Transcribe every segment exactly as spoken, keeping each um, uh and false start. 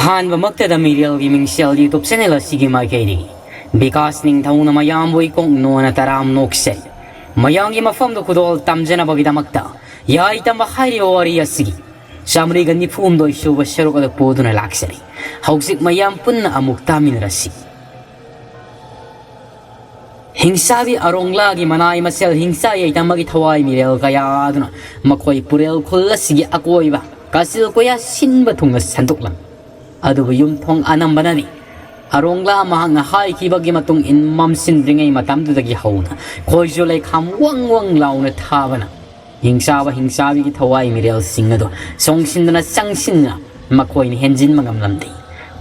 ꯑꯍꯥꯟꯕꯃꯛꯇꯗ ꯃꯤꯔꯦꯜꯒꯤ ꯃꯤꯡꯁꯦꯜ YouTube channel ꯑꯁꯤꯒꯤ ꯃꯥꯏꯀꯩꯗꯒꯤ ꯕꯤꯀꯥꯁ ꯅꯤꯡꯊꯧꯅ ꯃꯌꯥꯝꯕꯨ ꯏꯀꯣꯛ ꯅꯣꯟꯅ ꯇꯔꯥꯝ ꯅꯣꯛꯆꯔꯤ꯫ ꯃꯌꯥꯝꯒꯤ ꯃꯐꯝꯗ ꯈꯨꯗꯣꯜ ꯇꯝꯖꯅꯕꯒꯤꯗꯃꯛꯇ ꯌꯥꯏ ꯇꯝꯕ ꯍꯥꯏꯔꯤꯕ ꯋꯥꯔꯤ ꯑꯁꯤꯒꯤ ꯆꯥꯃꯔꯤꯒ ꯅꯤꯐꯨ ꯍꯨꯝꯗꯣꯏ ꯁꯨꯕ ꯁꯔꯨꯛ ꯑꯗꯨ ꯄꯨꯗꯨꯅ ꯂꯥꯛꯆꯔꯤ꯫ ꯍꯧꯖꯤꯛ ꯃꯌꯥꯝ ꯄꯨꯟꯅ ꯑꯃꯨꯛ ꯇꯥꯃꯤꯟꯅꯔꯁꯤ꯫ ꯍꯤꯡꯆꯥꯕꯤ ꯑꯔꯣꯡꯂꯥꯒꯤ ꯃꯅꯥꯏ ꯃꯁꯦꯜ ꯍꯤꯡꯆꯥ ꯌꯥꯏꯇꯝꯕꯒꯤ ꯊꯋꯥꯏ ꯃꯤꯔꯦꯜ ꯀꯌꯥ ꯑꯗꯨꯅ ꯃꯈꯣꯏ ꯄꯨꯔꯦꯜ ꯈꯨꯜ ꯑꯁꯤꯒꯤ ꯑꯀꯣꯏꯕ ꯀꯥꯆꯤꯜ ꯀꯣꯌꯥ ꯁꯤꯟꯕ ꯊꯨꯡꯅ ꯁꯟꯗꯣꯛꯂꯝꯃꯤ꯫ ꯑꯗꯨꯕꯨ ꯌꯨꯝꯊꯣꯡ ꯑꯅꯝꯕꯅꯗꯤ ꯑꯔꯣꯡꯂꯥ ꯃꯍꯥꯛꯅ ꯍꯥꯏꯈꯤꯕꯒꯤ ꯃꯇꯨꯡ ꯏꯟ ꯃꯝꯁꯤꯟꯗ꯭ꯔꯤꯉꯩ ꯃꯇꯝꯗꯨꯗꯒꯤ ꯍꯧꯅ ꯈꯣꯏꯖꯨ ꯂꯩꯈꯥꯝ ꯋꯪ ꯋꯪ ꯂꯥꯎꯅ ꯊꯥꯕꯅ ꯍꯤꯡꯆꯥꯕ ꯍꯤꯡꯆꯥꯕꯤꯒꯤ ꯊꯋꯥꯏ ꯃꯤꯔꯦꯜꯁꯤꯡ ꯑꯗꯨ ꯆꯣꯡꯁꯤꯟꯗꯨꯅ ꯆꯪꯁꯤꯟꯗꯨꯅ ꯃꯈꯣꯏꯅ ꯍꯦꯟꯖꯤꯟꯕ ꯉꯝꯂꯝꯗꯦ꯫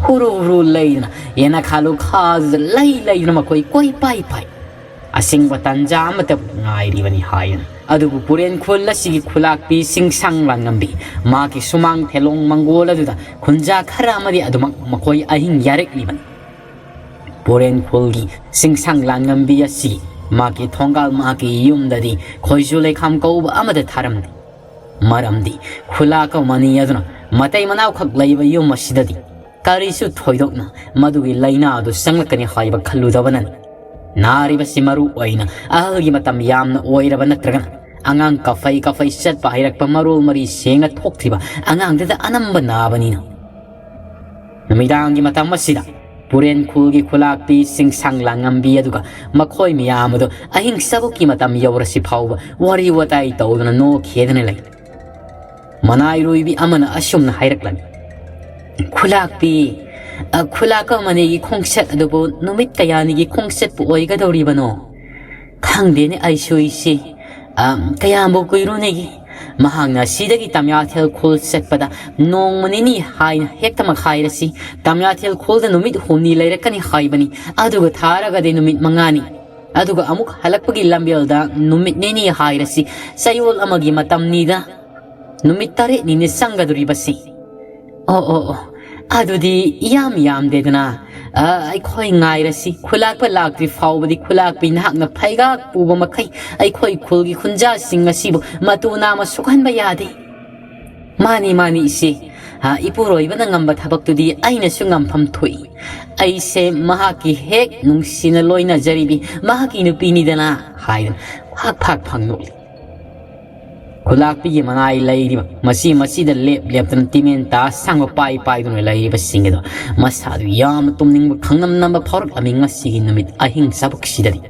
ꯍꯨꯔꯨ ꯍꯨꯔꯨ ꯂꯩꯗꯨꯅ ꯌꯦꯅꯈꯥ ꯂꯨꯈꯥꯗꯨꯗ ꯂꯩ ꯂꯩꯗꯨꯅ ꯃꯈꯣꯏ ꯀꯣꯏ ꯄꯥꯏ ꯄꯥꯏ ꯑꯁꯦꯡꯕ ꯇꯟꯖꯥ ꯑꯃꯠꯇꯕꯨ ꯉꯥꯏꯔꯤꯕꯅꯤ ꯍꯥꯏꯗꯨꯅ꯫ ꯑꯗꯨꯕꯨ ꯄꯨꯔꯦꯟ ꯈꯨꯜ ꯑꯁꯤꯒꯤ ꯈꯨꯂꯥꯛꯄꯤ ꯁꯤꯡꯁꯥꯡ ꯂꯥꯟꯉꯝꯕꯤ ꯃꯍꯥꯛꯀꯤ ꯁꯨꯃꯥꯡ ꯊꯦꯂꯣꯡ ꯃꯪꯒꯣꯜ ꯑꯗꯨꯗ ꯈꯨꯟꯖꯥ ꯈꯔ ꯑꯃꯗꯤ ꯑꯗꯨꯃꯛ ꯃꯈꯣꯏ ꯑꯍꯤꯡ ꯌꯥꯔꯦꯛꯂꯤꯕꯅꯤ꯫ ꯄꯨꯔꯦꯟ ꯈꯨꯜꯒꯤ ꯁꯤꯡꯁꯥꯡ ꯂꯥꯟꯉꯝꯕꯤ ꯑꯁꯤ ꯃꯍꯥꯛꯀꯤ ꯊꯣꯡꯒꯥꯜ ꯃꯍꯥꯛꯀꯤ ꯌꯨꯝꯗꯗꯤ ꯈꯣꯏꯖꯨ ꯂꯩꯈꯥꯝ ꯀꯧꯕ ꯑꯃꯗ ꯊꯥꯔꯝꯗꯦ꯫ ꯃꯔꯝꯗꯤ ꯈꯨꯂꯥꯛ ꯑꯃꯅꯤ ꯑꯗꯨꯅ ꯃꯇꯩ ꯃꯅꯥꯎꯈꯛ ꯂꯩꯕ ꯌꯨꯝ ꯑꯁꯤꯗꯗꯤ ꯀꯔꯤꯁꯨ ꯊꯣꯏꯗꯣꯛꯅ ꯃꯗꯨꯒꯤ ꯂꯥꯏꯅꯥ ꯑꯗꯨ ꯆꯪꯂꯛꯀꯅꯤ ꯍꯥꯏꯕ ꯈꯜꯂꯨꯗꯕꯅꯅꯤ꯫ ꯅꯥꯔꯤꯕꯁꯤ ꯃꯔꯨ ꯑꯣꯏꯅ ꯑꯍꯜꯒꯤ ꯃꯇꯝ ꯌꯥꯝꯅ ꯑꯣꯏꯔꯕ ꯅꯠꯇ꯭ꯔꯒꯅ ꯑꯉꯥꯡ ꯀꯐꯩ ꯀꯐꯩ ꯆꯠꯄ ꯍꯩꯔꯛꯄ ꯃꯔꯣꯜ ꯃꯔꯤ ꯁꯦꯡꯅ ꯊꯣꯛꯇ꯭ꯔꯤꯕ ꯑꯉꯥꯡꯗꯨꯗ ꯑꯅꯝꯕ ꯅꯥꯕꯅꯤꯅ꯫ ꯅꯨꯃꯤꯗꯥꯡꯒꯤ ꯃꯇꯝ ꯑꯁꯤꯗ ꯄꯨꯔꯦꯟ ꯈꯨꯜꯒꯤ ꯈꯨꯂꯥꯛꯄꯤ ꯁꯤꯡꯁꯥꯡ ꯂꯥꯡꯉꯝꯕꯤ ꯑꯗꯨꯒ ꯃꯈꯣꯏ ꯃꯌꯥꯝ ꯑꯗꯨ ꯑꯍꯤꯡ ꯆꯕꯨꯛꯀꯤ ꯃꯇꯝ ꯌꯧꯔꯁꯤ ꯐꯥꯎꯕ ꯋꯥꯔꯤ ꯋꯥꯇꯥꯏ ꯇꯧꯗꯨꯅ ꯅꯣꯛꯈꯤꯗꯨꯅ ꯂꯩ꯫ ꯃꯅꯥꯏꯔꯣꯏꯕꯤ ꯑꯃꯅ ꯑꯁꯨꯝꯅ ꯍꯥꯏꯔꯛꯂꯝꯃꯤ, "ꯈꯨꯂꯥꯛꯄꯤ, ꯑ, ꯈꯨꯂꯥꯛ ꯑꯃꯅꯤꯒꯤ ꯈꯣꯡꯆꯠ ꯑꯗꯨꯕꯨ ꯅꯨꯃꯤꯠ ꯀꯌꯥꯅꯤꯒꯤ ꯈꯣꯡꯆꯠꯄꯨ ꯑꯣꯏꯒꯗꯧꯔꯤꯕꯅꯣ? ꯈꯪꯗꯦꯅꯦ ꯑꯩꯁꯨ ꯏꯆꯦ꯫ ꯑ, ꯀꯌꯥꯝꯕꯨ ꯀꯨꯏꯔꯨꯅꯦꯒꯦ? ꯃꯍꯥꯛꯅ ꯁꯤꯗꯒꯤ ꯇꯝꯌꯥꯊꯦꯜ ꯈꯨꯜ ꯆꯠꯄꯗ ꯅꯣꯡꯃ ꯅꯤꯅꯤ ꯍꯥꯏꯅ ꯍꯦꯛꯇꯃꯛ ꯍꯥꯏꯔꯁꯤ꯫ ꯇꯝꯌꯥꯊꯦꯜ ꯈꯨꯜꯗ ꯅꯨꯃꯤꯠ ꯍꯨꯝꯅꯤ ꯂꯩꯔꯛꯀꯅꯤ ꯍꯥꯏꯕꯅꯤ꯫ ꯑꯗꯨꯒ ꯊꯥꯔꯒꯗꯤ ꯅꯨꯃꯤꯠ ꯃꯉꯥꯅꯤ꯫ ꯑꯗꯨꯒ ꯑꯃꯨꯛ ꯍꯜꯂꯛꯄꯒꯤ ꯂꯝꯕꯦꯜꯗ ꯅꯨꯃꯤꯠ ꯅꯤꯅꯤ ꯍꯥꯏꯔꯁꯤ꯫ ꯆꯌꯣꯜ ꯑꯃꯒꯤ ꯃꯇꯝꯅꯤꯗ꯫ ꯅꯨꯃꯤꯠ ꯇꯔꯦꯠꯅꯤꯅꯦ ꯆꯪꯒꯗꯧꯔꯤꯕꯁꯤ꯫" "ꯑꯣ, ꯑꯣ, ꯑꯣ, ꯑꯗꯨꯗꯤ ꯌꯥꯝ ꯌꯥꯝꯗꯦꯗꯅ꯫ ꯑ, ꯑꯩꯈꯣꯏ ꯉꯥꯏꯔꯁꯤ꯫ ꯈꯨꯂꯥꯛꯄ ꯂꯥꯛꯇ꯭ꯔꯤ ꯐꯥꯎꯕꯗꯤ ꯈꯨꯂꯥꯛꯄꯤ ꯅꯍꯥꯛꯅ ꯐꯩꯒꯥꯛ ꯄꯨꯕ ꯃꯈꯩ ꯑꯩꯈꯣꯏ ꯈꯨꯜꯒꯤ ꯈꯨꯟꯖꯥꯁꯤꯡ ꯑꯁꯤꯕꯨ ꯃꯇꯨ ꯅꯥꯝꯃ ꯁꯣꯛꯍꯟꯕ ꯌꯥꯗꯦ꯫" "ꯃꯥꯅꯤ, ꯃꯥꯅꯤ ꯏꯆꯦ꯫ "ꯏꯄꯨꯔꯣꯏꯕꯅ ꯉꯝꯕ ꯊꯕꯛꯇꯨꯗꯤ ꯑꯩꯅꯁꯨ ꯉꯝꯐꯝ ꯊꯣꯛꯏ꯫ ꯑꯩꯁꯦ ꯃꯍꯥꯛꯀꯤ ꯍꯦꯛ ꯅꯨꯡꯁꯤꯅ ꯂꯣꯏꯅꯖꯔꯤꯕꯤ ꯃꯍꯥꯛꯀꯤ ꯅꯨꯄꯤꯅꯤꯗꯅ" ꯍꯥꯏꯗꯅ ꯐꯥꯛ ꯐꯥꯛ ꯐꯥꯛ ꯅꯣꯛꯂꯤ꯫ ꯈꯨꯂꯥꯛꯄꯤꯒꯤ ꯃꯅꯥꯏ ꯂꯩꯔꯤꯕ ꯃꯆꯤ ꯃꯆꯤꯗ ꯂꯦꯞ ꯂꯦꯞꯇꯅ ꯇꯤꯃꯦꯟ ꯇꯥ ꯁꯥꯡꯕ ꯄꯥꯏ ꯄꯥꯏꯗꯨꯅ ꯂꯩꯔꯤꯕꯁꯤꯡ ꯑꯗꯣ ꯃꯁꯥꯗꯨ ꯌꯥꯝꯅ ꯇꯨꯝꯅꯤꯡꯕ ꯈꯪꯅꯝ ꯅꯝꯕ ꯐꯥꯎꯔꯛꯂꯝꯃꯤ ꯉꯁꯤꯒꯤ ꯅꯨꯃꯤꯠ ꯑꯍꯤꯡ ꯆꯥꯕꯛꯁꯤꯗꯗꯤ꯫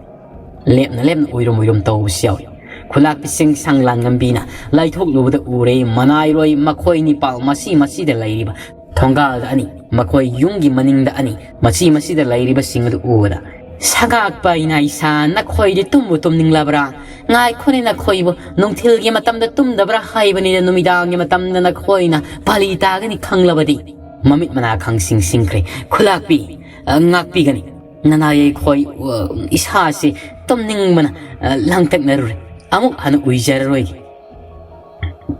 ꯂꯦꯞꯅ ꯂꯦꯞꯅ ꯎꯏꯔꯨꯝ ꯎꯏꯔꯨꯝ ꯇꯧꯕꯁꯨ ꯌꯥꯎꯏ꯫ ꯈꯨꯂꯥꯛꯄꯤ ꯁꯤꯡ ꯁꯥꯡ ꯂꯥꯡꯉꯝꯕꯤꯅ ꯂꯥꯏꯊꯣꯛꯂꯨꯕꯗ ꯎꯔꯦ ꯃꯅꯥꯏꯔꯣꯏ ꯃꯈꯣꯏ ꯅꯤꯄꯥꯜ ꯃꯆꯤ ꯃꯆꯤꯗ ꯂꯩꯔꯤꯕ ꯊꯣꯡꯒꯥꯜꯗ ꯑꯅꯤ, ꯃꯈꯣꯏ ꯌꯨꯝꯒꯤ ꯃꯅꯤꯡꯗ ꯑꯅꯤ, ꯃꯆꯤ ꯃꯆꯤꯗ ꯂꯩꯔꯤꯕꯁꯤꯡ ꯑꯗꯨ ꯎꯕꯗ, "ꯁꯒꯥꯛꯄ ꯏꯅꯥ ꯏꯁꯥ, ꯅꯈꯣꯏꯗꯤ ꯇꯨꯝꯕꯨ ꯇꯨꯝꯅꯤꯡꯂꯕ꯭ꯔꯥ? ꯉꯥꯏꯈꯣꯅꯦ, ꯅꯈꯣꯏꯕꯨ ꯅꯨꯡꯊꯤꯜꯒꯤ ꯃꯇꯝꯗ ꯇꯨꯝꯗꯕ꯭ꯔꯥ ꯍꯥꯏꯕꯅꯤꯗ, ꯅꯨꯃꯤꯗꯥꯡꯒꯤ ꯃꯇꯝꯗ ꯅꯈꯣꯏꯅ ꯄꯥꯂꯤ ꯇꯥꯒꯅꯤ ꯈꯪꯂꯕꯗꯤ?" ꯃꯃꯤꯠ ꯃꯅꯥ ꯈꯪꯁꯤꯡ ꯁꯤꯡꯈ꯭ꯔꯦ꯫ "ꯈꯨꯂꯥꯛꯄꯤ, ꯑ, ꯉꯥꯛꯄꯤꯒꯅꯤ꯫ ꯅꯅꯥ ꯌꯩꯈꯣꯏ, ꯑ, ꯏꯁꯥꯁꯤ ꯇꯨꯝꯅꯤꯡꯕꯅ, ꯑ, ꯂꯥꯡꯇꯛꯅꯔꯨꯔꯦ꯫ ꯑꯃꯨꯛ ꯍꯟꯅ ꯎꯏꯖꯔꯔꯣꯏꯒꯦ꯫"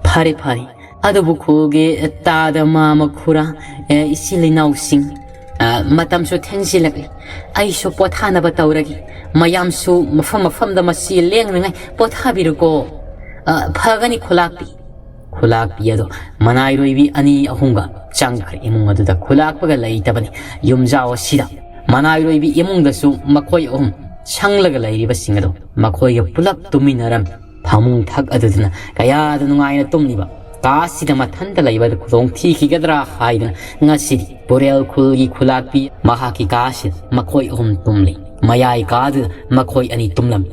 "ꯐꯔꯦ, ꯐꯔꯦ꯫ ꯑꯗꯨꯕꯨ ꯈꯨꯜꯒꯤ ꯇꯥꯗ ꯃꯥꯃ ꯈꯨꯔꯥ, ꯑꯦ, ꯏꯆꯤꯜ ꯏꯅꯥꯎꯁꯤꯡ, ꯑ, ꯃꯇꯝꯁꯨ ꯊꯦꯡꯖꯤꯜꯂꯛꯂꯤ꯫ ꯑꯩꯁꯨ ꯄꯣꯊꯥꯅꯕ ꯇꯧꯔꯒꯦ꯫ ꯃꯌꯥꯝꯁꯨ ꯃꯐꯝ ꯃꯐꯝꯗ ꯃꯁꯤ ꯂꯦꯡꯅꯉꯥꯏ ꯄꯣꯊꯥꯕꯤꯔꯨꯀꯣ꯫" "ꯑ, ꯐꯒꯅꯤ ꯈꯨꯂꯥꯛꯄꯤ꯫" ꯈꯨꯂꯥꯛꯄꯤ ꯑꯗꯣ ꯃꯅꯥꯏꯔꯣꯏꯕꯤ ꯑꯅꯤ ꯑꯍꯨꯝꯒ ꯆꯪꯈ꯭ꯔꯦ ꯏꯃꯨꯡ ꯑꯗꯨꯗ꯫ ꯈꯨꯂꯥꯛꯄꯒ ꯂꯩꯇꯕꯅꯤ ꯌꯨꯝꯖꯥꯎ ꯑꯁꯤꯗ꯫ ꯃꯅꯥꯏꯔꯣꯏꯕꯤ ꯏꯃꯨꯡꯗꯁꯨ ꯃꯈꯣꯏ ꯑꯍꯨꯝ ꯁꯪꯂꯒ ꯂꯩꯔꯤꯕꯁꯤꯡ ꯑꯗꯣ ꯃꯈꯣꯏꯒ ꯄꯨꯂꯞ ꯇꯨꯝꯃꯤꯟꯅꯔꯝꯃꯤ꯫ ꯐꯃꯨꯡ ꯊꯛ ꯑꯗꯨꯗꯅ ꯀꯌꯥꯗ ꯅꯨꯡꯉꯥꯏꯅ ꯇꯨꯝꯂꯤꯕ꯫ ꯀꯥꯁꯤꯗ ꯃꯊꯟꯇ ꯂꯩꯕꯗ ꯈꯨꯗꯣꯡ ꯊꯤꯈꯤꯒꯗ꯭ꯔꯥ ꯍꯥꯏꯗꯅ ꯉꯁꯤꯗꯤ ꯄꯨꯔꯦꯜ ꯈꯨꯜꯒꯤ ꯈꯨꯂꯥꯛꯄꯤ ꯃꯍꯥꯛꯀꯤ ꯀꯥꯁꯤꯗ ꯃꯈꯣꯏ ꯑꯍꯨꯝ ꯇꯨꯝꯂꯤ꯫ ꯃꯌꯥꯏ ꯀꯥꯗꯨꯗ ꯃꯈꯣꯏ ꯑꯅꯤ ꯇꯨꯝꯂꯝꯃꯤ꯫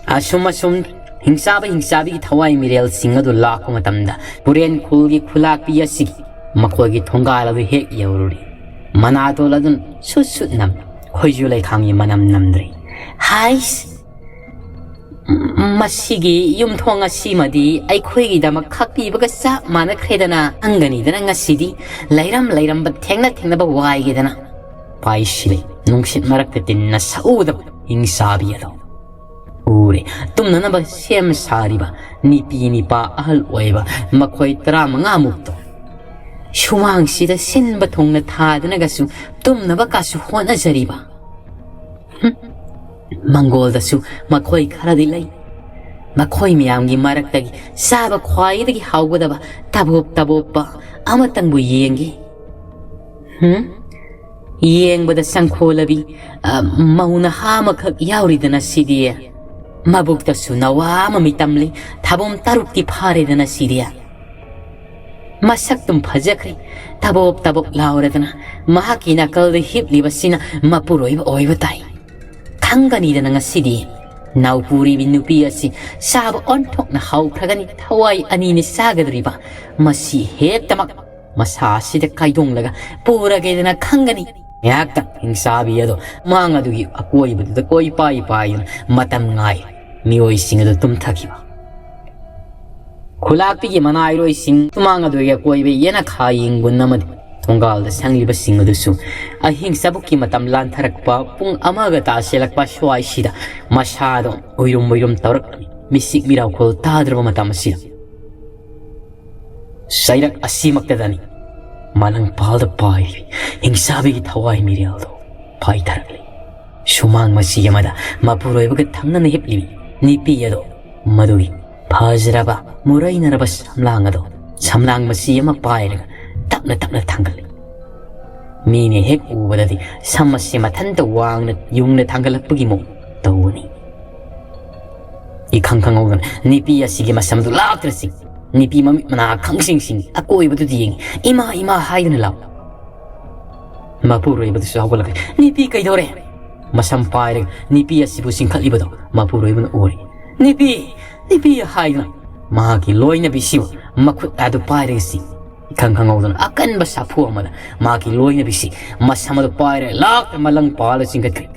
ꯑꯁꯨꯝ ꯑꯁꯨꯝ ꯍꯤꯡꯆꯥꯕ ꯍꯤꯡꯆꯥꯕꯤꯒꯤ ꯊꯋꯥꯏ ꯃꯤꯔꯦꯜꯁꯤꯡ ꯑꯗꯨ ꯂꯥꯛꯄ ꯃꯇꯝꯗ ꯄꯨꯔꯦꯟ ꯈꯨꯜꯒꯤ ꯈꯨꯂꯥꯛꯄꯤ ꯑꯁꯤꯒꯤ ꯃꯈꯣꯏꯒꯤ ꯊꯣꯡꯒꯥꯜ ꯑꯗꯨ ꯍꯦꯛ ꯌꯧꯔꯨꯔꯦ꯫ ꯃꯅꯥꯇꯣꯜ ꯑꯗꯨꯅ ꯁꯨꯠ ꯁꯨꯠ ꯅꯝ, ꯈꯣꯏꯖꯨ ꯂꯩꯈꯥꯝꯒꯤ ꯃꯅꯝ ꯅꯝꯗ꯭ꯔꯦ꯫ "ꯍꯥꯏꯁ! ꯃꯁꯤꯒꯤ ꯌꯨꯝꯊꯣꯡ ꯑꯁꯤꯃꯗꯤ ꯑꯩꯈꯣꯏꯒꯤꯗꯃꯛ ꯈꯥꯛꯄꯤꯕꯒ ꯆꯞ ꯃꯥꯟꯅꯈ꯭ꯔꯦꯗꯅ꯫ ꯈꯪꯒꯅꯤꯗꯅ ꯉꯁꯤꯗꯤ ꯂꯩꯔꯝ ꯂꯩꯔꯝꯕ ꯊꯦꯡꯅ ꯊꯦꯡꯅꯕ ꯋꯥꯏꯒꯦꯗꯅ꯫" ꯄꯥꯏꯁꯤꯜꯂꯤ ꯅꯨꯡꯁꯤꯠ ꯃꯔꯛꯇ ꯇꯤꯟꯅ ꯁꯛꯎꯗꯕ ꯍꯤꯡꯆꯥꯕꯤ ꯑꯗꯣ꯫ ꯎꯔꯦ ꯇꯨꯝꯅꯅꯕ ꯁꯦꯝ ꯁꯥꯔꯤꯕ ꯅꯤꯄꯤ ꯅꯤꯄꯥ ꯑꯍꯜ ꯑꯣꯏꯕ ꯃꯈꯣꯏ ꯇꯔꯥꯃꯉꯥꯃꯨꯛꯇꯣ꯫ ꯁꯨꯃꯥꯡꯁꯤꯗ ꯁꯤꯟꯕ ꯊꯨꯡꯅ ꯊꯥꯗꯨꯅꯒꯁꯨ ꯇꯨꯝꯅꯕ ꯀꯥꯁꯨ ꯍꯣꯠꯅꯖꯔꯤꯕ꯫ ꯍꯨꯝ, ꯃꯪꯒꯣꯜꯗꯁꯨ ꯃꯈꯣꯏ ꯈꯔꯗꯤ ꯂꯩ꯫ ꯃꯈꯣꯏ ꯃꯌꯥꯝꯒꯤ ꯃꯔꯛꯇꯒꯤ ꯆꯥꯕ ꯈ꯭ꯋꯥꯏꯗꯒꯤ ꯍꯥꯎꯒꯗꯕ ꯇꯕꯣꯞ ꯇꯕꯣꯞꯄ ꯑꯃꯇꯪꯕꯨ ꯌꯦꯡꯒꯦ꯫ ꯍꯨꯝ? ꯌꯦꯡꯕꯗ ꯁꯪꯈꯣꯜꯂꯕꯤ, ꯑ, ꯃꯧ ꯅꯍꯥ ꯑꯃꯈꯛ ꯌꯥꯎꯔꯤꯗꯅ ꯁꯤꯗꯤ꯫ ꯃꯕꯨꯛꯇꯁꯨ ꯅꯋꯥ ꯑꯃ ꯃꯤꯇꯝꯂꯤ, ꯊꯥꯕꯣꯝ ꯇꯔꯨꯛꯇꯤ ꯐꯥꯔꯦꯗꯅ ꯁꯤꯗꯤ꯫ ꯃꯁꯛꯇꯨꯝ ꯐꯖꯈ꯭ꯔꯦ, ꯇꯕꯣꯞ ꯇꯕꯣꯞ ꯂꯥꯎꯔꯗꯅ꯫ ꯃꯍꯥꯛꯀꯤ ꯅꯥꯀꯜꯗ ꯍꯤꯞꯂꯤꯕꯁꯤꯅ ꯃꯄꯨꯔꯣꯏꯕ ꯑꯣꯏꯕ ꯇꯥꯏ꯫ ꯈꯪꯒꯅꯤꯗꯅ ꯉꯁꯤꯗꯤ꯫ ꯅꯥꯎꯄꯨꯔꯤꯕꯤ ꯅꯨꯄꯤ ꯑꯁꯤ ꯆꯥꯕ ꯑꯣꯟꯊꯣꯛꯅ ꯍꯥꯎꯈ꯭ꯔꯒꯅꯤ, ꯊꯋꯥꯏ ꯑꯅꯤꯅ ꯆꯥꯒꯗꯧꯔꯤꯕ꯫ ꯃꯁꯤ ꯍꯦꯛꯇꯃꯛ ꯃꯁꯥ ꯑꯁꯤꯗ ꯀꯥꯏꯗꯣꯡꯂꯒ ꯄꯨꯔꯒꯦꯗꯅ ꯈꯪꯒꯅꯤ꯫ ꯉꯥꯏꯍꯥꯛꯇꯪ ꯍꯤꯡꯆꯥꯕꯤ ꯑꯗꯣ ꯃꯥꯡ ꯑꯗꯨꯒꯤ ꯑꯀꯣꯏꯕꯗꯨꯗ ꯀꯣꯏ ꯄꯥꯏ ꯄꯥꯏꯗꯨꯅ ꯃꯇꯝ ꯉꯥꯏ ꯃꯤꯑꯣꯏꯁꯤꯡ ꯑꯗꯨ ꯇꯨꯝꯊꯈꯤꯕ꯫ ꯈꯨꯂꯥꯛꯄꯤꯒꯤ ꯃꯅꯥꯏꯔꯣꯏꯁꯤꯡ ꯁꯨꯃꯥꯡ ꯑꯗꯨꯒꯤ ꯑꯀꯣꯏꯕ ꯌꯦꯅꯈꯥ ꯌꯦꯡꯒꯨꯟ ꯑꯃꯗꯤ ꯊꯣꯡꯒꯥꯜꯗ ꯁꯪꯂꯤꯕꯁꯤꯡ ꯑꯗꯨꯁꯨ ꯑꯍꯤꯡ ꯆꯕꯨꯛꯀꯤ ꯃꯇꯝ ꯂꯥꯟꯊꯔꯛꯄ ꯄꯨꯡ ꯑꯃꯒ ꯇꯥꯁꯤꯜꯂꯛꯄ ꯁ꯭ꯋꯥꯏꯁꯤꯗ ꯃꯁꯥꯗꯣ ꯎꯏꯔꯨꯝ ꯎꯏꯔꯨꯝ ꯇꯧꯔꯛꯂꯝꯃꯤ꯫ ꯃꯤꯁꯤꯛ ꯃꯤꯔꯥꯎꯈꯣꯜ ꯇꯥꯗ꯭ꯔꯕ ꯃꯇꯝ ꯑꯁꯤꯗ ꯆꯩꯔꯛ ꯑꯁꯤꯃꯛꯇꯗꯅꯤ ꯃꯂꯪꯄꯥꯜꯗ ꯄꯥꯏꯔꯤ ꯍꯤꯡꯆꯥꯕꯤꯒꯤ ꯊꯋꯥꯏ ꯃꯤꯔꯦꯜꯗꯣ ꯐꯥꯏꯊꯔꯛꯂꯤ꯫ ꯁꯨꯃꯥꯡ ꯃꯆꯤ ꯑꯃꯗ ꯃꯄꯨꯔꯣꯏꯕꯒ ꯊꯪꯅꯅ ꯍꯤꯞꯂꯤꯕꯤ ꯅꯨꯄꯤ ꯑꯗꯣ ꯃꯗꯨꯒꯤ ꯐꯖꯔꯕ ꯃꯨꯔꯩꯅꯔꯕ ꯁꯝꯂꯥꯡ ꯑꯗꯣ, ꯁꯝꯂꯥꯡ ꯃꯆꯤ ꯑꯃ ꯄꯥꯏꯔꯒ ꯇꯞꯅ ꯇꯞꯅ ꯊꯥꯡꯒꯠꯂꯤ꯫ ꯃꯤꯅ ꯍꯦꯛ ꯎꯕꯗꯗꯤ ꯁꯝ ꯑꯁꯤ ꯃꯊꯟꯇ ꯋꯥꯡꯅ ꯌꯨꯡꯅ ꯊꯥꯡꯒꯠꯂꯛꯄꯒꯤ ꯃꯑꯣꯡ ꯇꯧꯕꯅꯤ꯫ ꯏꯈꯪ ꯈꯪꯍꯧꯗꯅ ꯅꯨꯄꯤ ꯑꯁꯤꯒꯤ ꯃꯁꯝꯗꯨ ꯂꯥꯛꯇ꯭ꯔꯁꯤ꯫ ꯅꯨꯄꯤ ꯃꯃꯤꯠ ꯃꯅꯥ ꯈꯪꯁꯤꯡ ꯁꯤꯡ ꯑꯀꯣꯏꯕꯗꯨꯗ ꯌꯦꯡꯉꯤ꯫ "ꯏꯃꯥ, ꯏꯃꯥ" ꯍꯥꯏꯗꯨꯅ ꯂꯥꯎ꯫ ꯃꯄꯨꯔꯣꯏꯕꯗꯨꯁꯨ ꯍꯧꯒꯠꯂꯛꯂꯦ꯫ "ꯅꯨꯄꯤ ꯀꯩꯗꯧꯔꯦ?" ꯃꯁꯝ ꯄꯥꯏꯔꯒ ꯅꯨꯄꯤ ꯑꯁꯤꯕꯨ ꯆꯤꯡꯈꯠꯂꯤꯕꯗꯣ ꯃꯄꯨꯔꯣꯏꯕꯅ ꯎꯔꯦ꯫ "ꯅꯨꯄꯤ, ꯅꯨꯄꯤ" ꯍꯥꯏꯗꯨꯅ ꯃꯍꯥꯛꯀꯤ ꯂꯣꯏꯅꯕꯤꯁꯤꯕꯨ ꯃꯈꯨꯠ ꯑꯗꯨ ꯄꯥꯏꯔꯒ ꯆꯤꯡ꯫ ꯏꯈꯪ ꯈꯪꯍꯧꯗꯅ ꯑꯀꯟꯕ ꯁꯥꯐꯨ ꯑꯃꯅ ꯃꯍꯥꯛꯀꯤ ꯂꯣꯏꯅꯕꯤꯁꯤ ꯃꯁꯝ ꯑꯗꯨ ꯄꯥꯏꯔꯒ ꯂꯥꯛꯇ ꯃꯂꯪ ꯄꯥꯜꯂ ꯆꯤꯡꯈꯠꯈ꯭ꯔꯦ꯫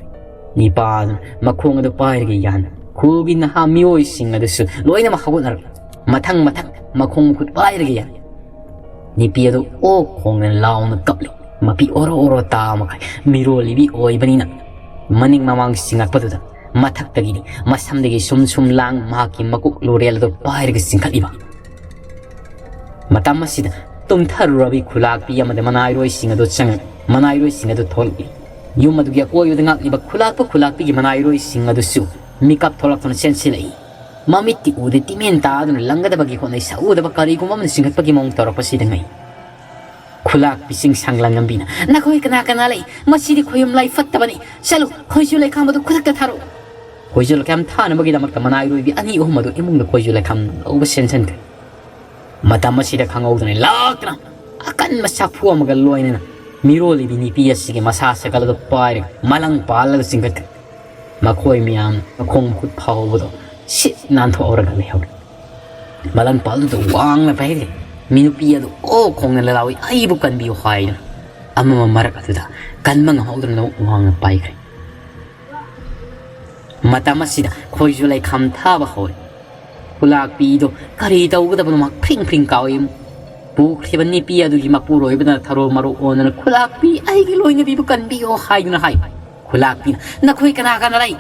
ꯅꯤꯄꯥꯗꯨꯅ ꯃꯈꯣꯡ ꯑꯗꯨ ꯄꯥꯏꯔꯒ ꯌꯥꯟ꯫ ꯈꯨꯜꯒꯤ ꯅꯍꯥ ꯃꯤꯑꯣꯏꯁꯤꯡ ꯑꯗꯨꯁꯨ ꯂꯣꯏꯅꯃꯛ ꯍꯧꯒꯠꯅꯔꯛꯂꯦ꯫ ꯃꯊꯪ ꯃꯊꯪ ꯃꯈꯣꯡ ꯃꯈꯨꯠ ꯄꯥꯏꯔꯒ ꯌꯥꯟ꯫ ꯅꯨꯄꯤ ꯑꯗꯨ ꯑꯣꯛ ꯈꯣꯡꯗꯅ ꯂꯥꯎꯅ ꯀꯞꯂꯤ꯫ ꯃꯄꯤ ꯑꯣꯔꯣ ꯑꯣꯔꯣ ꯇꯥ ꯃꯈꯩ ꯃꯤꯔꯣꯜꯂꯤꯕꯤ ꯑꯣꯏꯕꯅꯤꯅ ꯃꯅꯤꯡ ꯃꯃꯥꯡ ꯆꯤꯡꯉꯛꯄꯗꯨꯗ ꯃꯊꯛꯇꯒꯤꯗꯤ ꯃꯁꯝꯗꯒꯤ ꯁꯨꯝ ꯁꯨꯝ ꯂꯥꯡ ꯃꯍꯥꯛꯀꯤ ꯃꯀꯣꯛ ꯂꯣꯔꯦꯜ ꯑꯗꯨ ꯄꯥꯏꯔꯒ ꯆꯤꯡꯈꯠꯂꯤꯕ꯫ ꯃꯇꯝ ꯑꯁꯤꯗ ꯇꯨꯝꯊꯔꯨꯔꯕꯤ ꯈꯨꯂꯥꯛꯄꯤ ꯑꯃꯗꯤ ꯃꯅꯥꯏꯔꯣꯏꯁꯤꯡ ꯑꯗꯨ ꯆꯪꯉꯛ-, ꯃꯅꯥꯏꯔꯣꯏꯁꯤꯡ ꯑꯗꯨ ꯊꯣꯛꯂꯛꯏ꯫ ꯌꯨꯝ ꯑꯗꯨꯒꯤ ꯑꯀꯣꯏꯕꯗ ꯉꯥꯛꯂꯤꯕ ꯈꯨꯂꯥꯛꯄ ꯈꯨꯂꯥꯛꯄꯤꯒꯤ ꯃꯅꯥꯏꯔꯣꯏꯁꯤꯡ ꯑꯗꯨꯁꯨ ꯃꯤꯀꯞ ꯊꯣꯛꯂꯛꯇꯨꯅ ꯆꯦꯟꯁꯤꯜꯂꯛꯏ꯫ ꯃꯃꯤꯠꯇꯤ ꯎꯗꯦ, ꯇꯤꯃꯦꯟ ꯇꯥꯗꯨꯅ ꯂꯪꯒꯗꯕꯒꯤ ꯍꯣꯠꯅꯩ, ꯁꯛꯎꯗꯕ ꯀꯔꯤꯒꯨꯝꯕ ꯑꯃꯅ ꯆꯤꯡꯈꯠꯄꯒꯤ ꯃꯑꯣꯡ ꯇꯧꯔꯛꯄꯁꯤꯗ ꯉꯛꯏ꯫ ꯈꯨꯂꯥꯛꯄꯤ ꯆꯤꯡꯁꯥꯡ ꯂꯥꯟꯉꯝꯕꯤꯅ, "ꯅꯈꯣꯏ ꯀꯅꯥ ꯀꯅꯥ ꯂꯩ? ꯃꯁꯤꯗꯤ ꯈꯣꯏꯌꯨꯝ ꯂꯥꯏ ꯐꯠꯇꯕꯅꯤ꯫ ꯆꯠꯂꯨ, ꯈꯣꯏꯖꯨ ꯂꯩꯈꯥꯝ ꯑꯗꯨ ꯈꯨꯗꯛꯇ ꯊꯥꯔꯛꯎ!" ꯈꯣꯏꯖꯨ ꯂꯩꯈꯥꯝ ꯊꯥꯅꯕꯒꯤꯗꯃꯛꯇ ꯃꯅꯥꯏꯔꯣꯏꯕꯤ ꯑꯅꯤ ꯑꯍꯨꯝ ꯑꯗꯨ ꯏꯃꯨꯡꯗ ꯈꯣꯏꯖꯨ ꯂꯩꯈꯥꯝ ꯂꯧꯕ ꯆꯦꯟꯁꯤꯟꯈ꯭ꯔꯦ꯫ ꯃꯇꯝ ꯑꯁꯤꯗ ꯈꯪꯍꯧꯗꯅ ꯂꯥꯛꯇꯨꯅ ꯑꯀꯟꯕ ꯁꯥꯐꯨ ꯑꯃꯒ ꯂꯣꯏꯅꯅ ꯃꯤꯔꯣꯜꯂꯤꯕꯤ ꯅꯨꯄꯤ ꯑꯁꯤꯒꯤ ꯃꯁꯥ ꯁꯒꯜ ꯑꯗꯨ ꯄꯥꯏꯔꯒ ꯃꯂꯪ ꯄꯥꯜꯂꯒ ꯆꯤꯡꯈꯠꯈ꯭ꯔꯦ꯫ ꯃꯈꯣꯏ ꯃꯌꯥꯝ ꯃꯈꯣꯡ ꯃꯈꯨꯠ ꯐꯥꯎꯕꯗꯣ ꯁꯤꯠ ꯅꯥꯟꯊꯣꯛꯍꯧꯔꯒ ꯂꯩꯍꯧꯔꯦ꯫ ꯃꯂꯪ ꯄꯥꯜꯗꯨꯗ ꯋꯥꯡꯅ ꯄꯥꯏꯈ꯭ꯔꯦ꯫ ꯃꯤ ꯅꯨꯄꯤ ꯑꯗꯨ ꯑꯣ ꯈꯣꯡꯅ ꯂꯥꯎꯏ, "ꯑꯩꯕꯨ ꯀꯟꯕꯤꯌꯨ" ꯍꯥꯏꯗꯨꯅ꯫ ꯑꯃꯃꯝ ꯃꯔꯛ ꯑꯗꯨꯗ ꯀꯟꯕ ꯉꯝꯍꯧꯗꯅ ꯋꯥꯡꯅ ꯄꯥꯏꯈ꯭ꯔꯦ꯫ ꯃꯇꯝ ꯑꯁꯤꯗ ꯈꯣꯏꯖꯨ ꯂꯩꯈꯥꯝ ꯊꯥꯕ ꯍꯧꯔꯦ꯫ ꯈꯨꯂꯥꯛꯄꯤꯗꯣ ꯀꯔꯤ ꯇꯧꯒꯗꯕꯅꯣ ꯃꯍꯥꯛ ꯐ꯭ꯔꯤꯡ ꯐ꯭ꯔꯤꯡ ꯀꯥꯎꯏ꯫ ꯄꯨꯈ꯭ꯔꯤꯕ ꯅꯨꯄꯤ ꯑꯗꯨꯒꯤ ꯃꯄꯨꯔꯣꯏꯕꯗ ꯊꯔꯣ ꯃꯔꯣ ꯑꯣꯟꯗꯨꯅ, "ꯈꯨꯂꯥꯛꯄꯤ, ꯑꯩꯒꯤ ꯂꯣꯏꯅꯕꯤꯕꯨ ꯀꯟꯕꯤꯌꯣ" ꯍꯥꯏꯗꯨꯅ ꯍꯥꯏ꯫ ꯈꯨꯂꯥꯛꯄꯤꯅ, "ꯅꯈꯣꯏ ꯀꯅꯥ ꯀꯅꯥ ꯂꯩ?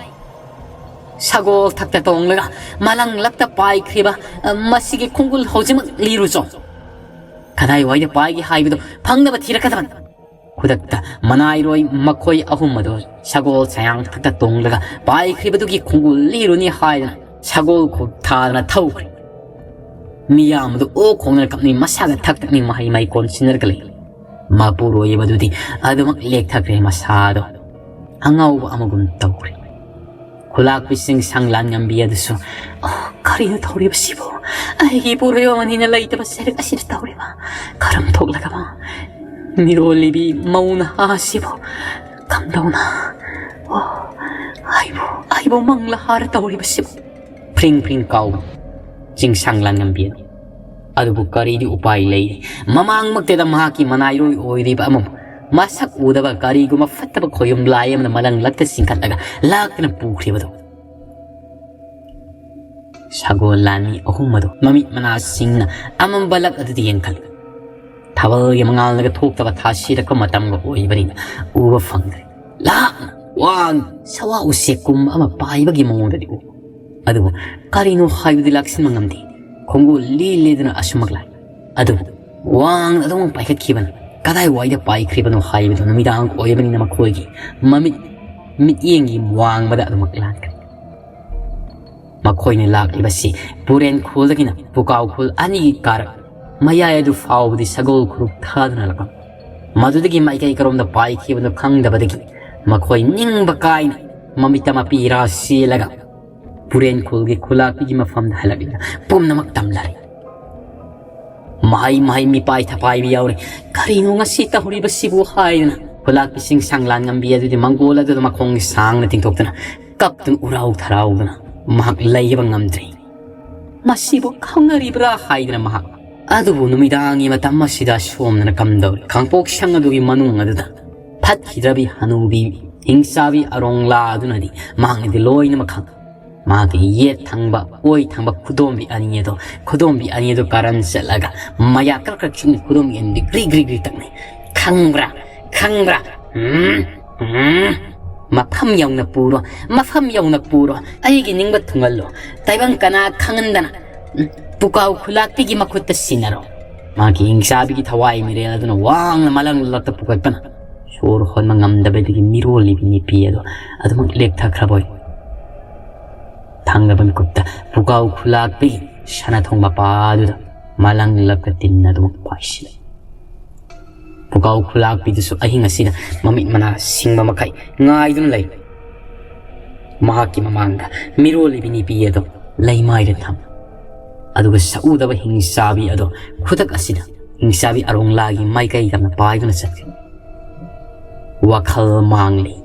ꯁꯒꯣꯜ ꯊꯛꯇ ꯇꯣꯡꯂꯒ ꯃꯂꯪ ꯂꯛꯇ ꯄꯥꯏꯈ꯭ꯔꯤꯕ, ꯑ, ꯃꯁꯤꯒꯤ ꯈꯣꯡꯒꯨꯜ ꯍꯧꯖꯤꯛꯃꯛ ꯂꯤꯔꯨꯆꯣ꯫ ꯀꯗꯥꯏꯋꯥꯏꯗ ꯄꯥꯏꯒꯦ ꯍꯥꯏꯕꯗꯨ ꯐꯪꯅꯕ ꯊꯤꯔꯛꯀꯗꯕꯅꯤ꯫" ꯈꯨꯗꯛꯇ ꯃꯅꯥꯏꯔꯣꯏ ꯃꯈꯣꯏ ꯑꯍꯨꯝ ꯑꯗꯨ ꯁꯒꯣꯜ ꯁꯌꯥꯡ ꯊꯛꯇ ꯇꯣꯡꯂꯒ ꯄꯥꯏꯈ꯭ꯔꯤꯕꯗꯨꯒꯤ ꯈꯣꯡꯒꯨꯜ ꯂꯤꯔꯨꯅꯤ ꯍꯥꯏꯗꯨꯅ ꯁꯒꯣꯜ ꯈꯣꯡ ꯊꯥꯗꯨꯅ ꯊꯧꯈ꯭ꯔꯦ꯫ ꯃꯤꯌꯥꯝ ꯑꯗꯨ ꯑꯣꯛ ꯈꯣꯡꯗꯅ ꯀꯞꯅꯤꯡ ꯃꯁꯥꯒ ꯊꯛꯇꯛꯅꯤꯡ ꯃꯍꯩ ꯃꯍꯩ ꯀꯣꯟꯁꯤꯟꯅꯔꯒ ꯂꯩ꯫ ꯃꯄꯨꯔꯣꯏꯕꯗꯨꯗꯤ ꯑꯗꯨꯃꯛ ꯂꯦꯛꯊꯈ꯭ꯔꯦ, ꯃꯁꯥꯗꯣ ꯑꯉꯥꯎꯕ ꯑꯃꯒꯨꯝ ꯇꯧꯈ꯭ꯔꯦ꯫ ꯈꯨꯂꯥꯛꯄꯤꯁꯤꯡ ꯁꯪꯂꯥꯟ ꯉꯝꯕꯤ ꯑꯗꯨꯁꯨ, "ꯑꯣ, ꯀꯔꯤꯅꯣ ꯇꯧꯔꯤꯕꯁꯤꯕꯨ? ꯑꯩꯒꯤ ꯏꯄꯨꯔꯣꯏꯕ ꯃꯅꯤꯅ ꯂꯩꯇꯕ ꯁꯔꯛ ꯑꯁꯤꯗ ꯇꯧꯔꯤꯕ ꯀꯔꯝ ꯊꯣꯛꯂꯒ ꯃꯤꯔꯣꯜꯂꯤꯕꯤ ꯃꯧ ꯅꯍꯥ ꯑꯁꯤꯕꯨ ꯀꯝꯗꯧꯅ? ꯑꯣ, ꯑꯩꯕꯨ, ꯑꯩꯕꯨ ꯃꯪꯂꯥ ꯍꯥꯔ ꯇꯧꯔꯤꯕꯁꯤꯕꯨ?" ꯐ꯭ꯔꯤꯡ ꯐ꯭ꯔꯤꯡ ꯀꯥꯎꯕ ꯆꯤꯡꯁꯥꯡ ꯂꯥꯟꯉꯝꯕꯤ ꯑꯗꯨ꯫ ꯑꯗꯨꯕꯨ ꯀꯔꯤꯗꯤ ꯎꯄꯥꯏ ꯂꯩ? ꯃꯃꯥꯡꯃꯛꯇꯗ ꯃꯍꯥꯛꯀꯤ ꯃꯅꯥꯏꯔꯣꯏ ꯑꯣꯏꯔꯤꯕ ꯑꯃꯕꯨ ꯃꯁꯛ ꯎꯗꯕ ꯀꯔꯤꯒꯨꯝꯕ ꯐꯠꯇꯕ ꯈꯣꯌꯨꯝ ꯂꯥꯏ ꯑꯃꯅ ꯃꯂꯪ ꯂꯛꯇ ꯆꯤꯡꯈꯠꯂꯒ ꯂꯥꯛꯇꯨꯅ ꯄꯨꯈ꯭ꯔꯤꯕꯗꯨ꯫ ꯁꯒꯣꯜ ꯂꯥꯟꯃꯤ ꯑꯍꯨꯝ ꯑꯗꯨ ꯃꯃꯤꯠ ꯃꯅꯥꯁꯤꯡꯅ ꯑꯃꯝꯕ ꯂꯛ ꯑꯗꯨꯗ ꯌꯦꯡꯈꯠꯂꯤ꯫ ꯊꯥꯕꯜꯒꯤ ꯃꯉꯥꯜꯅꯒ ꯊꯣꯛꯇꯕ ꯊꯥ ꯁꯤꯔꯛꯄ ꯃꯇꯝꯒ ꯑꯣꯏꯕꯅꯤꯅ ꯎꯕ ꯐꯪꯗ꯭ꯔꯦ꯫ ꯂꯥꯞꯅ ꯋꯥꯡ ꯁꯋꯥ ꯎꯆꯦꯛꯀꯨꯝꯕ ꯑꯃ ꯄꯥꯏꯕꯒꯤ ꯃꯑꯣꯡꯗꯗꯤ ꯎ꯫ ꯑꯗꯨꯕꯨ ꯀꯔꯤꯅꯣ ꯍꯥꯏꯕꯗꯤ ꯂꯥꯛꯁꯤꯟꯕ ꯉꯝꯗꯦ꯫ ꯈꯣꯡꯒꯨꯜ ꯂꯤ ꯂꯤꯗꯨꯅ ꯑꯁꯨꯃꯛ ꯂꯥꯛꯏ꯫ ꯑꯗꯨꯕꯨ ꯋꯥꯡꯅ ꯑꯗꯨꯃꯛ ꯄꯥꯏꯈꯠꯈꯤꯕꯅ ꯀꯗꯥꯏꯋꯥꯏꯗ ꯄꯥꯏꯈ꯭ꯔꯤꯕꯅꯣ ꯍꯥꯏꯕꯗꯨ ꯅꯨꯃꯤꯗꯥꯡ ꯑꯣꯏꯕꯅꯤꯅ ꯃꯈꯣꯏꯒꯤ ꯃꯃꯤꯠ, ꯃꯤꯠꯌꯦꯡꯒꯤ ꯋꯥꯡꯃꯗ ꯑꯗꯨꯃꯛ ꯂꯥꯟꯈ꯭ꯔꯦ꯫ ꯃꯈꯣꯏꯅ ꯂꯥꯛꯂꯤꯕꯁꯤ ꯄꯨꯔꯦꯟ ꯈꯨꯜꯗꯒꯤꯅ ꯄꯨꯀꯥꯎ ꯈꯨꯜ ꯑꯅꯤꯒꯤ ꯀꯥꯔꯛ ꯃꯌꯥꯏ ꯑꯗꯨ ꯐꯥꯎꯕꯗꯤ ꯁꯒꯣꯜ ꯈꯨꯔꯨꯞ ꯊꯥꯗꯨꯅ ꯂꯥꯛꯂꯝꯃꯤ꯫ ꯃꯗꯨꯗꯒꯤ ꯃꯥꯏꯀꯩ ꯀꯔꯣꯝꯗ ꯄꯥꯏꯈꯤꯕꯅꯣ ꯈꯪꯗꯕꯗꯒꯤ ꯃꯈꯣꯏ ꯅꯤꯡꯕ ꯀꯥꯏꯅ ꯃꯃꯤꯠꯇ ꯃꯄꯤ ꯏꯔꯥ ꯁꯤꯜꯂꯒ ꯄꯨꯔꯦꯟ ꯈꯨꯜꯒꯤ ꯈꯨꯂꯥꯛꯄꯤꯒꯤ ꯃꯐꯝꯗ ꯍꯜꯂꯛꯂꯤꯕ ꯄꯨꯝꯅꯃꯛ ꯇꯝꯂꯔꯦ꯫ ꯃꯍꯩ ꯃꯍꯩ ꯃꯤꯄꯥꯏ ꯊꯄꯥꯏꯕ ꯌꯥꯎꯔꯦ꯫ "ꯀꯔꯤꯅꯣ ꯉꯁꯤ ꯇꯧꯔꯤꯕꯁꯤꯕꯨ?" ꯍꯥꯏꯗꯨꯅ ꯈꯨꯂꯥꯛꯄꯤꯁꯤꯡ ꯁꯥꯡꯂꯥꯟ ꯉꯝꯕꯤ ꯑꯗꯨꯗꯤ ꯃꯪꯒꯣꯜ ꯑꯗꯨꯗ ꯃꯈꯣꯡꯒꯤ ꯁꯥꯡꯅ ꯇꯤꯡꯊꯣꯛꯇꯨꯅ ꯀꯞꯇꯨꯅ ꯎꯔꯥꯎ ꯊꯔꯥꯎꯗꯨꯅ ꯃꯍꯥꯛ ꯂꯩꯕ ꯉꯝꯗ꯭ꯔꯦ꯫ "ꯃꯁꯤꯕꯨ ꯈꯪꯅꯔꯤꯕ꯭ꯔꯥ?" ꯍꯥꯏꯗꯅ ꯃꯍꯥꯛ꯫ ꯑꯗꯨꯕꯨ ꯅꯨꯃꯤꯗꯥꯡꯒꯤ ꯃꯇꯝ ꯑꯁꯤꯗ ꯁꯣꯝꯗꯅ ꯀꯝꯗꯧꯔꯤ? ꯈꯥꯡꯄꯣꯛ ꯁꯪ ꯑꯗꯨꯒꯤ ꯃꯅꯨꯡ ꯑꯗꯨꯗ ꯐꯠꯈꯤꯗ꯭ꯔꯕꯤ ꯍꯅꯨꯕꯤ ꯍꯤꯡꯆꯥꯕꯤ ꯑꯔꯣꯡꯂꯥ ꯑꯗꯨꯅꯗꯤ ꯃꯍꯥꯛꯅꯗꯤ ꯂꯣꯏꯅꯃꯛ ꯈꯪ꯫ ꯃꯍꯥꯛꯀꯤ ꯌꯦꯠ ꯊꯪꯕ, ꯑꯣꯏ ꯊꯪꯕ ꯈꯨꯗꯣꯝꯕꯤ ꯑꯅꯤ ꯑꯗꯣ, ꯈꯨꯗꯣꯝꯕꯤ ꯑꯅꯤ ꯑꯗꯨ ꯀꯥꯔꯟ ꯆꯠꯂꯒ ꯃꯌꯥ ꯀ꯭ꯔꯛ ꯀ꯭ꯔꯛ ꯆꯤꯛꯅ ꯈꯨꯗꯣꯝꯕꯤ ꯑꯅꯤꯗꯤ ꯒ꯭ꯔꯤ ꯒ꯭ꯔꯤ ꯒ꯭ꯔꯤ ꯇꯛꯅꯩ꯫ "ꯈꯪꯕ꯭ꯔꯥ? ꯈꯪꯕ꯭ꯔꯥ? ꯎꯝ, ꯎꯝ꯫ ꯃꯐꯝ ꯌꯧꯅ ꯄꯨꯔꯣ, ꯃꯐꯝ ꯌꯧꯅ ꯄꯨꯔꯣ, ꯑꯩꯒꯤ ꯅꯤꯡꯕ ꯊꯨꯡꯍꯜꯂꯣ꯫ ꯇꯥꯏꯕꯪ ꯀꯅꯥ ꯈꯪꯍꯟꯗꯅ, ꯎꯝ, ꯄꯨꯀꯥꯎ ꯈꯨꯂꯥꯛꯄꯤꯒꯤ ꯃꯈꯨꯠꯇ ꯁꯤꯟꯅꯔꯣ꯫" ꯃꯍꯥꯛꯀꯤ ꯍꯤꯡꯆꯥꯕꯤꯒꯤ ꯊꯋꯥꯏ ꯃꯤꯔꯦꯜ ꯑꯗꯨꯅ ꯋꯥꯡꯅ ꯃꯂꯪꯂꯛꯇ ꯄꯨꯈꯠꯄꯅ ꯁꯣꯔ ꯍꯣꯟꯕ ꯉꯝꯗꯕꯗꯒꯤ ꯃꯤꯔꯣꯜꯂꯤꯕꯤ ꯅꯨꯄꯤ ꯑꯗꯨ ꯑꯗꯨꯃꯛ ꯂꯦꯛꯊꯈ꯭ꯔꯕ ꯑꯣꯏ꯫ ꯊꯪꯅꯕ ꯃꯤꯀꯨꯞꯇ ꯄꯨꯀꯥꯎ ꯈꯨꯂꯥꯛꯄꯤꯒꯤ ꯁꯅꯥꯊꯣꯡ ꯃꯄꯥꯗꯨꯗ ꯃꯂꯪꯂꯛꯇ ꯇꯤꯟꯅ ꯑꯗꯨꯃꯛ ꯄꯥꯏꯁꯤꯜꯂꯦ꯫ ꯄꯨꯀꯥꯎ ꯈꯨꯂꯥꯛꯄꯤꯗꯨꯁꯨ ꯑꯍꯤꯡ ꯑꯁꯤꯗ ꯃꯃꯤꯠ ꯃꯅꯥ ꯁꯤꯡꯕ ꯃꯈꯩ ꯉꯥꯏꯗꯨꯅ ꯂꯩ꯫ ꯃꯍꯥꯛꯀꯤ ꯃꯃꯥꯡꯗ ꯃꯤꯔꯣꯜꯂꯤꯕꯤ ꯅꯨꯄꯤ ꯑꯗꯨ ꯂꯩꯃꯥꯏꯗ ꯊꯝ꯫ ꯑꯗꯨꯒ ꯁꯛꯎꯗꯕ ꯍꯤꯡꯆꯥꯕꯤ ꯑꯗꯣ ꯈꯨꯗꯛ ꯑꯁꯤꯗ ꯍꯤꯡꯆꯥꯕꯤ ꯑꯔꯣꯡꯂꯥꯒꯤ ꯃꯥꯏꯀꯩ ꯇꯝꯅ ꯄꯥꯏꯗꯨꯅ ꯆꯠꯈꯤ꯫ ꯋꯥꯈꯜ ꯃꯥꯡꯂꯤ꯫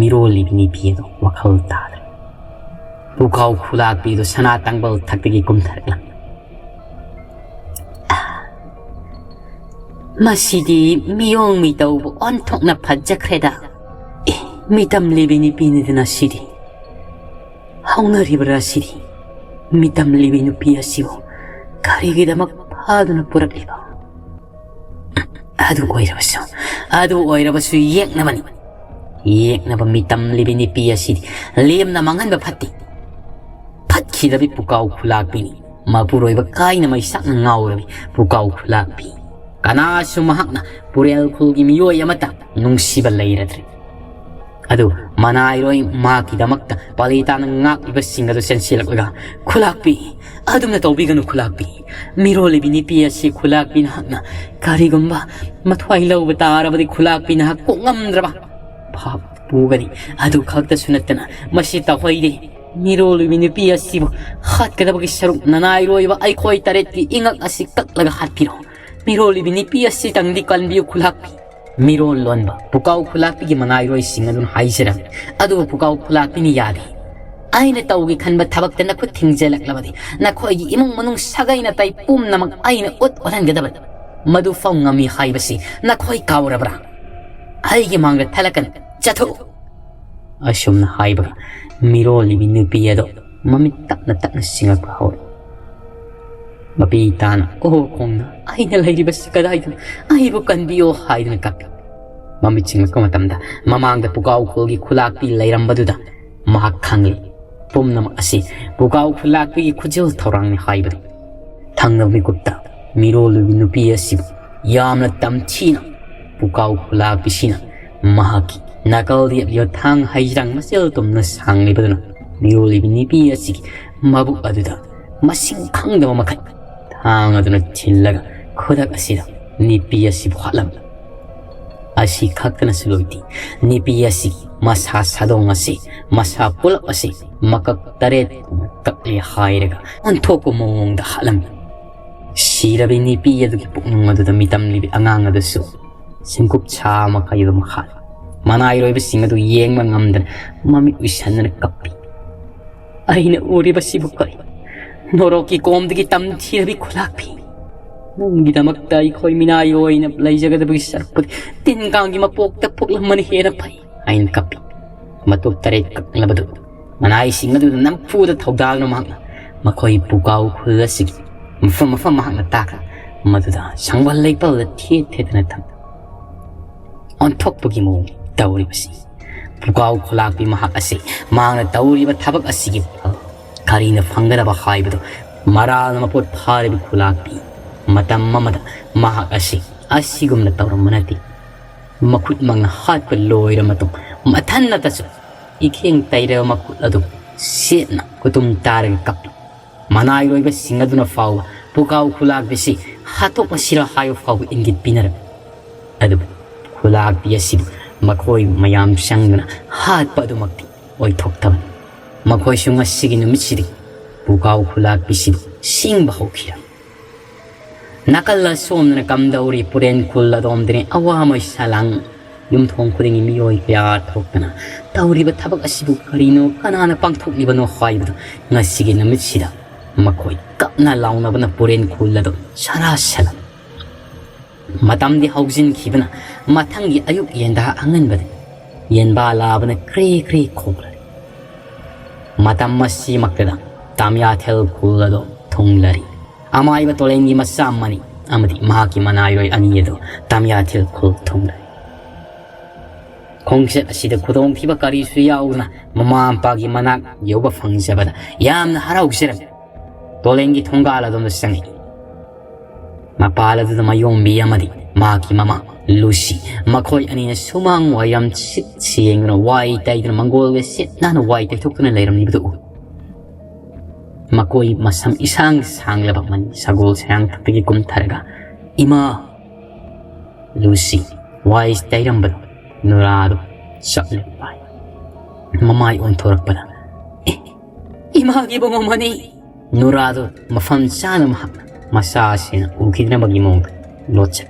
ꯃꯤꯔꯣꯜꯂꯤꯕꯤ ꯅꯨꯄꯤ ꯑꯗꯣ ꯋꯥꯈꯜ ꯇꯥꯗ꯭ꯔꯦ꯫ ꯄꯨꯀꯥꯎ ꯈꯨꯂꯥꯛꯄꯤ ꯑꯗꯨ ꯁꯅꯥ ꯇꯥꯡꯕꯜ ꯊꯛꯇꯒꯤ ꯀꯨꯝꯊꯔꯛꯂꯝꯃꯤ꯫ "ꯃꯁꯤꯗꯤ ꯃꯤꯑꯣꯡ ꯃꯤꯇꯧꯕꯨ ꯑꯣꯟꯊꯣꯛꯅ ꯐꯖꯈ꯭ꯔꯦꯗ꯫ ꯑꯦ, ꯃꯤꯇꯝꯂꯤꯕꯤ ꯅꯨꯄꯤꯅꯤꯗꯅ ꯁꯤꯗꯤ꯫ ꯍꯧꯅꯔꯤꯕ꯭ꯔꯥ ꯁꯤꯗꯤ? ꯃꯤꯇꯝꯂꯤꯕꯤ ꯅꯨꯄꯤ ꯑꯁꯤꯕꯨ ꯀꯔꯤꯒꯤꯗꯃꯛ ꯐꯥꯗꯨꯅ ꯄꯨꯔꯛꯂꯤꯕ? ꯑꯗꯨ ꯑꯣꯏꯔꯕꯁꯨ, ꯑꯗꯨ ꯑꯣꯏꯔꯕꯁꯨ ꯌꯦꯛꯅꯕꯅꯤ꯫ ꯌꯦꯛꯅꯕ ꯃꯤꯇꯝꯂꯤꯕꯤ ꯅꯨꯄꯤ ꯑꯁꯤꯗꯤ ꯂꯦꯝꯅ ꯃꯥꯡꯍꯟꯕ ꯐꯠꯇꯦ꯫ ꯐꯠꯈꯤꯗꯕꯤ ꯄꯨꯀꯥꯎ ꯈꯨꯂꯥꯛꯄꯤꯅꯤ꯫ ꯃꯄꯨꯔꯣꯏꯕ ꯀꯥꯏꯅ ꯃꯩꯁꯥꯛꯅ ꯉꯥꯎꯔꯕꯤ ꯄꯨꯀꯥꯎ ꯈꯨꯂꯥꯛꯄꯤ꯫ ꯀꯅꯥꯁꯨ ꯃꯍꯥꯛꯅ ꯄꯨꯔꯦꯜ ꯈꯨꯜꯒꯤ ꯃꯤꯑꯣꯏ ꯑꯃꯠꯇ ꯅꯨꯡꯁꯤꯕ ꯂꯩꯔꯗ꯭ꯔꯦ꯫ ꯑꯗꯨ ꯃꯅꯥꯏꯔꯣꯏ ꯃꯍꯥꯛꯀꯤꯗꯃꯛꯇ ꯄꯥꯂꯤ ꯇꯥꯅ ꯉꯥꯛꯂꯤꯕꯁꯤꯡ ꯑꯗꯨ ꯆꯦꯟꯁꯤꯜꯂꯛꯂꯒ, "ꯈꯨꯂꯥꯛꯄꯤ, ꯑꯗꯨꯝꯅ ꯇꯧꯕꯤꯒꯅꯨ ꯈꯨꯂꯥꯛꯄꯤ꯫ ꯃꯤꯔꯣꯜꯂꯤꯕꯤ ꯅꯨꯄꯤ ꯑꯁꯤ ꯈꯨꯂꯥꯛꯄꯤ ꯅꯍꯥꯛꯅ ꯀꯔꯤꯒꯨꯝꯕ ꯃꯊ꯭ꯋꯥꯏ ꯂꯧꯕ ꯇꯥꯔꯕꯗꯤ ꯈꯨꯂꯥꯛꯄꯤ ꯅꯍꯥꯛ ꯀꯣꯛ ꯉꯝꯗ꯭ꯔꯕ ꯐꯥꯕ ꯄꯨꯒꯅꯤ꯫ ꯑꯗꯨ ꯈꯛꯇꯁꯨ ꯅꯠꯇꯅ ꯃꯁꯤ ꯇꯧꯍꯩꯗꯦ꯫ ꯃꯤꯔꯣꯜꯂꯤꯕꯤ ꯅꯨꯄꯤ ꯑꯁꯤꯕꯨ ꯍꯥꯠꯀꯗꯕꯒꯤ ꯁꯔꯨꯛ ꯅꯅꯥꯏꯔꯣꯏꯕ ꯑꯩꯈꯣꯏ ꯇꯔꯦꯠꯀꯤ ꯏꯉꯛ ꯑꯁꯤ ꯀꯛꯂꯒ ꯍꯥꯠꯄꯤꯔꯣ꯫ ꯃꯤꯔꯣꯜꯂꯤꯕꯤ ꯅꯨꯄꯤ ꯑꯁꯤꯇꯪꯗꯤ ꯀꯟꯕꯤꯌꯨ ꯈꯨꯂꯥꯛꯄꯤ꯫" ꯃꯤꯔꯣꯜ ꯂꯣꯟꯕ ꯄꯨꯀꯥꯎ ꯈꯨꯂꯥꯛꯄꯤꯒꯤ ꯃꯅꯥꯏꯔꯣꯏꯁꯤꯡ ꯑꯗꯨꯅ ꯍꯥꯏꯖꯔꯝꯃꯤ꯫ ꯑꯗꯨꯕꯨ ꯄꯨꯀꯥꯎ ꯈꯨꯂꯥꯛꯄꯤꯅ ꯌꯥꯗꯦ꯫ "ꯑꯩꯅ ꯇꯧꯒꯦ ꯈꯟꯕ ꯊꯕꯛꯇ ꯅꯈꯨꯠ ꯊꯤꯡꯖꯤꯜꯂꯛꯂꯕꯗꯤ ꯅꯈꯣꯏꯒꯤ ꯏꯃꯨꯡ ꯃꯅꯨꯡ ꯁꯥꯒꯩ ꯅꯥꯇꯩ ꯄꯨꯝꯅꯃꯛ ꯑꯩꯅ ꯎꯠ ꯎꯠꯍꯟꯒꯗꯕꯅꯤ꯫ ꯃꯗꯨ ꯐꯥꯎ ꯉꯝꯃꯤ ꯍꯥꯏꯕꯁꯤ ꯅꯈꯣꯏ ꯀꯥꯎꯔꯕ꯭ꯔꯥ? ꯑꯩꯒꯤ ꯃꯥꯡꯗ ꯊꯠꯂꯛꯀꯅꯨ, ꯆꯠꯊꯣꯛꯎ!" ꯑꯁꯨꯝꯅ ꯍꯥꯏꯕꯒ ꯃꯤꯔꯣꯜꯂꯤꯕꯤ ꯅꯨꯄꯤ ꯑꯗꯣ ꯃꯃꯤꯠ ꯇꯞꯅ ꯇꯞꯅ ꯁꯤꯡꯂꯛꯄ ꯍꯧꯔꯦ꯫ ꯃꯄꯤ ꯇꯥꯅ ꯑꯣ ꯈꯣꯡꯅ "ꯑꯩꯅ ꯂꯩꯔꯤꯕꯁꯤ ꯀꯗꯥꯏꯗꯅꯣ? ꯑꯩꯕꯨ ꯀꯟꯕꯤꯌꯣ" ꯍꯥꯏꯗꯨꯅ ꯀꯞꯄꯤ꯫ ꯃꯃꯤꯠ ꯁꯤꯡꯂꯛꯄ ꯃꯇꯝꯗ ꯃꯃꯥꯡꯗ ꯄꯨꯀꯥꯎ ꯈꯨꯜꯒꯤ ꯈꯨꯂꯥꯛꯄꯤ ꯂꯩꯔꯝꯕꯗꯨꯗ ꯃꯍꯥꯛ ꯈꯪꯂꯦ꯫ ꯄꯨꯝꯅꯃꯛ ꯑꯁꯤ ꯄꯨꯀꯥꯎ ꯈꯨꯂꯥꯛꯄꯤꯒꯤ ꯈꯨꯖꯤꯜ ꯊꯧꯔꯥꯡꯅꯤ ꯍꯥꯏꯕꯗꯨ꯫ ꯊꯪꯅꯕ ꯃꯤꯀꯨꯞꯇ ꯃꯤꯔꯣꯜꯂꯤꯕꯤ ꯅꯨꯄꯤ ꯑꯁꯤꯕꯨ ꯌꯥꯝꯅ ꯇꯝꯊꯤꯅ ꯄꯨꯀꯥꯎ ꯈꯨꯂꯥꯛꯄꯤꯁꯤꯅ ꯃꯍꯥꯛꯀꯤ ꯅꯥꯀꯜꯗ ꯌꯦꯞꯂꯤꯕ ꯊꯥꯡ ꯍꯩꯖ꯭ꯔꯥꯡ ꯃꯆꯦꯜ ꯇꯨꯝꯅ ꯁꯥꯡꯂꯤꯕꯗꯨꯅ ꯃꯤꯔꯣꯜꯂꯤꯕꯤ ꯅꯨꯄꯤ ꯑꯁꯤꯒꯤ ꯃꯕꯨꯛ ꯑꯗꯨꯗ ꯃꯁꯤꯡ ꯈꯪꯗꯕ ꯃꯈꯩ ꯊꯥꯡ ꯑꯗꯨꯅ ꯊꯤꯜꯂꯒ ꯈꯨꯗꯛ ꯑꯁꯤꯗ ꯅꯨꯄꯤ ꯑꯁꯤꯕꯨ ꯍꯥꯠꯂꯝꯃꯤ꯫ ꯑꯁꯤ ꯈꯛꯇꯅꯁꯨ ꯂꯣꯏꯗꯦ, ꯅꯨꯄꯤ ꯑꯁꯤꯒꯤ ꯃꯁꯥ ꯁꯥꯗꯣꯡ ꯑꯁꯤ, ꯃꯁꯥ ꯄꯨꯂꯞ ꯑꯁꯤ ꯃꯀꯛ ꯇꯔꯦꯠ ꯀꯛꯂꯦ ꯍꯥꯏꯔꯒ ꯑꯣꯟꯊꯣꯛꯄ ꯃꯑꯣꯡꯗ ꯍꯥꯠꯂꯝꯃꯤ꯫ ꯁꯤꯔꯕꯤ ꯅꯨꯄꯤ ꯑꯗꯨꯒꯤ ꯄꯨꯛꯅꯨꯡ ꯑꯗꯨꯗ ꯃꯤꯇꯝꯂꯤꯕꯤ ꯑꯉꯥꯡ ꯑꯗꯨꯁꯨ ꯁꯤꯡꯀꯨꯞ ꯁꯥ ꯑꯃ ꯀꯩꯕ ꯃꯈꯥꯗ ꯃꯅꯥꯏꯔꯣꯏꯕꯁꯤꯡ ꯑꯗꯨ ꯌꯦꯡꯕ ꯉꯝꯗꯅ ꯃꯃꯤꯠ ꯎꯏꯁꯟꯗꯅ ꯀꯞꯄꯤ꯫ "ꯑꯩꯅ ꯎꯔꯤꯕꯁꯤꯕꯨ ꯀꯔꯤ? ꯅꯣꯔꯣꯛꯀꯤ ꯀꯣꯝꯗꯒꯤ ꯇꯝꯊꯤꯔꯕꯤ ꯈꯨꯂꯥꯛꯄꯤ꯫ ꯅꯪꯒꯤꯗꯃꯛꯇ ꯑꯩꯈꯣꯏ ꯃꯤꯅꯥꯏ ꯑꯣꯏꯅ ꯂꯩꯖꯒꯗꯕꯒꯤ ꯁꯔꯨꯛꯄꯨꯗꯤ ꯇꯤꯟ ꯀꯥꯡꯒꯤ ꯃꯄꯣꯛꯇ ꯄꯣꯛꯂꯝꯕꯅ ꯍꯦꯟꯅ ꯐꯩ" ꯍꯥꯏꯅ ꯀꯞꯄꯤ꯫ ꯃꯇꯣꯞ ꯇꯔꯦꯠ ꯀꯛꯂꯕꯗꯨ ꯃꯅꯥꯏꯁꯤꯡ ꯑꯗꯨꯗ ꯅꯝꯐꯨꯗ ꯊꯧꯗꯥꯗꯨꯅ ꯃꯍꯥꯛꯅ ꯃꯈꯣꯏ ꯄꯨꯀꯥꯎ ꯈꯨꯜ ꯑꯁꯤꯒꯤ ꯃꯐꯝ ꯃꯐꯝ ꯃꯍꯥꯛꯅ ꯇꯥꯛꯈ꯭ꯔ ꯃꯗꯨꯗ ꯁꯪꯕꯜ ꯂꯩꯄꯜꯗ ꯊꯦꯠ ꯊꯦꯠꯇꯅ ꯊꯝ ꯑꯣꯟꯊꯣꯛꯄꯒꯤ ꯃꯑꯣꯡ ꯇꯧꯔꯤꯕꯁꯤ꯫ ꯄꯨꯀꯥꯎ ꯈꯨꯂꯥꯛꯄꯤ ꯃꯍꯥꯛ ꯑꯁꯤ ꯃꯍꯥꯛꯅ ꯇꯧꯔꯤꯕ ꯊꯕꯛ ꯑꯁꯤꯒꯤ ꯐꯜ ꯀꯔꯤꯅ ꯐꯪꯒꯗꯕ ꯍꯥꯏꯕꯗꯨ ꯃꯔꯥꯜꯅ ꯃꯄꯣꯠ ꯐꯥꯔꯕꯤ ꯈꯨꯂꯥꯛꯄꯤ꯫ ꯃꯇꯝ ꯑꯃꯗ ꯃꯍꯥꯛ ꯑꯁꯤ ꯑꯁꯤꯒꯨꯝꯅ ꯇꯧꯔꯝꯕ ꯅꯠꯇꯦ꯫ ꯃꯈꯨꯠꯃꯛꯅ ꯍꯥꯠꯄ ꯂꯣꯏꯔ ꯃꯇꯨꯡ ꯃꯊꯟꯅꯇꯁꯨ ꯏꯈꯦꯡ ꯇꯩꯔꯕ ꯃꯈꯨꯠ ꯑꯗꯨ ꯁꯦꯠꯅ ꯈꯨꯇꯨꯝ ꯇꯥꯔꯒ ꯀꯞꯄꯤ꯫ ꯃꯅꯥꯏꯔꯣꯏꯕꯁꯤꯡ ꯑꯗꯨꯅ ꯐꯥꯎꯕ ꯄꯨꯀꯥꯎ ꯈꯨꯂꯥꯛꯄꯤꯁꯤ ꯍꯥꯠꯇꯣꯛꯂꯁꯤꯔ ꯍꯥꯏꯕ ꯐꯥꯎꯕ ꯏꯪꯒꯤꯠ ꯄꯤꯅꯔꯝꯃꯤ꯫ ꯑꯗꯨꯕꯨ ꯈꯨꯂꯥꯛꯄꯤ ꯑꯁꯤꯕꯨ ꯃꯈꯣꯏ ꯃꯌꯥꯝ ꯆꯪꯗꯨꯅ ꯍꯥꯠꯄ ꯑꯗꯨꯃꯛꯇꯤ ꯑꯣꯏꯊꯣꯛꯇꯕꯅꯤ꯫ ꯃꯈꯣꯏꯁꯨ ꯉꯁꯤꯒꯤ ꯅꯨꯃꯤꯠꯁꯤꯗꯤ ꯄꯨꯀꯥꯎ ꯈꯨꯂꯥꯛꯄꯤꯁꯤꯕꯨ ꯁꯤꯡꯕ ꯍꯧꯈꯤꯔꯝꯃꯤ꯫ ꯅꯥꯀꯜ ꯑꯁꯣꯝꯗꯅ ꯀꯝꯗꯧꯔꯤ ꯄꯨꯔꯦꯟ ꯈꯨꯜ ꯑꯗꯣꯝꯗꯅꯤ ꯑꯋꯥ ꯃꯩꯁꯥ ꯂꯥꯡ꯫ ꯌꯨꯝꯊꯣꯡ ꯈꯨꯗꯤꯡꯒꯤ ꯃꯤꯑꯣꯏ ꯀꯌꯥ ꯊꯣꯛꯇꯅ ꯇꯧꯔꯤꯕ ꯊꯕꯛ ꯑꯁꯤꯕꯨ ꯀꯔꯤꯅꯣ, ꯀꯅꯥꯅ ꯄꯥꯡꯊꯣꯛꯂꯤꯕꯅꯣ ꯍꯥꯏꯕꯗꯨ ꯉꯁꯤꯒꯤ ꯅꯨꯃꯤꯠꯁꯤꯗ ꯃꯈꯣꯏ ꯀꯞꯅ ꯂꯥꯎꯅꯕꯅ ꯄꯨꯔꯦꯟ ꯈꯨꯜ ꯑꯗꯨ ꯁꯔꯥ ꯁꯂꯥ꯫ ꯃꯇꯝꯗꯤ ꯍꯧꯖꯤꯟꯈꯤꯕꯅ ꯃꯊꯪꯒꯤ ꯑꯌꯨꯛ ꯌꯦꯟꯗꯥ ꯑꯉꯟꯕꯗ ꯌꯦꯟꯕꯥ ꯂꯥꯕꯅ ꯀ꯭ꯔꯦ ꯀ꯭ꯔꯦ ꯈꯣꯡꯂꯔꯤ꯫ ꯃꯇꯝ ꯑꯁꯤꯃꯛꯇꯗ ꯇꯥꯃꯤꯌꯥꯊꯦꯜ ꯈꯨꯜ ꯑꯗꯨ ꯊꯨꯡꯂꯔꯤ꯫ ꯑꯃꯥꯏꯕ ꯇꯣꯂꯦꯟꯒꯤ ꯃꯆꯥ ꯃꯅꯤ ꯑꯃꯗꯤ ꯃꯍꯥꯛꯀꯤ ꯃꯅꯥꯏꯔꯣꯏ ꯑꯅꯤ ꯑꯗꯨ ꯇꯥꯃꯤꯌꯥꯊꯦꯜ ꯈꯨꯜ ꯊꯨꯡꯂꯔꯤ꯫ ꯈꯣꯡꯆꯠ ꯑꯁꯤꯗ ꯈꯨꯗꯣꯡꯊꯤꯕ ꯀꯔꯤꯁꯨ ꯌꯥꯎꯗꯅ ꯃꯃꯥ ꯃꯄꯥꯒꯤ ꯃꯅꯥꯛ ꯌꯧꯕ ꯐꯪꯖꯕꯗ ꯌꯥꯝꯅ ꯍꯔꯥꯎꯖꯔꯝꯃꯤ꯫ ꯇꯣꯂꯦꯟꯒꯤ ꯊꯣꯡꯒꯥꯜ ꯑꯗꯣꯝꯗ ꯆꯪꯉꯛꯏ꯫ ꯃꯄꯥꯜ ꯑꯗꯨꯗ ꯃꯌꯣꯝꯕꯤ ꯑꯃꯗꯤ ꯃꯍꯥꯛꯀꯤ ꯃꯃꯥ ꯂꯨꯁꯤ, ꯃꯈꯣꯏ ꯑꯅꯤꯅ ꯁꯨꯃꯥꯡ ꯋꯥꯏꯔꯝ ꯁꯤꯠ ꯁꯦꯡꯗꯨꯅ ꯋꯥꯏ ꯇꯩꯗꯨꯅ ꯃꯪꯒꯣꯜꯒ ꯁꯤꯠ ꯅꯥꯟꯅ ꯋꯥꯏ ꯇꯩꯊꯣꯛꯇꯨꯅ ꯂꯩꯔꯝꯂꯤꯕꯗꯨ ꯎꯏ꯫ ꯃꯈꯣꯏ ꯃꯁꯝ ꯏꯁꯥꯡ ꯁꯥꯡꯂꯕ ꯃꯅꯤ ꯁꯒꯣꯜ ꯁꯌꯥꯡꯊꯛꯇꯒꯤ ꯀꯨꯝꯊꯔꯒ, "ꯏꯃꯥ!" ꯂꯨꯁꯤ ꯋꯥꯏ ꯇꯩꯔꯝꯕꯗꯨ ꯅꯨꯔꯥꯗꯨ ꯆꯞ ꯂꯦꯞꯄ ꯄꯥꯏ꯫ ꯃꯃꯥꯏ ꯑꯣꯟꯊꯣꯔꯛꯄꯗ, "ꯑꯦ, ꯏꯃꯥꯒꯤ ꯏꯕꯨꯡꯉꯣ ꯃꯅꯤ!" ꯅꯨꯔꯥꯗꯨ ꯃꯐꯝ ꯆꯥꯅ ꯃꯍꯥꯛꯅ ꯃꯆꯥꯁꯤꯅ ꯎꯈꯤꯗ꯭ꯔꯕꯒꯤ ꯃꯑꯣꯡꯗ ꯂꯣꯠꯆꯩ꯫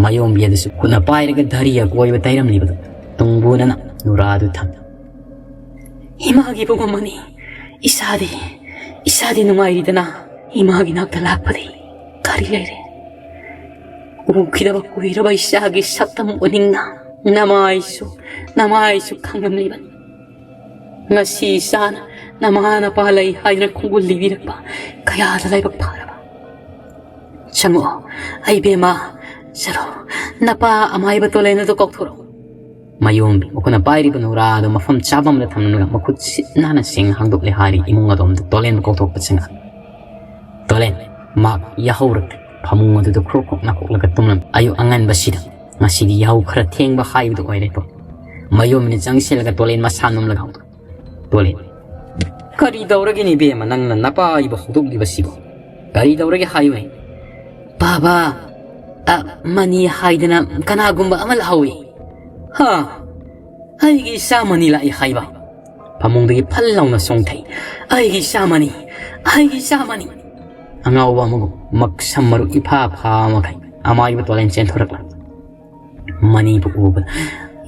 ꯃꯌꯣꯝꯕꯤ ꯑꯗꯨꯁꯨ ꯈꯨꯠꯅ ꯄꯥꯏꯔꯒ ꯙꯔꯤ ꯑꯀꯣꯏꯕ ꯇꯩꯔꯝꯂꯤꯕꯗꯨ ꯇꯨꯡꯕꯨꯅꯅ ꯅꯨꯔꯥꯗꯨ ꯊꯝꯃꯤ꯫ "ꯏꯃꯥꯒꯤ ꯏꯕꯨꯡꯉꯣ ꯃꯅꯤ, ꯏꯁꯥꯗꯤ, ꯏꯁꯥꯗꯤ ꯅꯨꯡꯉꯥꯏꯔꯤꯗꯅ, ꯏꯃꯥꯒꯤ ꯅꯥꯛꯇ ꯂꯥꯛꯄꯗꯤ ꯀꯔꯤ ꯂꯩꯔꯦ? ꯎꯈꯤꯗꯕ ꯀꯨꯏꯔꯕ ꯏꯆꯥꯒꯤ ꯁꯛꯇꯝ ꯎꯅꯤꯡꯅ ꯅꯃꯥꯏꯁꯨ, ꯅꯃꯥꯏꯁꯨ ꯈꯪꯂꯝꯂꯤꯕꯅꯤ꯫ ꯉꯁꯤ ꯏꯆꯥꯅ ꯅꯃꯥ ꯅꯄꯥ ꯂꯩ ꯍꯥꯏꯗꯨꯅ ꯈꯣꯡꯒꯨꯜ ꯂꯤꯕꯤꯔꯛꯄ ꯀꯌꯥꯗ ꯂꯥꯏꯕꯛ ꯐꯔꯕ꯫ ꯆꯪꯉꯛꯑꯣ, ꯑꯩ ꯕꯦꯝꯃ, ꯆꯠꯂꯣ, ꯅꯄꯥ ꯑꯃꯥꯏꯕ ꯇꯣꯂꯦꯟ ꯑꯗꯨ ꯀꯧꯊꯣꯔꯛꯎ꯫" ꯃꯌꯣꯝꯕꯤ ꯃꯈꯨꯠꯅ ꯄꯥꯏꯔꯤꯕ ꯅꯨꯔꯥ ꯑꯗꯨ ꯃꯐꯝ ꯆꯥꯕ ꯑꯃꯗ ꯊꯝꯂꯝꯂꯒ ꯃꯈꯨꯠ ꯁꯤꯠ ꯅꯥꯟꯅ ꯁꯦꯡꯅ ꯍꯥꯡꯗꯣꯛꯂꯦ ꯍꯥꯏꯔꯤ ꯏꯃꯨꯡ ꯑꯗꯣꯝꯗ ꯇꯣꯂꯦꯟꯕꯨ ꯀꯧꯊꯣꯛꯄ ꯆꯪꯉꯛꯏ꯫ ꯇꯣꯂꯦꯟ ꯃꯍꯥꯛ ꯌꯥꯍꯧꯔꯛꯇ꯭ꯔꯤ꯫ ꯐꯃꯨꯡ ꯑꯗꯨꯗ ꯈ꯭ꯔꯣꯛ ꯈ꯭ꯔꯣꯛ ꯅꯥꯈꯣꯛꯂꯒ ꯇꯨꯝꯂꯝꯃꯤ꯫ ꯑꯌꯨꯛ ꯑꯉꯟꯕꯁꯤꯗ ꯉꯁꯤꯗꯤ ꯌꯥꯍꯧ ꯈꯔ ꯊꯦꯡꯕ ꯍꯥꯏꯕꯗꯨ ꯑꯣꯏꯔꯦ꯫ ꯃꯌꯨꯝꯅꯤ ꯆꯪꯁꯤꯜꯂꯒ ꯇꯣꯂꯦꯟ ꯃꯁꯥ ꯅꯣꯝꯂꯒ ꯍꯧꯗꯣꯛ꯫ ꯇꯣꯂꯦꯟ, "ꯀꯔꯤ ꯇꯧꯔꯒꯦꯅꯦ ꯏꯕꯦꯝꯃ, ꯅꯪꯅ ꯅꯄꯥ ꯑꯩꯕꯨ ꯍꯧꯗꯣꯛꯂꯤꯕꯁꯤꯕꯨ? ꯀꯔꯤ ꯇꯧꯔꯒꯦ ꯍꯥꯏꯌꯨꯅꯦ?" "ꯕꯥꯕꯥ, ꯑ, ꯃꯅꯤ ꯍꯥꯏꯗꯅ ꯀꯅꯥꯒꯨꯝꯕ ꯑꯃ ꯂꯥꯛꯍꯧꯏ꯫" "ꯍꯥ? ꯑꯩꯒꯤ ꯏꯆꯥ ꯃꯅꯤ ꯂꯥꯛꯏ ꯍꯥꯏꯕ?" ꯐꯃꯨꯡꯗꯒꯤ ꯐꯜ ꯂꯥꯎꯅ ꯆꯣꯡꯊꯩ꯫ "ꯑꯩꯒꯤ ꯏꯆꯥ ꯃꯅꯤ! ꯑꯩꯒꯤ ꯏꯆꯥ ꯃꯅꯤ!" ꯑꯉꯥꯎꯕ ꯑꯃꯒꯨꯝ ꯃꯛꯁꯝ ꯃꯔꯨ ꯏꯐꯥ ꯐꯥ ꯃꯈꯩ ꯑꯃꯥꯏꯕ ꯇꯣꯂꯦꯟ ꯆꯦꯟꯊꯣꯔꯛꯂ ꯃꯅꯤꯕꯨ ꯎꯕꯗ,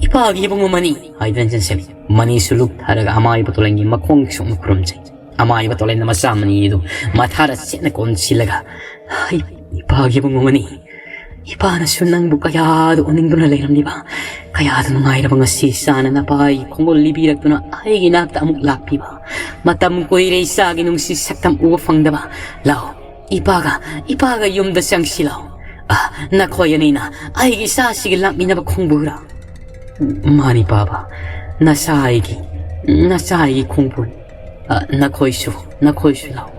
"ꯏꯄꯥꯒꯤ ꯏꯕꯨꯡꯉꯣ ꯃꯅꯤ!" ꯍꯥꯏꯗꯨꯅ ꯆꯦꯟꯁꯤꯜꯂꯤ꯫ ꯃꯅꯤꯁꯨ ꯂꯨꯞꯊꯔꯒ ꯑꯃꯥꯏꯕ ꯇꯣꯂꯦꯟꯒꯤ ꯃꯈꯣꯡ ꯁꯣꯛꯅ ꯈꯨꯔꯨꯝꯖꯩ꯫ ꯑꯃꯥꯏꯕ ꯇꯣꯂꯦꯟꯅ ꯃꯆꯥ ꯃꯅꯤ ꯑꯗꯨ ꯃꯊꯥꯗ ꯆꯦꯠꯅ ꯀꯣꯟꯁꯤꯜꯂꯒ, "ꯏ-, ꯏꯄꯥꯒꯤ ꯏꯕꯨꯡꯉꯣ ꯃꯅꯤ, ꯏꯄꯥꯅꯁꯨ ꯅꯪꯕꯨ ꯀꯌꯥꯗ ꯎꯅꯤꯡꯗꯨꯅ ꯂꯩꯔꯝꯂꯤꯕ, ꯀꯌꯥꯗ ꯅꯨꯡꯉꯥꯏꯔꯕ ꯉꯁꯤ ꯏꯆꯥꯅ ꯅꯄꯥꯒꯤ ꯈꯣꯡꯒꯨꯜ ꯂꯤꯕꯤꯔꯛꯇꯨꯅ ꯑꯩꯒꯤ ꯏꯅꯥꯛꯇ ꯑꯃꯨꯛ ꯂꯥꯛꯄꯤꯕ꯫ ꯃꯇꯝ ꯀꯨꯏꯔꯦ ꯏꯆꯥꯒꯤ ꯅꯨꯡꯁꯤ ꯁꯛꯇꯝ ꯎꯕ ꯐꯪꯗꯕ꯫ ꯂꯥꯛꯑꯣ, ꯏꯄꯥꯒ, ꯏꯄꯥꯒ ꯌꯨꯝꯗ ꯆꯪꯁꯤ ꯂꯥꯛꯑꯣ꯫ ꯑ, ꯅꯈꯣꯏ ꯑꯅꯤꯅ ꯑꯩꯒꯤ ꯏꯆꯥꯁꯤꯒ ꯂꯥꯛꯃꯤꯟꯅꯕ ꯈꯣꯡꯕꯨꯔꯥ?" "ꯃꯥꯅꯤ ꯄꯥꯕ, ꯅꯆꯥ ꯑꯩꯒꯤ, ꯅꯆꯥ ꯑꯩꯒꯤ ꯈꯣꯡꯕꯨꯅꯤ꯫ ꯑ, ꯅꯈꯣꯏꯁꯨ, ꯅꯈꯣꯏꯁꯨ ꯂꯥꯛꯑꯣ꯫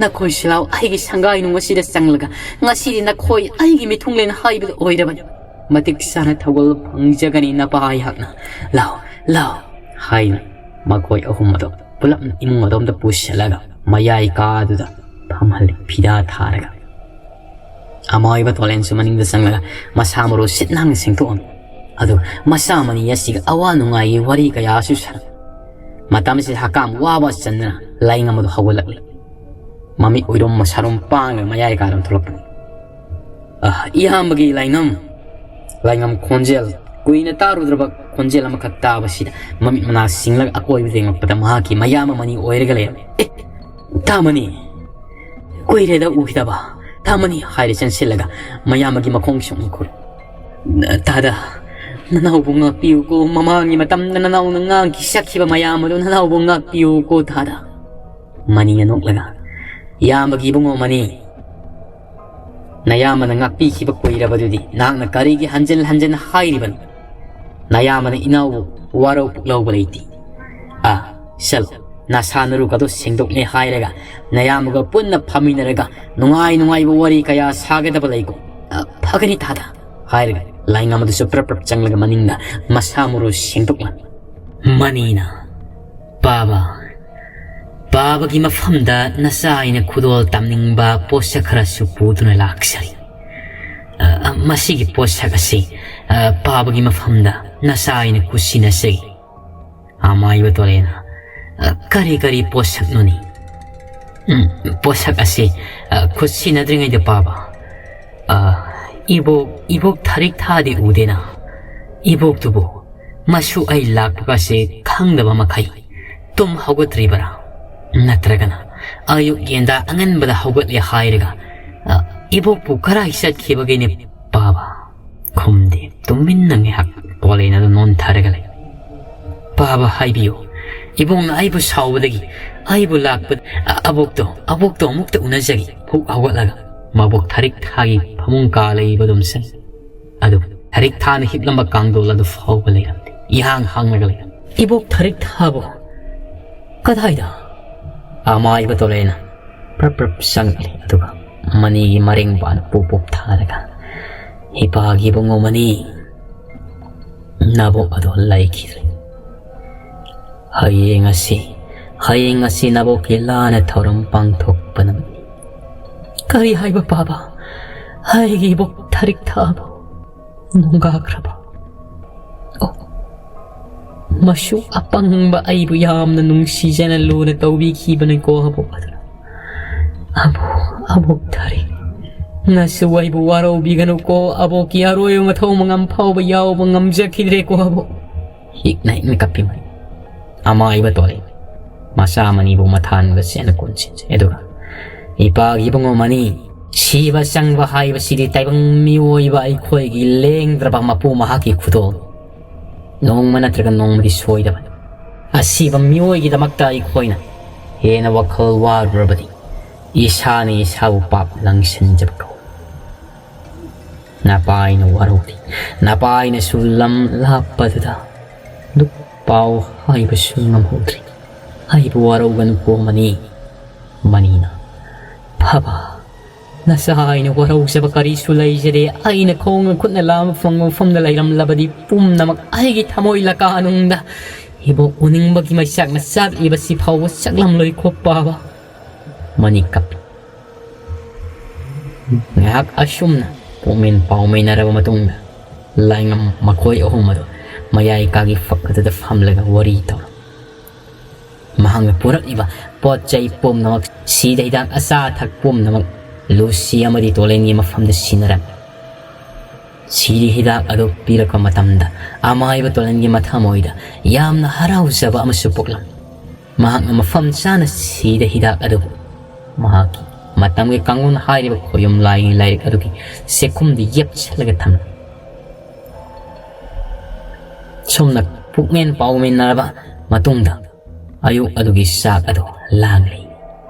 ꯅꯈꯣꯏꯁꯨ ꯂꯥꯛꯑꯣ, ꯑꯩꯒꯤ ꯁꯪꯒꯥꯏ ꯅꯨꯡ ꯑꯁꯤꯗ ꯆꯪꯂꯒ ꯉꯁꯤꯗꯤ ꯅꯈꯣꯏ ꯑꯩꯒꯤ ꯃꯤꯊꯨꯡꯂꯦꯟ ꯍꯥꯏꯕꯗꯨ ꯑꯣꯏꯔꯕꯅꯤ꯫ ꯃꯇꯤꯛ ꯆꯥꯅ ꯊꯧꯒꯜ ꯐꯪꯖꯒꯅꯤ ꯅꯄꯥ ꯑꯩꯍꯥꯛꯅ꯫ ꯂꯥꯛꯑꯣ, ꯂꯥꯛꯑꯣ," ꯍꯥꯏꯅ ꯃꯈꯣꯏ ꯑꯍꯨꯝ ꯑꯗꯨ ꯄꯨꯂꯞ ꯏꯃꯨꯡ ꯑꯗꯣꯝꯗ ꯄꯨꯁꯤꯜꯂꯒ ꯃꯌꯥꯏ ꯀꯥꯗꯨꯗ ꯐꯝꯍꯜꯂꯤ ꯐꯤꯗꯥ ꯊꯥꯔꯒ꯫ ꯑꯃꯥꯏꯕ ꯇꯣꯂꯦꯟꯁꯨ ꯃꯅꯤꯡꯗ ꯆꯪꯂꯒ ꯃꯁꯥ ꯃꯔꯨ ꯁꯤꯠ ꯅꯥꯟꯅ ꯁꯦꯡꯗꯣꯛꯑꯝꯃꯤ꯫ ꯑꯗꯨꯒ ꯃꯆꯥ ꯃꯅꯤ ꯑꯁꯤꯒ ꯑꯋꯥ ꯅꯨꯡꯉꯥꯏꯒꯤ ꯋꯥꯔꯤ ꯀꯌꯥꯁꯨ ꯁꯥꯔꯝꯃꯤ꯫ ꯃꯇꯝꯁꯤꯗ ꯍꯀꯥꯝ ꯋꯥꯕ ꯆꯟꯗꯅ ꯂꯥꯏꯅꯤꯡ ꯑꯃꯗꯨ ꯍꯧꯒꯠꯂꯛꯂꯤ꯫ ꯃꯃꯤꯠ ꯎꯏꯔꯨꯝ ꯃꯁꯥꯔꯨꯝ ꯄꯥꯡꯂꯒ ꯃꯌꯥꯏ ꯀꯥꯔꯝ ꯊꯣꯛꯂꯛꯄꯅꯤ꯫ "ꯑ, ꯏꯌꯥꯝꯕꯒꯤ ꯂꯥꯏꯉꯝ!" ꯂꯥꯏꯉꯝ ꯈꯣꯟꯖꯦꯜ, ꯀꯨꯏꯅ ꯇꯥꯔꯨꯗ꯭ꯔꯕ ꯈꯣꯟꯖꯦꯜ ꯑꯃꯈꯛ ꯇꯥꯕꯁꯤꯗ ꯃꯃꯤꯠ ꯃꯅꯥ ꯁꯤꯡꯂꯒ ꯑꯀꯣꯏꯕꯗ ꯌꯦꯡꯂꯛꯄꯗ ꯃꯍꯥꯛꯀꯤ ꯃꯌꯥꯝꯕ ꯃꯅꯤ ꯑꯣꯏꯔꯒ ꯂꯩꯔꯝꯃꯤ꯫ "ꯑꯦ, ꯇꯥꯃꯅꯤ! ꯀꯨꯏꯔꯦꯗ ꯎꯈꯤꯗꯕ꯫ ꯇꯥꯃꯅꯤ!" ꯍꯥꯏꯔꯦ ꯆꯦꯟꯁꯤꯜꯂꯒ ꯃꯌꯥꯝꯕꯒꯤ ꯃꯈꯣꯡ ꯁꯨꯝ ꯈꯨꯔ-, "ꯇꯥꯗ, ꯅꯅꯥꯎꯕꯨ ꯉꯥꯛꯄꯤꯌꯨꯀꯣ, ꯃꯃꯥꯡꯒꯤ ꯃꯇꯝꯗ ꯅꯅꯥꯎꯅ ꯉꯥꯡꯈꯤ ꯆꯠꯈꯤꯕ ꯃꯌꯥꯝ ꯑꯗꯨ ꯅꯅꯥꯎꯕꯨ ꯉꯥꯛꯄꯤꯌꯨꯀꯣ ꯇꯥꯗ꯫" ꯃꯅꯤꯅ ꯅꯣꯛꯂꯒ, "ꯏꯌꯥꯝꯕꯒꯤ ꯏꯕꯨꯡꯉꯣ ꯃꯅꯤ, ꯅꯌꯥꯝꯕꯅ ꯉꯥꯛꯄꯤꯈꯤꯕ ꯀꯨꯏꯔꯕꯗꯨꯗꯤ ꯅꯍꯥꯛꯅ ꯀꯔꯤꯒꯤ ꯍꯟꯖꯤꯟ ꯍꯟꯖꯤꯟ ꯍꯥꯏꯔꯤꯕꯅꯣ? ꯅꯌꯥꯝꯕꯅ ꯏꯅꯥꯎꯕꯨ ꯋꯥꯔꯧ ꯄꯨꯛꯂꯧꯕ ꯂꯩꯇꯦ꯫ ꯑꯥ, ꯆꯠꯂꯣ, ꯅꯁꯥ ꯅꯔꯨꯒꯗꯣ ꯁꯦꯡꯗꯣꯛꯂꯦ ꯍꯥꯏꯔꯒ ꯅꯌꯥꯝꯕꯒ ꯄꯨꯟꯅ ꯐꯝꯃꯤꯟꯅꯔꯒ ꯅꯨꯡꯉꯥꯏ ꯅꯨꯡꯉꯥꯏꯕ ꯋꯥꯔꯤ ꯀꯌꯥ ꯁꯥꯒꯗꯕ ꯂꯩꯀꯣ꯫ ꯑ, ꯐꯒꯅꯤ ꯇꯥꯗ," ꯍꯥꯏꯔꯒ ꯂꯥꯏꯉꯝ ꯑꯗꯨꯁꯨ ꯄ꯭ꯔꯞ ꯄ꯭ꯔꯞ ꯆꯪꯂꯒ ꯃꯅꯤꯡꯗ ꯃꯁꯥ ꯃꯔꯨ ꯁꯦꯡꯗꯣꯛꯂꯝꯃꯤ꯫ ꯃꯅꯤꯅ, "ꯄꯥꯕ, ꯄꯥꯕꯒꯤ ꯃꯐꯝꯗ ꯅꯆꯥ ꯑꯩꯅ ꯈꯨꯗꯣꯜ ꯇꯝꯅꯤꯡꯕ ꯄꯣꯠꯁꯛ ꯈꯔꯁꯨ ꯄꯨꯗꯨꯅ ꯂꯥꯛꯆꯔꯤ꯫ ꯑ, ꯑ, ꯃꯁꯤꯒꯤ ꯄꯣꯠꯁꯛ ꯑꯁꯤ, ꯑ, ꯄꯥꯕꯒꯤ ꯃꯐꯝꯗ ꯅꯆꯥ ꯑꯩꯅ ꯀꯨꯠꯁꯤꯟꯅꯖꯩ꯫" ꯑꯃꯥꯏꯕ ꯇꯣꯂꯦꯅ, "ꯑ, ꯀꯔꯤ ꯀꯔꯤ ꯄꯣꯠꯁꯛꯅꯣꯅꯤ?" "ꯎꯝ, ꯄꯣꯠꯁꯛ ꯑꯁꯤ, ꯑ, ꯈꯨꯠ ꯁꯤꯟꯅꯗ꯭ꯔꯤꯉꯩꯗ ꯄꯥꯕ, ꯑ, ꯏꯕꯣꯛ, ꯏꯕꯣꯛ ꯊꯔꯤꯛ ꯊꯥꯗꯤ ꯎꯗꯦꯅ꯫ ꯏꯕꯣꯛꯇꯨꯕꯨ ꯃꯁꯨ ꯑꯩ ꯂꯥꯛꯄꯒꯁꯦ ꯈꯪꯗꯕ ꯃꯈꯩ ꯇꯨꯝ ꯍꯧꯒꯠꯇ꯭ꯔꯤꯕꯔꯥ? ꯅꯠꯇ꯭ꯔꯒꯅ ꯑꯌꯨꯛ ꯌꯦꯟꯗꯥ ꯑꯉꯟꯕꯗ ꯍꯧꯒꯠꯂꯦ ꯍꯥꯏꯔꯒ, ꯑ, ꯏꯕꯣꯛꯄꯨ ꯀꯔꯥꯏ ꯆꯠꯈꯤꯕꯒꯦꯅꯦ ꯄꯥꯕ?" ꯈꯨꯝꯗꯦ꯫ ꯇꯨꯃꯤꯟꯅ ꯉꯥꯏꯍꯥꯛ ꯄꯣꯂꯦꯟ ꯑꯗꯨ ꯅꯣꯟꯊꯔꯒ ꯂꯩ꯫ "ꯄꯥꯕ ꯍꯥꯏꯕꯤꯌꯨ, ꯏꯕꯣꯛꯅ ꯑꯩꯕꯨ ꯁꯥꯎꯕꯗꯒꯤ ꯑꯩꯕꯨ ꯂꯥꯛꯄ, ꯑ-, ꯑꯕꯣꯛꯇꯣ, ꯑꯕꯣꯛꯇꯣ ꯑꯃꯨꯛꯇ ꯎꯅꯖꯒꯦ꯫" ꯍꯨꯛ ꯍꯧꯒꯠꯂꯒ ꯃꯕꯣꯛ ꯊꯔꯤꯛ ꯊꯥꯒꯤ ꯐꯃꯨꯡ ꯀꯥ ꯂꯩꯕ ꯑꯗꯨꯝ ꯆꯪ꯫ ꯑꯗꯨ ꯊꯔꯤꯛ ꯊꯥꯅ ꯍꯤꯞꯂꯝꯕ ꯀꯥꯡꯗꯣꯜ ꯑꯗꯨ ꯐꯥꯎꯕ ꯂꯩꯔꯝꯗꯦ꯫ ꯏꯍꯥꯡ ꯍꯥꯡꯂꯒ ꯂꯩꯔꯝ꯫ "ꯏꯕꯣꯛ ꯊꯔꯤꯛ ꯊꯥꯕꯨ ꯀꯗꯥꯏꯗ?" ꯑꯃꯥꯏꯕ ꯇꯣꯂꯦꯅ ꯄ꯭ꯔꯞ ꯄ꯭ꯔꯞ ꯆꯪꯂꯛꯂꯦ꯫ ꯑꯗꯨꯒ ꯃꯅꯤꯒꯤ ꯃꯔꯦꯡ ꯄꯥꯟ ꯄꯨꯞ ꯄꯨꯞ ꯊꯥꯔꯒ, "ꯏꯄꯥꯒꯤ ꯏꯕꯨꯡꯉꯣ ꯃꯅꯤ, ꯅꯕꯣꯛ ꯑꯗꯣ ꯂꯩꯈꯤꯗ꯭ꯔꯦ꯫ ꯍꯌꯦꯡ ꯑꯁꯤ, ꯍꯌꯦꯡ ꯑꯁꯤ ꯅꯕꯣꯛꯀꯤ ꯂꯥꯟꯅ ꯊꯧꯔꯝ ꯄꯥꯡꯊꯣꯛꯄ ꯅꯨꯃꯤꯠꯅꯤ꯫" "ꯀꯔꯤ ꯍꯥꯏꯕ ꯄꯥꯕ? ꯑꯩꯒꯤ ꯏꯕꯣꯛ ꯊꯔꯤꯛ ꯊꯥꯕ ꯅꯣꯡꯒꯥꯈ꯭ꯔꯕ? ꯑꯣ, ꯃꯁꯨ ꯑꯄꯪꯕ ꯑꯩꯕꯨ ꯌꯥꯝꯅ ꯅꯨꯡꯁꯤꯖꯅ ꯂꯨꯅ ꯇꯧꯕꯤꯈꯤꯕꯅꯤꯀꯣ ꯑꯕꯣꯛ ꯑꯗꯨꯅ꯫ ꯑꯕꯣꯛ, ꯑꯕꯣꯛ ꯊꯔꯤ, ꯅꯁꯨ ꯑꯩꯕꯨ ꯋꯥꯔꯧꯕꯤꯒꯅꯨꯀꯣ꯫ ꯑꯕꯣꯛꯀꯤ ꯑꯔꯣꯏꯕ ꯃꯊꯧ ꯃꯉꯝ ꯐꯥꯎꯕ ꯌꯥꯎꯕ ꯉꯝꯖꯈꯤꯗ꯭ꯔꯦꯀꯣ ꯑꯕꯣꯛ꯫" ꯍꯤꯛꯅ ꯍꯤꯛꯅ ꯀꯞꯄꯤ ꯃꯅꯤ꯫ ꯑꯃꯥꯏꯕ ꯇꯣꯂꯦ꯫ ꯃꯆꯥ ꯃꯅꯤꯕꯨ ꯃꯊꯥꯟꯒ ꯆꯦꯟꯅ ꯀꯣꯟꯁꯤꯟꯖꯩ꯫ ꯑꯗꯨꯒ, "ꯏꯄꯥꯒꯤ ꯏꯕꯨꯡꯉꯣ ꯃꯅꯤ, ꯁꯤꯕ ꯆꯪꯕ ꯍꯥꯏꯕꯁꯤꯗꯤ ꯇꯥꯏꯕꯪ ꯃꯤꯑꯣꯏꯕ ꯑꯩꯈꯣꯏꯒꯤ ꯂꯦꯡꯗ꯭ꯔꯕ ꯃꯄꯨ ꯃꯍꯥꯛꯀꯤ ꯈꯨꯗꯣꯜ꯫ ꯅꯣꯡꯃ ꯅꯠꯇ꯭ꯔꯒ ꯅꯣꯡꯃꯗꯤ ꯁꯣꯏꯗꯕꯅꯤ꯫ ꯑꯁꯤꯕ ꯃꯤꯑꯣꯏꯒꯤꯗꯃꯛꯇ ꯑꯩꯈꯣꯏꯅ ꯍꯦꯟꯅ ꯋꯥꯈꯜ ꯋꯥꯔꯨꯔꯕꯗꯤ ꯏꯁꯥꯅ ꯏꯁꯥꯕꯨ ꯄꯥꯞ ꯂꯪꯁꯤꯟꯖꯕ ꯀꯧꯏ꯫ ꯅꯄꯥꯏꯅ ꯋꯥꯔꯧꯔꯤ꯫ ꯅꯄꯥꯏꯅꯁꯨ ꯂꯝ ꯂꯥꯞꯄꯗꯨꯗ ꯂꯨꯞ ꯄꯥꯎ ꯍꯥꯏꯕꯁꯨ ꯉꯝꯍꯧꯗ꯭ꯔꯤ꯫ ꯑꯩꯕꯨ ꯋꯥꯔꯧꯒꯅꯨꯀꯣ ꯃꯅꯤ꯫" ꯃꯅꯤꯅ, "ꯐꯕ, ꯅꯁꯥ ꯑꯩꯅ ꯋꯥꯔꯧꯖꯕ ꯀꯔꯤꯁꯨ ꯂꯩꯖꯗꯦ꯫ ꯑꯩꯅ ꯈꯣꯡꯅ ꯈꯨꯠꯅ ꯂꯥꯝꯕ ꯐꯪꯕ ꯃꯐꯝꯗ ꯂꯩꯔꯝꯂꯕꯗꯤ ꯄꯨꯝꯅꯃꯛ ꯑꯩꯒꯤ ꯊꯃꯣꯏ ꯂꯀꯥꯅꯨꯡꯗ ꯏꯕꯣꯛ ꯎꯅꯤꯡꯕꯒꯤ ꯃꯩꯆꯥꯛꯅ ꯆꯥꯛꯂꯤꯕꯁꯤ ꯐꯥꯎꯕ ꯆꯥꯛꯂꯝꯂꯣꯏ ꯈꯣ ꯄꯥꯕ꯫ ꯃꯅꯤ ꯀꯞꯄꯤ꯫ ꯉꯥꯏꯍꯥꯛ ꯑꯁꯨꯝꯅ ꯄꯨꯛꯃꯦꯟ ꯄꯥꯎꯃꯦꯟꯅꯔꯕ ꯃꯇꯨꯡꯗ ꯂꯥꯏꯉꯝ ꯃꯈꯣꯏ ꯑꯍꯨꯝ ꯑꯗꯨ ꯃꯌꯥꯏ ꯀꯥꯒꯤ ꯐꯛ ꯑꯗꯨꯗ ꯐꯝꯂꯒ ꯋꯥꯔꯤ ꯇꯧꯔꯝꯃꯤ꯫ ꯃꯍꯥꯛꯅ ꯄꯨꯔꯛꯂꯤꯕ ꯄꯣꯠ ꯆꯩ ꯄꯨꯝꯅꯃꯛ, ꯁꯤꯗ ꯍꯤꯗꯥꯛ ꯑꯆꯥ ꯑꯊꯛ ꯄꯨꯝꯅꯃꯛ ꯂꯨꯁꯤ ꯑꯃꯗꯤ ꯇꯣꯂꯦꯟꯒꯤ ꯃꯐꯝꯗ ꯁꯤꯟꯅꯔꯝꯃꯤ꯫ ꯁꯤꯗ ꯍꯤꯗꯥꯛ ꯑꯗꯨ ꯄꯤꯔꯛꯄ ꯃꯇꯝꯗ ꯑꯃꯥꯏꯕ ꯇꯣꯂꯦꯟꯒꯤ ꯃꯊꯃꯣꯏꯗ ꯌꯥꯝꯅ ꯍꯔꯥꯎꯖꯕ ꯑꯃꯁꯨ ꯄꯣꯛꯂꯝꯃꯤ꯫ ꯃꯍꯥꯛꯅ ꯃꯐꯝ ꯆꯥꯅ ꯁꯤꯗ ꯍꯤꯗꯥꯛ ꯑꯗꯨꯕꯨ ꯃꯍꯥꯛꯀꯤ ꯃꯇꯝꯒꯤ ꯀꯥꯡꯂꯣꯟ ꯍꯥꯏꯔꯤꯕ ꯈꯣꯌꯨꯝ ꯂꯥꯏꯒꯤ ꯂꯥꯏꯔꯤꯛ ꯑꯗꯨꯒꯤ ꯆꯦꯛꯈꯨꯝꯗ ꯌꯦꯞꯁꯤꯜꯂꯒ ꯊꯝꯂꯝꯃꯤ꯫ ꯁꯨꯝꯅ ꯄꯨꯛꯃꯦꯟ ꯄꯥꯎꯃꯦꯟꯅꯔꯕ ꯃꯇꯨꯡꯗ ꯑꯌꯨꯛ ꯑꯗꯨꯒꯤ ꯆꯥꯛ ꯑꯗꯨ ꯂꯥꯡꯂꯤ꯫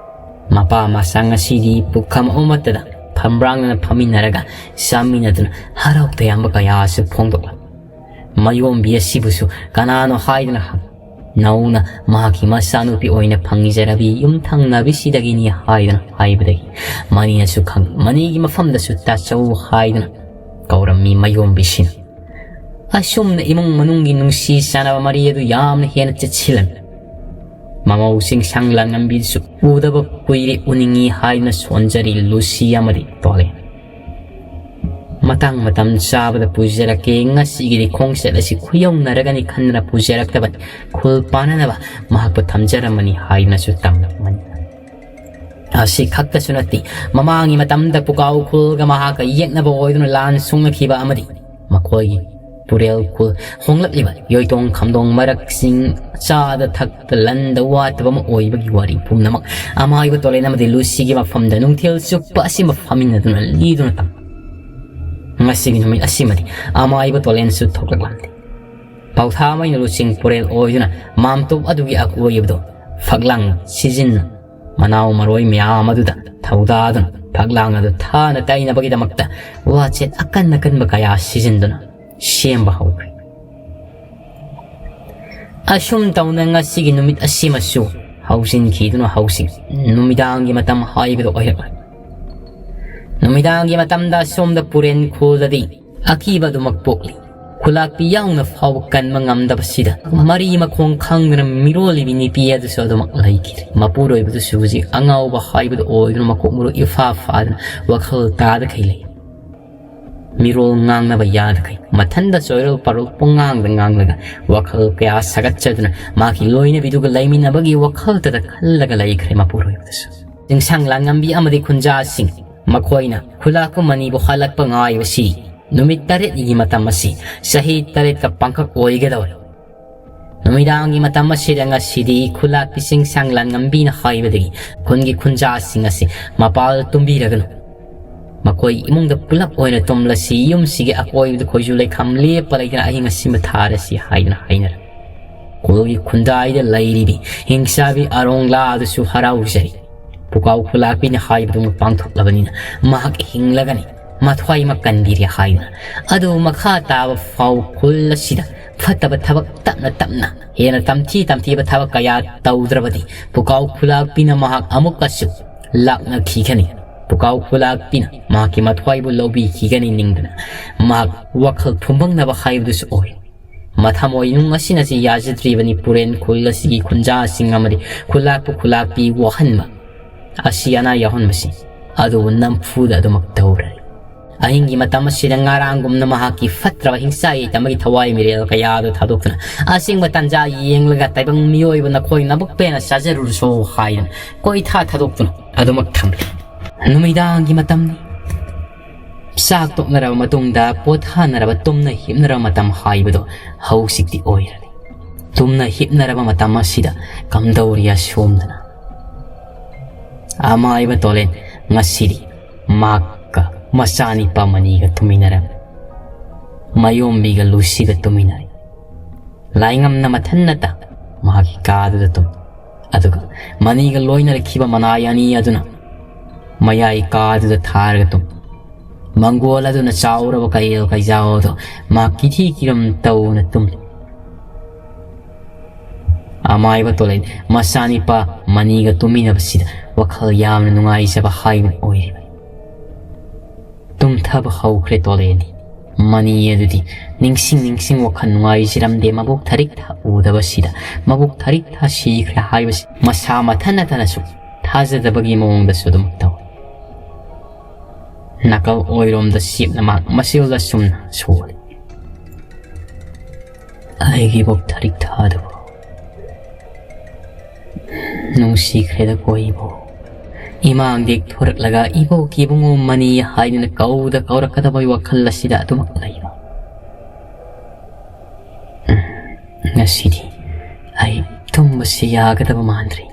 ꯃꯄꯥ ꯃꯆꯥ ꯉꯁꯤꯗꯤ ꯄꯨꯈꯝ ꯑꯃꯠꯇꯗ ꯐꯝꯕ꯭ꯔꯥꯡꯅꯅ ꯐꯝꯃꯤꯟꯅꯔꯒ ꯆꯥꯃꯤꯟꯅꯗꯨꯅ ꯍꯔꯥꯎ ꯇꯌꯥꯝꯕ ꯀꯌꯥ ꯑꯁꯤ ꯐꯣꯡꯗꯣꯛꯂꯝꯃꯤ꯫ ꯃꯌꯣꯝꯕꯤ ꯑꯁꯤꯕꯨꯁꯨ ꯀꯅꯥꯅꯣ ꯍꯥꯏꯗꯨꯅ ꯍꯪ-, ꯅꯧꯅ ꯃꯍꯥꯛꯀꯤ ꯃꯆꯥꯅꯨꯄꯤ ꯑꯣꯏꯅ ꯐꯪꯖꯔꯕꯤ ꯌꯨꯝꯊꯪꯅꯕꯤꯁꯤꯗꯒꯤꯅꯤ ꯍꯥꯏꯗꯨꯅ ꯍꯥꯏꯕꯗꯒꯤ ꯃꯅꯤꯅꯁꯨ ꯈꯪ-, ꯃꯅꯤꯒꯤ ꯃꯐꯝꯗꯁꯨ ꯇꯥꯆꯧ ꯍꯥꯏꯗꯨꯅ ꯀꯧꯔꯝꯃꯤ ꯃꯌꯣꯝꯕꯤꯁꯤꯅ꯫ ꯑꯁꯨꯝꯅ ꯏꯃꯨꯡ ꯃꯅꯨꯡꯒꯤ ꯅꯨꯡꯁꯤ ꯆꯥꯟꯅꯕ ꯃꯔꯤ ꯑꯗꯨ ꯌꯥꯝꯅ ꯍꯦꯟꯅ ꯆꯦꯠꯁꯤꯜꯂꯝꯃꯤ꯫ ꯃꯃꯧꯁꯤꯡ ꯁꯪ ꯂꯥꯡꯉꯝꯕꯤꯗꯨꯁꯨ ꯎꯗꯕ ꯀꯨꯏꯔꯦ, ꯎꯅꯤꯡꯉꯤ ꯍꯥꯏꯗꯨꯅ ꯁꯣꯟꯖꯔꯤ ꯂꯨꯁꯤ ꯑꯃꯗꯤ ꯇꯣꯂꯦꯟ꯫ ꯃꯇꯥꯡ ꯃꯇꯝ ꯆꯥꯕꯗ ꯄꯨꯖꯔꯛꯀꯦ, ꯉꯁꯤꯒꯤꯗꯤ ꯈꯣꯡꯆꯠ ꯑꯁꯤ ꯈꯨꯌꯧꯅꯔꯒꯅꯤ ꯈꯟꯗꯅ ꯄꯨꯖꯔꯛꯇꯕꯅꯤ, ꯈꯨꯜ ꯄꯥꯟꯅꯅꯕ ꯃꯍꯥꯛꯄꯨ ꯊꯝꯖꯔꯝꯕꯅꯤ ꯍꯥꯏꯗꯨꯅꯁꯨ ꯇꯝꯂꯛꯄꯅꯤ꯫ ꯑꯁꯤ ꯈꯛꯇꯁꯨ ꯅꯠꯇꯦ, ꯃꯃꯥꯡꯒꯤ ꯃꯇꯝꯗ ꯄꯨꯀꯥꯎ ꯈꯨꯜꯒ ꯃꯍꯥꯛꯀ ꯌꯦꯛꯅꯕ ꯑꯣꯏꯗꯨꯅ ꯂꯥꯟ ꯁꯣꯛꯅꯈꯤꯕ ꯑꯃꯗꯤ ꯃꯈꯣꯏꯒꯤ ꯄꯨꯔꯦꯜ ꯈꯨꯜ ꯍꯣꯡꯂꯛꯂꯤꯕ ꯌꯣꯏꯇꯣꯡ ꯈꯝꯗꯣꯡ ꯃꯔꯛꯁꯤꯡ ꯆꯥꯗ ꯊꯛꯇ ꯂꯟꯗ ꯋꯥꯠꯇꯕ ꯑꯃ ꯑꯣꯏꯕꯒꯤ ꯋꯥꯔꯤ ꯄꯨꯝꯅꯃꯛ ꯑꯃꯥꯏꯕ ꯇꯣꯂꯦꯟ ꯑꯃꯗꯤ ꯂꯨꯁꯤꯒꯤ ꯃꯐꯝꯗ ꯅꯨꯡꯊꯤꯜ ꯆꯨꯞꯄ ꯑꯁꯤꯃ ꯐꯝꯃꯤꯟꯅꯗꯨꯅ ꯂꯤꯗꯨꯅ ꯇꯝ꯫ ꯉꯁꯤꯒꯤ ꯅꯨꯃꯤꯠ ꯑꯁꯤꯃꯗꯤ ꯑꯃꯥꯏꯕ ꯇꯣꯂꯦꯟꯁꯨ ꯊꯣꯛꯂꯛꯂꯝꯗꯦ꯫ ꯄꯥꯎꯊꯥꯃꯩꯅ ꯂꯨꯆꯤꯡ ꯄꯨꯔꯦꯜ ꯑꯣꯏꯗꯨꯅ ꯃꯥꯝꯇꯣꯞ ꯑꯗꯨꯒꯤ ꯑꯀꯣꯏꯕꯗꯣ ꯐꯛꯂꯥꯡ ꯁꯤꯖꯤꯟꯅ ꯃꯅꯥꯎ ꯃꯔꯣꯏ ꯃꯌꯥꯝ ꯑꯗꯨꯗ ꯊꯧꯗꯥꯗꯨꯅ ꯐꯛꯂꯥꯡ ꯑꯗꯨ ꯊꯥꯅ ꯇꯩꯅꯕꯒꯤꯗꯃꯛꯇ ꯋꯥꯆꯦꯠ ꯑꯀꯟ ꯑꯀꯟꯕ ꯀꯌꯥ ꯁꯤꯖꯤꯟꯗꯨꯅ ꯁꯦꯝꯕ ꯍꯧꯈ꯭ꯔꯦ꯫ ꯑꯁꯨꯝ ꯇꯧꯅ ꯉꯁꯤꯒꯤ ꯅꯨꯃꯤꯠ ꯑꯁꯤꯃꯁꯨ ꯍꯧꯖꯤꯟꯈꯤꯗꯨꯅ ꯍꯧꯖꯤꯛ ꯅꯨꯃꯤꯗꯥꯡꯒꯤ ꯃꯇꯝ ꯍꯥꯏꯕꯗꯨ ꯑꯣꯏꯔꯛꯂꯦ꯫ ꯅꯨꯃꯤꯗꯥꯡꯒꯤ ꯃꯇꯝꯗ ꯑꯁꯣꯝꯗ ꯄꯨꯔꯦꯟ ꯈꯨꯜꯗꯗꯤ ꯑꯀꯤꯕ ꯑꯗꯨꯃꯛ ꯄꯣꯛꯂꯤ꯫ ꯈꯨꯂꯥꯛꯄꯤ ꯌꯥꯎꯅ ꯐꯥꯎꯕ ꯀꯟꯕ ꯉꯝꯗꯕꯁꯤꯗ ꯃꯔꯤ ꯃꯈꯣꯡ ꯈꯪꯗꯅ ꯃꯤꯔꯣꯜꯂꯤꯕꯤ ꯅꯨꯄꯤ ꯑꯗꯨꯁꯨ ꯑꯗꯨꯃꯛ ꯂꯩꯈꯤꯗ꯭ꯔꯦ꯫ ꯃꯄꯨꯔꯣꯏꯕꯗꯨꯁꯨ ꯍꯧꯖꯤꯛ ꯑꯉꯥꯎꯕ ꯍꯥꯏꯕꯗꯨ ꯑꯣꯏꯗꯨꯅ ꯃꯀꯣꯛ ꯃꯔꯨ ꯏꯐꯥ ꯐꯥꯗꯅ ꯋꯥꯈꯜ ꯇꯥꯗꯈꯩ ꯂꯩ꯫ ꯃꯤꯔꯣꯜ ꯉꯥꯡꯅꯕ ꯌꯥꯗꯈꯩ ꯃꯊꯟꯗ ꯆꯣꯏꯔꯣꯜ ꯄꯔꯣꯜ ꯄꯨꯡꯉꯥꯡꯗ ꯉꯥꯡꯂꯒ ꯋꯥꯈꯜ ꯀꯌꯥ ꯁꯥꯒꯠꯆꯗꯨꯅ ꯃꯍꯥꯛꯀꯤ ꯂꯣꯏꯅꯕꯤꯗꯨꯒ ꯂꯩꯃꯤꯟꯅꯕꯒꯤ ꯋꯥꯈꯜꯇꯗ ꯈꯜꯂꯒ ꯂꯩꯈ꯭ꯔꯦ ꯃꯄꯨꯔꯣꯏꯕꯗꯨꯁꯨ꯫ ꯆꯤꯡꯁꯥꯡ ꯂꯥꯟꯉꯝꯕꯤ ꯑꯃꯗꯤ ꯈꯨꯟꯖꯥꯁꯤꯡ ꯃꯈꯣꯏꯅ ꯈꯨꯂꯥꯛꯄ ꯃꯅꯤꯕꯨ ꯍꯜꯂꯛꯄ ꯉꯥꯏꯕꯁꯤ ꯅꯨꯃꯤꯠ ꯇꯔꯦꯠꯅꯤꯒꯤ ꯃꯇꯝ ꯑꯁꯤ ꯆꯍꯤ ꯇꯔꯦꯠꯀ ꯄꯥꯡꯈꯛ ꯑꯣꯏꯒꯗꯧꯔꯦ꯫ ꯅꯨꯃꯤꯗꯥꯡꯒꯤ ꯃꯇꯝ ꯑꯁꯤꯗ ꯉꯁꯤꯗꯤ ꯈꯨꯂꯥꯛꯄꯤ ꯆꯤꯡꯁꯥꯡ ꯂꯥꯟꯉꯝꯕꯤꯅ ꯍꯥꯏꯕꯗꯒꯤ ꯈꯨꯟꯒꯤ ꯈꯨꯟꯖꯥꯁꯤꯡ ꯑꯁꯤ ꯃꯄꯥꯜ ꯇꯨꯝꯕꯤꯔꯒꯅꯨ꯫ ꯃꯈꯣꯏ ꯏꯃꯨꯡꯗ ꯄꯨꯂꯞ ꯑꯣꯏꯅ ꯇꯨꯝꯂꯁꯤ, ꯌꯨꯝꯁꯤꯒꯤ ꯑꯀꯣꯏꯕꯗ ꯈꯣꯏꯖꯨ ꯂꯩꯈꯥꯝ ꯂꯦꯞꯄ ꯂꯩꯇꯅ ꯑꯍꯤꯡ ꯑꯁꯤꯃ ꯊꯥꯔꯁꯤ ꯍꯥꯏꯗꯨꯅ ꯍꯥꯏꯅꯔꯦ꯫ ꯈꯨꯜꯒꯤ ꯈꯨꯟꯗꯥꯏꯗ ꯂꯩꯔꯤꯕꯤ ꯍꯤꯡꯆꯥꯕꯤ ꯑꯔꯣꯡꯂꯥ ꯑꯗꯨꯁꯨ ꯍꯔꯥꯎꯖꯔꯤ꯫ ꯄꯨꯀꯥꯎ ꯈꯨꯂꯥꯛꯄꯤꯅ ꯍꯥꯏꯕꯗꯨꯃꯛ ꯄꯥꯡꯊꯣꯛꯂꯕꯅꯤꯅ ꯃꯍꯥꯛ ꯍꯤꯡꯂꯒꯅꯤ, ꯃꯊ꯭ꯋꯥꯏꯃꯛ ꯀꯟꯕꯤꯔꯦ ꯍꯥꯏꯗꯨꯅ꯫ ꯑꯗꯨ ꯃꯈꯥ ꯇꯥꯕ ꯐꯥꯎ ꯈꯨꯜ ꯑꯁꯤꯗ ꯐꯠꯇꯕ ꯊꯕꯛ ꯇꯞꯅ ꯇꯞꯅ ꯍꯦꯟꯅ ꯇꯝꯊꯤ ꯇꯝꯊꯤꯕ ꯊꯕꯛ ꯀꯌꯥ ꯇꯧꯗ꯭ꯔꯕꯗꯤ ꯄꯨꯀꯥꯎ ꯈꯨꯂꯥꯛꯄꯤꯅ ꯃꯍꯥꯛ ꯑꯃꯨꯛꯀꯁꯨ ꯂꯥꯛꯅꯈꯤꯒꯅꯤ꯫ ꯄꯨꯀꯥꯎ ꯈꯨꯂꯥꯛꯄꯤꯅ ꯃꯍꯥꯛꯀꯤ ꯃꯊ꯭ꯋꯥꯏꯕꯨ ꯂꯧꯕꯤꯈꯤꯒꯅꯤ ꯅꯤꯡꯗꯅ ꯃꯍꯥꯛ ꯋꯥꯈꯜ ꯐꯨꯝꯕꯪꯅꯕ ꯍꯥꯏꯕꯗꯨꯁꯨ ꯑꯣꯏ꯫ ꯃꯊꯃꯣꯏ ꯅꯨꯡ ꯑꯁꯤꯅꯁꯨ ꯌꯥꯖꯗ꯭ꯔꯤꯕꯅꯤ ꯄꯨꯔꯦꯟ ꯈꯨꯜ ꯑꯁꯤꯒꯤ ꯈꯨꯟꯖꯥꯁꯤꯡ ꯑꯃꯗꯤ ꯈꯨꯂꯥꯛꯄ ꯈꯨꯂꯥꯛꯄꯤ ꯋꯥꯍꯟꯕ, ꯑꯁꯤ ꯑꯅꯥ ꯌꯥꯎꯍꯟꯕꯁꯤ꯫ ꯑꯗꯨꯕꯨ ꯅꯝꯐꯨꯗ ꯑꯗꯨꯃꯛ ꯇꯧꯔꯦ꯫ ꯑꯍꯤꯡꯒꯤ ꯃꯇꯝ ꯑꯁꯤꯗ ꯉꯔꯥꯡꯒꯨꯝꯅ ꯃꯍꯥꯛꯀꯤ ꯐꯠꯇ꯭ꯔꯕ ꯍꯤꯡꯁꯥ ꯌꯩꯇꯝꯕꯒꯤ ꯊꯋꯥꯏ ꯃꯤꯔꯦꯜ ꯀꯌꯥꯗꯨ ꯊꯥꯗꯣꯛꯇꯨꯅ ꯑꯁꯦꯡꯕ ꯇꯥꯟꯖꯥ ꯌꯦꯡꯂꯒ ꯇꯥꯏꯕꯪ ꯃꯤꯑꯣꯏꯕ ꯅꯈꯣꯏ ꯅꯕꯨꯛ ꯄꯦꯟꯅ ꯆꯥꯖꯔꯨꯔꯁꯣ ꯍꯥꯏꯗꯨꯅ ꯀꯣꯏꯊꯥ ꯊꯥꯗꯣꯛꯇꯨꯅ ꯑꯗꯨꯃꯛ ꯊꯝꯂꯦ꯫ ꯅꯨꯃꯤꯗꯥꯡꯒꯤ ꯃꯇꯝꯅꯤ꯫ ꯆꯥꯛ ꯇꯣꯛꯅꯔꯕ ꯃꯇꯨꯡꯗ ꯄꯣꯊꯥꯅꯔꯕ ꯇꯨꯝꯅ ꯍꯤꯞꯅꯔꯕ ꯃꯇꯝ ꯍꯥꯏꯕꯗꯣ ꯍꯧꯖꯤꯛꯇꯤ ꯑꯣꯏꯔꯦ꯫ ꯇꯨꯝꯅ ꯍꯤꯞꯅꯔꯕ ꯃꯇꯝ ꯑꯁꯤꯗ ꯀꯝꯗꯧꯔꯤ ꯑꯁꯣꯝꯗꯅ ꯑꯃꯥꯏꯕ ꯇꯣꯂꯦꯟ ꯉꯁꯤꯗꯤ ꯃꯍꯥꯛꯀ ꯃꯆꯥꯅꯤꯄꯥ ꯃꯅꯤꯒ ꯇꯨꯃꯤꯟꯅꯔꯝꯃꯤ꯫ ꯃꯌꯣꯝꯕꯤꯒ ꯂꯨꯁꯤꯒ ꯇꯨꯃꯤꯟꯅꯔꯤ꯫ ꯂꯥꯏꯉꯝꯅ ꯃꯊꯟꯅꯇ ꯃꯍꯥꯛꯀꯤ ꯀꯥꯗꯨꯗ ꯇꯨꯝꯃꯤ꯫ ꯑꯗꯨꯒ ꯃꯅꯤꯒ ꯂꯣꯏꯅꯔꯛꯈꯤꯕ ꯃꯅꯥꯏ ꯑꯅꯤ ꯑꯗꯨꯅ ꯃꯌꯥꯏ ꯀꯥꯗꯨꯗ ꯊꯥꯔꯒ ꯇꯨꯝꯃꯤ꯫ ꯃꯪꯒꯣꯜ ꯑꯗꯨꯅ ꯆꯥꯎꯔꯕ ꯀꯩꯔꯦꯜ ꯀꯩꯖꯥꯎ ꯑꯗꯨ ꯃꯍꯥꯛ ꯀꯤꯊꯤ ꯀꯤꯔꯝ ꯇꯧꯅ ꯇꯨꯝꯂꯤ꯫ ꯑꯃꯥꯏꯕ ꯇꯣꯂꯦꯟ ꯃꯆꯥꯅꯤꯄꯥ ꯃꯅꯤꯒ ꯇꯨꯝꯃꯤꯟꯅꯕꯁꯤꯗ ꯋꯥꯈꯜ ꯌꯥꯝꯅ ꯅꯨꯡꯉꯥꯏꯖꯕ ꯍꯥꯏꯕꯗꯨ ꯑꯣꯏꯔꯤꯕꯅꯤ꯫ ꯇꯨꯝꯊꯕ ꯍꯧꯈ꯭ꯔꯦ ꯇꯣꯂꯦꯟꯗꯤ꯫ ꯃꯅꯤ ꯑꯗꯨꯗꯤ ꯅꯤꯡꯁꯤꯡ ꯅꯤꯡꯁꯤꯡ ꯋꯥꯈꯜ ꯅꯨꯡꯉꯥꯏꯖꯔꯝꯗꯦ꯫ ꯃꯕꯨꯛ ꯊꯔꯤꯛ ꯊꯥ ꯎꯗꯕꯁꯤꯗ ꯃꯕꯨꯛ ꯊꯔꯤꯛ ꯊꯥ ꯁꯤꯈ꯭ꯔꯦ ꯍꯥꯏꯕꯁꯤ ꯃꯁꯥ ꯃꯊꯟ ꯅꯠꯇꯅꯁꯨ ꯊꯥꯖꯗꯕꯒꯤ ꯃꯑꯣꯡꯗꯁꯨ ꯑꯗꯨꯝ ꯇꯧꯏ꯫ ꯅꯥꯀꯜ ꯑꯣꯏꯔꯣꯝꯗ ꯆꯦꯞꯅ ꯃꯍꯥꯛ ꯃꯆꯤꯜꯗ ꯆꯨꯝꯅ ꯁꯣꯜꯂꯤ꯫ ꯑꯩꯒꯤ ꯏꯕꯣꯛ ꯊꯔꯤꯛ ꯊꯥꯗꯕ ꯅꯨꯡꯁꯤꯈ꯭ꯔꯦꯗꯀꯣ ꯏꯕꯣꯛ꯫ ꯏꯃꯥꯡꯗ ꯊꯣꯔꯛꯂꯒ "ꯏꯕꯣꯛ, ꯏꯕꯨꯡꯉꯣ ꯃꯅꯤ" ꯍꯥꯏꯗꯨꯅ ꯀꯧꯗ ꯀꯧꯔꯛꯀꯗꯕꯒꯤ ꯋꯥꯈꯜ ꯑꯁꯤꯗ ꯑꯗꯨꯃꯛ ꯂꯩꯕ꯫ ꯎꯝ, ꯉꯁꯤꯗꯤ ꯑꯩ ꯇꯨꯝꯕꯁꯤ ꯌꯥꯒꯗꯕ ꯃꯥꯟꯗ꯭ꯔꯦ꯫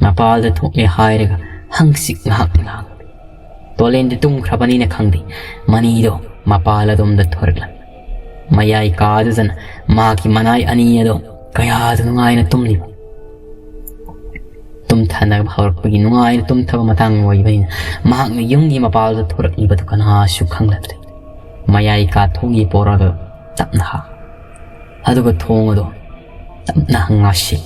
ꯃꯄꯥꯜꯗ ꯊꯣꯛꯂꯦ ꯍꯥꯏꯔꯒ ꯍꯪꯆꯤꯠ ꯉꯥꯏꯍꯥꯛ ꯂꯥꯡꯂꯨꯔꯦ꯫ ꯇꯣꯂꯦꯟꯗꯤ ꯇꯨꯝꯈ꯭ꯔꯕꯅꯤꯅ ꯈꯪꯗꯦ, ꯃꯅꯤꯗꯣ ꯃꯄꯥꯜ ꯑꯗꯣꯝꯗ ꯊꯣꯔꯛꯂꯝꯃꯤ꯫ ꯃꯌꯥꯏ ꯀꯥꯗꯨꯗꯅ ꯃꯍꯥꯛꯀꯤ ꯃꯅꯥꯏ ꯑꯅꯤ ꯑꯗꯣ ꯀꯌꯥꯗ ꯅꯨꯡꯉꯥꯏꯅ ꯇꯨꯝꯂꯤꯕ꯫ ꯇꯨꯝꯊꯅꯕ ꯍꯧꯔꯛꯄꯒꯤ ꯅꯨꯡꯉꯥꯏꯅ ꯇꯨꯝꯊꯕ ꯃꯇꯥꯡ ꯑꯣꯏꯕꯅꯤꯅ ꯃꯍꯥꯛꯅ ꯌꯨꯝꯒꯤ ꯃꯄꯥꯜꯗ ꯊꯣꯔꯛꯂꯤꯕꯗꯨ ꯀꯅꯥꯁꯨ ꯈꯪꯂꯗ꯭ꯔꯦ꯫ ꯃꯌꯥꯏ ꯀꯥ ꯊꯣꯡꯒꯤ ꯄꯣꯔꯗꯨ ꯇꯞꯅ ꯍꯥꯡ, ꯑꯗꯨꯒ ꯊꯣꯡ ꯑꯗꯨ ꯇꯞꯅ ꯉꯥꯁꯤ꯫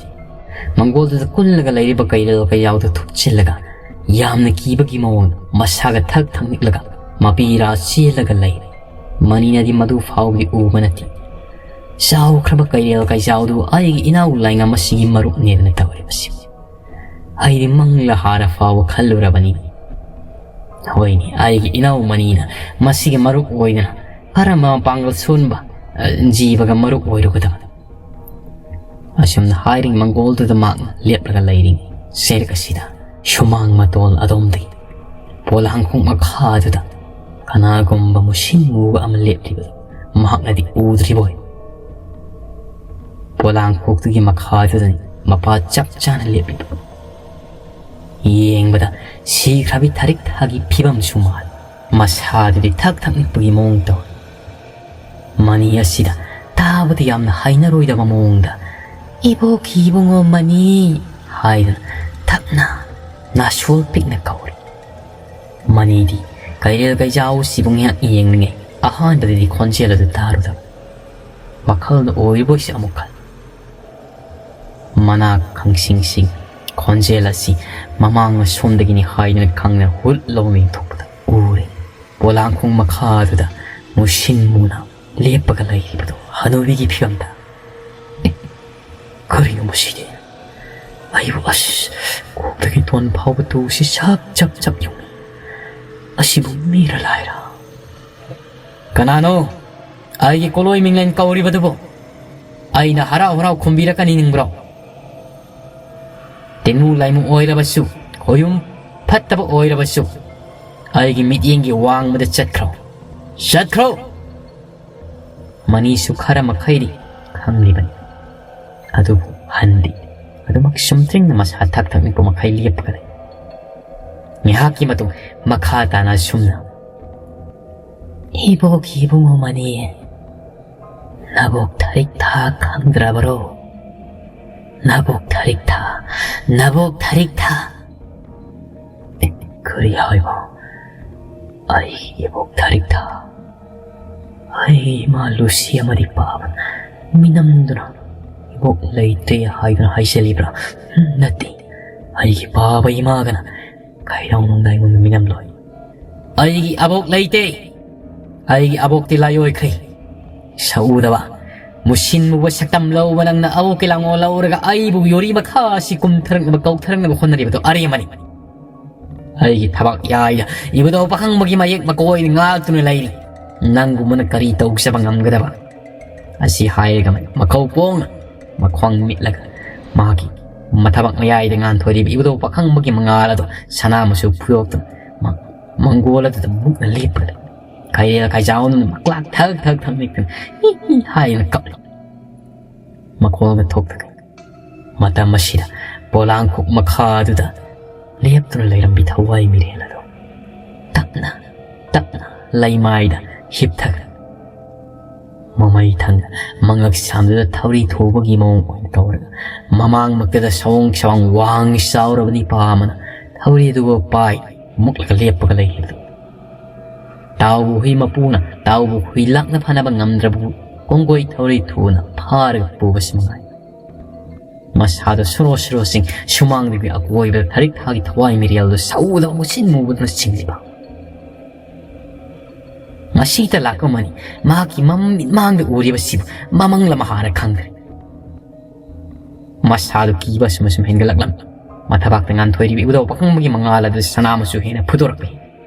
ꯃꯪꯒꯣꯜꯗꯨꯗ ꯀꯨꯜꯂꯒ ꯂꯩꯔꯤꯕ ꯀꯩꯔꯦꯜ ꯀꯩꯌꯥꯎꯗꯨ ꯊꯨꯞꯆꯤꯜꯂꯒ ꯌꯥꯝꯅ ꯀꯤꯕꯒꯤ ꯃꯑꯣꯡꯗ ꯃꯁꯥꯒ ꯊꯛ ꯊꯛ ꯅꯤꯛꯂꯒ ꯃꯄꯤꯔꯥ ꯆꯦꯜꯂꯒ ꯂꯩꯔꯦ꯫ ꯃꯅꯤꯅꯗꯤ ꯃꯗꯨ ꯐꯥꯎꯕꯗꯤ ꯎꯕ ꯅꯠꯇꯦ꯫ ꯆꯥꯎꯈ꯭ꯔꯕ ꯀꯩꯔꯦꯜ ꯀꯩꯆꯥꯎꯗꯨ ꯑꯩꯒꯤ ꯏꯅꯥꯎ ꯂꯥꯏꯉꯝ ꯑꯁꯤꯒꯤ ꯃꯔꯨꯞꯅꯦꯗꯅ ꯇꯧꯔꯤꯕꯁꯤ꯫ ꯑꯩꯗꯤ ꯃꯪꯂꯥ ꯍꯥꯔꯥ ꯐꯥꯎꯕ ꯈꯜꯂꯨꯔꯕꯅꯤ꯫ ꯍꯣꯏꯅꯦ, ꯑꯩꯒꯤ ꯏꯅꯥꯎ ꯃꯅꯤꯅ ꯃꯁꯤꯒꯤ ꯃꯔꯨꯞ ꯑꯣꯏꯗꯅ ꯀꯔꯝꯕ ꯃꯄꯥꯡꯒꯜ ꯁꯣꯟꯕ, ꯑ, ꯖꯤꯕꯒ ꯃꯔꯨꯞ ꯑꯣꯏꯔꯨꯒꯗꯕꯅꯣ? ꯑꯁꯨꯝꯅ ꯍꯥꯏꯔꯤ ꯃꯪꯒꯣꯜꯗꯨꯗ ꯃꯍꯥꯛꯅ ꯂꯦꯞꯂꯒ ꯂꯩꯔꯤ꯫ ꯆꯩꯔꯛ ꯑꯁꯤꯗ ꯁꯨꯃꯥꯡ ꯃꯇꯣꯜ ꯑꯗꯣꯝꯗꯒꯤ ꯄꯣꯂꯥꯡꯈꯣꯡ ꯃꯈꯥꯗꯨꯗ ꯀꯅꯥꯒꯨꯝꯕ ꯃꯨꯁꯤꯟ ꯃꯨꯕ ꯑꯃ ꯂꯦꯞꯂꯤꯕꯗꯨ ꯃꯍꯥꯛꯅꯗꯤ ꯎꯗ꯭ꯔꯤꯕꯣꯏ꯫ ꯄꯣꯂꯥꯡꯈꯣꯛꯇꯨꯒꯤ ꯃꯈꯥꯗꯨꯗꯅꯤ ꯃꯄꯥ ꯆꯞ ꯆꯥꯅ ꯂꯦꯞꯂꯤꯕ꯫ ꯌꯦꯡꯕꯗ ꯁꯤꯈ꯭ꯔꯕꯤ ꯊꯔꯤꯛ ꯊꯥꯒꯤ ꯐꯤꯕꯝꯁꯨ ꯃꯥꯜꯂꯤ꯫ ꯃꯁꯥꯗꯨꯗꯤ ꯊꯛ ꯊꯛ ꯅꯤꯛꯄꯒꯤ ꯃꯑꯣꯡ ꯇꯧꯏ꯫ ꯃꯅꯤ ꯑꯁꯤꯗ ꯇꯥꯕꯗ ꯌꯥꯝꯅ ꯍꯩꯅꯔꯣꯏꯗꯕ ꯃꯑꯣꯡꯗ "ꯏꯕꯣꯛꯀꯤ ꯏꯕꯨꯡꯉꯣ ꯃꯅꯤ" ꯍꯥꯏꯗꯨꯅ ꯊꯛꯅ ꯅꯥꯁꯣꯜ ꯄꯤꯛꯅ ꯀꯧꯔꯤ꯫ ꯃꯅꯤꯗꯤ ꯀꯩꯔꯦꯜ ꯀꯩꯆꯥꯎꯁꯤꯕꯨ ꯉꯥꯏꯍꯥꯛ ꯌꯦꯡꯂꯤꯉꯩ ꯑꯍꯥꯟꯕꯗꯗꯤ ꯈꯣꯟꯖꯦꯜ ꯑꯗꯨ ꯇꯥꯔꯨꯗꯕ꯫ ꯋꯥꯈꯜꯗ ꯑꯣꯏꯔꯤꯕꯣꯏꯁꯤ ꯑꯃꯨꯛ ꯈꯜ꯫ ꯃꯅꯥ ꯈꯪꯁꯤꯡꯁꯤꯡ ꯈꯣꯟꯖꯦꯜ ꯑꯁꯤ ꯃꯃꯥꯡ ꯑꯁꯣꯝꯗꯒꯤꯅꯤ ꯍꯥꯏꯗꯨꯅ ꯈꯪꯅ ꯍꯨꯠ ꯂꯥꯎꯅ ꯌꯦꯡꯊꯣꯛꯄꯗ ꯎꯔꯦ꯫ ꯄꯣꯂꯥꯡꯈꯣꯡ ꯃꯈꯥꯗꯨꯗ ꯃꯨꯁꯤꯟ ꯃꯨꯅ ꯂꯦꯞꯄꯒ ꯂꯩꯔꯤꯕꯗꯨ ꯍꯅꯨꯕꯤꯒꯤ ꯐꯤꯕꯝꯗ꯫ "ꯑꯦ, ꯀꯔꯤꯅꯣ ꯃꯁꯤꯗꯤ? ꯑꯩꯕꯨ ꯑꯁ, ꯀꯣꯛꯇꯒꯤ ꯇꯣꯟ ꯐꯥꯎꯕ ꯇꯨꯁꯤ ꯁꯞ ꯁꯞ ꯁꯞ ꯌꯨꯡꯏ꯫ ꯑꯁꯤꯕꯨ ꯃꯤꯔ ꯂꯥꯏꯔ? ꯀꯅꯥꯅꯣ ꯑꯩꯒꯤ ꯀꯣꯂꯣꯏ ꯃꯤꯡꯂꯦꯟ ꯀꯧꯔꯤꯕꯗꯨꯕꯨ? ꯑꯩꯅ ꯍꯔꯥꯎ ꯍꯔꯥꯎ ꯈꯨꯝꯕꯤꯔꯛꯀꯅꯤ ꯅꯤꯡꯕ꯭ꯔꯣ? ꯇꯤꯟꯃꯨ ꯂꯥꯏꯃꯨ ꯑꯣꯏꯔꯕꯁꯨ, ꯈꯣꯌꯨꯝ ꯐꯠꯇꯕ ꯑꯣꯏꯔꯕꯁꯨ, ꯑꯩꯒꯤ ꯃꯤꯠꯌꯦꯡꯒꯤ ꯋꯥꯡꯃꯗ ꯆꯠꯈ꯭ꯔꯣ, ꯆꯠꯈ꯭ꯔꯣ!" ꯃꯅꯤꯁꯨ ꯈꯔ ꯃꯈꯩꯗꯤ ꯈꯪꯂꯤꯕꯅꯤ, ꯑꯗꯨꯕꯨ ꯍꯟꯗꯤ ꯑꯗꯨꯃꯛ ꯁꯨꯝꯇ꯭ꯔꯤꯡꯅ ꯃꯁꯥ ꯊꯛ ꯊꯛ ꯅꯤꯛꯄ ꯃꯈꯩ ꯂꯦꯞꯄꯒ ꯂꯩ꯫ ꯉꯥꯏꯍꯥꯛꯀꯤ ꯃꯇꯨꯡ ꯃꯈꯥ ꯇꯥꯅ ꯑꯁꯨꯝꯅ, "ꯏꯕꯣꯛ ꯏꯕꯨꯡꯉꯣ ꯃꯅꯤ, ꯅꯕꯣꯛ ꯊꯔꯤꯛ ꯊꯥ ꯈꯪꯗ꯭ꯔꯕꯔꯣ? ꯅꯕꯣꯛ ꯊꯔꯤꯛ ꯊꯥ, ꯅꯕꯣꯛ ꯊꯔꯤꯛ ꯊꯥ!" "ꯑꯦ, ꯀꯔꯤ ꯍꯥꯏꯕ? ꯑꯩ ꯏꯕꯣꯛ ꯊꯔꯤꯛ ꯊꯥ? ꯑꯩ ꯏꯃꯥ ꯂꯨꯁꯤ ꯑꯃꯗꯤ ꯄꯥꯕ ꯃꯤꯅꯝꯗꯨꯅ ꯏꯕꯣꯛ ꯂꯩꯇ꯭ꯔꯦ ꯍꯥꯏꯗꯨꯅ ꯍꯥꯏꯖꯜꯂꯤꯕ꯭ꯔꯥ? ꯅꯠꯇꯦ, ꯑꯩꯒꯤ ꯄꯥꯕ ꯏꯃꯥꯒꯅ ꯀꯩꯗꯧꯅꯨꯡꯗ ꯑꯩꯉꯣꯟꯗ ꯃꯤꯅꯝꯂꯣꯏ꯫ ꯑꯩꯒꯤ ꯑꯕꯣꯛ ꯂꯩꯇꯦ꯫ ꯑꯩꯒꯤ ꯑꯕꯣꯛꯇꯤ ꯂꯥꯏꯑꯣꯏꯈ꯭ꯔꯦ꯫ ꯁꯛꯎꯗꯕ, ꯃꯨꯁꯤꯟ ꯃꯨꯕ ꯁꯛꯇꯝ ꯂꯧꯕ ꯅꯪꯅ ꯑꯕꯣꯛꯀꯤ ꯂꯥꯡꯑꯣꯜ ꯂꯧꯔꯒ ꯑꯩꯕꯨ ꯌꯣꯔꯤ ꯃꯈꯥ ꯑꯁꯤ ꯀꯨꯝꯊꯔꯛꯅꯕ ꯀꯧꯊꯔꯛꯅꯕ ꯍꯣꯠꯅꯔꯤꯕꯗꯨ ꯑꯔꯦꯝꯕꯅꯤ꯫ ꯑꯩꯒꯤ ꯊꯕꯛ ꯌꯥꯏꯗ ꯏꯕꯨꯙꯧ ꯄꯥꯈꯪꯕꯒꯤ ꯃꯌꯦꯛ ꯃꯀꯣꯏꯅ ꯉꯥꯛꯇꯨꯅ ꯂꯩꯔꯤ꯫ ꯅꯪꯒꯨꯝꯕꯅ ꯀꯔꯤ ꯇꯧꯖꯕ ꯉꯝꯒꯗꯕ?" ꯑꯁꯤ ꯍꯥꯏꯔꯒ ꯃꯀꯧ ꯄꯣꯡꯅ ꯃꯈꯣꯡ ꯃꯤꯠꯂꯒ ꯃꯍꯥꯛꯀꯤ ꯃꯊꯕꯥꯛ ꯃꯌꯥꯏꯗ ꯉꯥꯟꯊꯣꯏꯔꯤꯕ ꯏꯕꯨꯙꯧ ꯄꯥꯈꯪꯕꯒꯤ ꯃꯉꯥꯜ ꯑꯗꯨ ꯁꯅꯥ ꯃꯆꯨ ꯐꯨꯗꯣꯛꯇꯨꯅ ꯃ-, ꯃꯪꯒꯣꯜ ꯑꯗꯨꯗ ꯃꯨꯛꯅ ꯂꯦꯞꯄ ꯂꯩ꯫ ꯀꯩꯔꯦꯜ ꯀꯩꯖꯥꯎꯅ ꯃꯀ꯭ꯂꯥꯛ ꯊꯛ ꯊꯛ ꯊꯛ ꯅꯤꯛꯇꯨꯅ ꯍꯤ ꯍꯤ ꯍꯥꯏꯅ ꯀꯞꯂꯤ꯫ ꯃꯈꯣꯜꯒ ꯊꯣꯛꯇꯈꯩ ꯃꯇꯝ ꯑꯁꯤꯗ ꯄꯣꯂꯥꯡꯈꯣꯛ ꯃꯈꯥꯗꯨꯗ ꯂꯦꯞꯇꯨꯅ ꯂꯩꯔꯝꯕꯤ ꯊꯋꯥꯏ ꯃꯤꯔꯦꯜ ꯑꯗꯨ ꯇꯞꯅ ꯇꯞꯅ ꯂꯩꯃꯥꯏꯗ ꯍꯤꯞꯊꯈ꯭ꯔꯦ꯫ ꯃꯃꯩ ꯊꯪꯗ ꯃꯉꯛ ꯁꯥꯝꯗꯨꯗ ꯊꯧꯔꯤ ꯊꯨꯕꯒꯤ ꯃꯑꯣꯡ ꯑꯣꯏꯅ ꯇꯧꯔꯒ ꯃꯃꯥꯡꯃꯛꯇꯗ ꯁꯑꯣꯡ ꯁꯋꯥꯡ ꯋꯥꯡ ꯆꯥꯎꯔꯕ ꯅꯤꯄꯥ ꯑꯃꯅ ꯊꯧꯔꯤ ꯑꯗꯨꯕꯨ ꯄꯥꯏ ꯃꯨꯛꯂꯒ ꯂꯦꯞꯄꯒ ꯂꯩꯈꯤꯕꯗꯨ꯫ ꯇꯥꯎꯕ ꯍꯨꯏ ꯃꯄꯨꯅ ꯇꯥꯎꯕ ꯍꯨꯏ ꯂꯥꯛꯅ ꯐꯅꯕ ꯉꯝꯗ꯭ꯔꯕꯕꯨ ꯀꯣꯡꯒꯣꯏ ꯊꯧꯔꯤ ꯊꯨꯅ ꯐꯥꯔꯒ ꯄꯨꯕꯁꯤ ꯃꯉꯥꯏ꯫ ꯃꯁꯥꯗ ꯁꯣꯔꯣ ꯁꯣꯔꯣꯁꯤꯡ ꯁꯨꯃꯥꯡꯗꯒꯤ ꯑꯀꯣꯏꯕꯗ ꯊꯔꯤꯛ ꯊꯥꯒꯤ ꯊꯋꯥꯏ ꯃꯤꯔꯦꯜꯗꯨ ꯁꯧꯗꯕ ꯃꯨꯁꯤꯟ ꯃꯨꯕꯗꯨꯅ ꯆꯤꯡꯂꯤꯕ꯫ ꯃꯁꯤꯗ ꯂꯥꯛꯄ ꯃꯅꯤ꯫ ꯃꯍꯥꯛꯀꯤ ꯃꯃꯤꯠꯃꯥꯡꯗ ꯎꯔꯤꯕꯁꯤꯕꯨ ꯃꯃꯪꯂ ꯃꯍꯥꯔ ꯈꯪꯗ꯭ꯔꯦ꯫ ꯃꯁꯥꯗꯨ ꯀꯤꯕ ꯑꯁꯨꯝ ꯑꯁꯨꯝ ꯍꯦꯟꯒꯠꯂꯛꯂꯝꯃꯤ꯫ ꯃꯊꯕꯥꯛꯇ ꯉꯥꯟꯊꯣꯏꯔꯤꯕ ꯏꯕꯨꯙꯧ ꯄꯥꯈꯪꯕꯒꯤ ꯃꯉꯥꯜ ꯑꯗꯨ ꯁꯅꯥ ꯃꯆꯨ ꯍꯦꯟꯅ ꯐꯨꯗꯣꯔꯛꯄ ꯍꯦꯜꯂꯤ꯫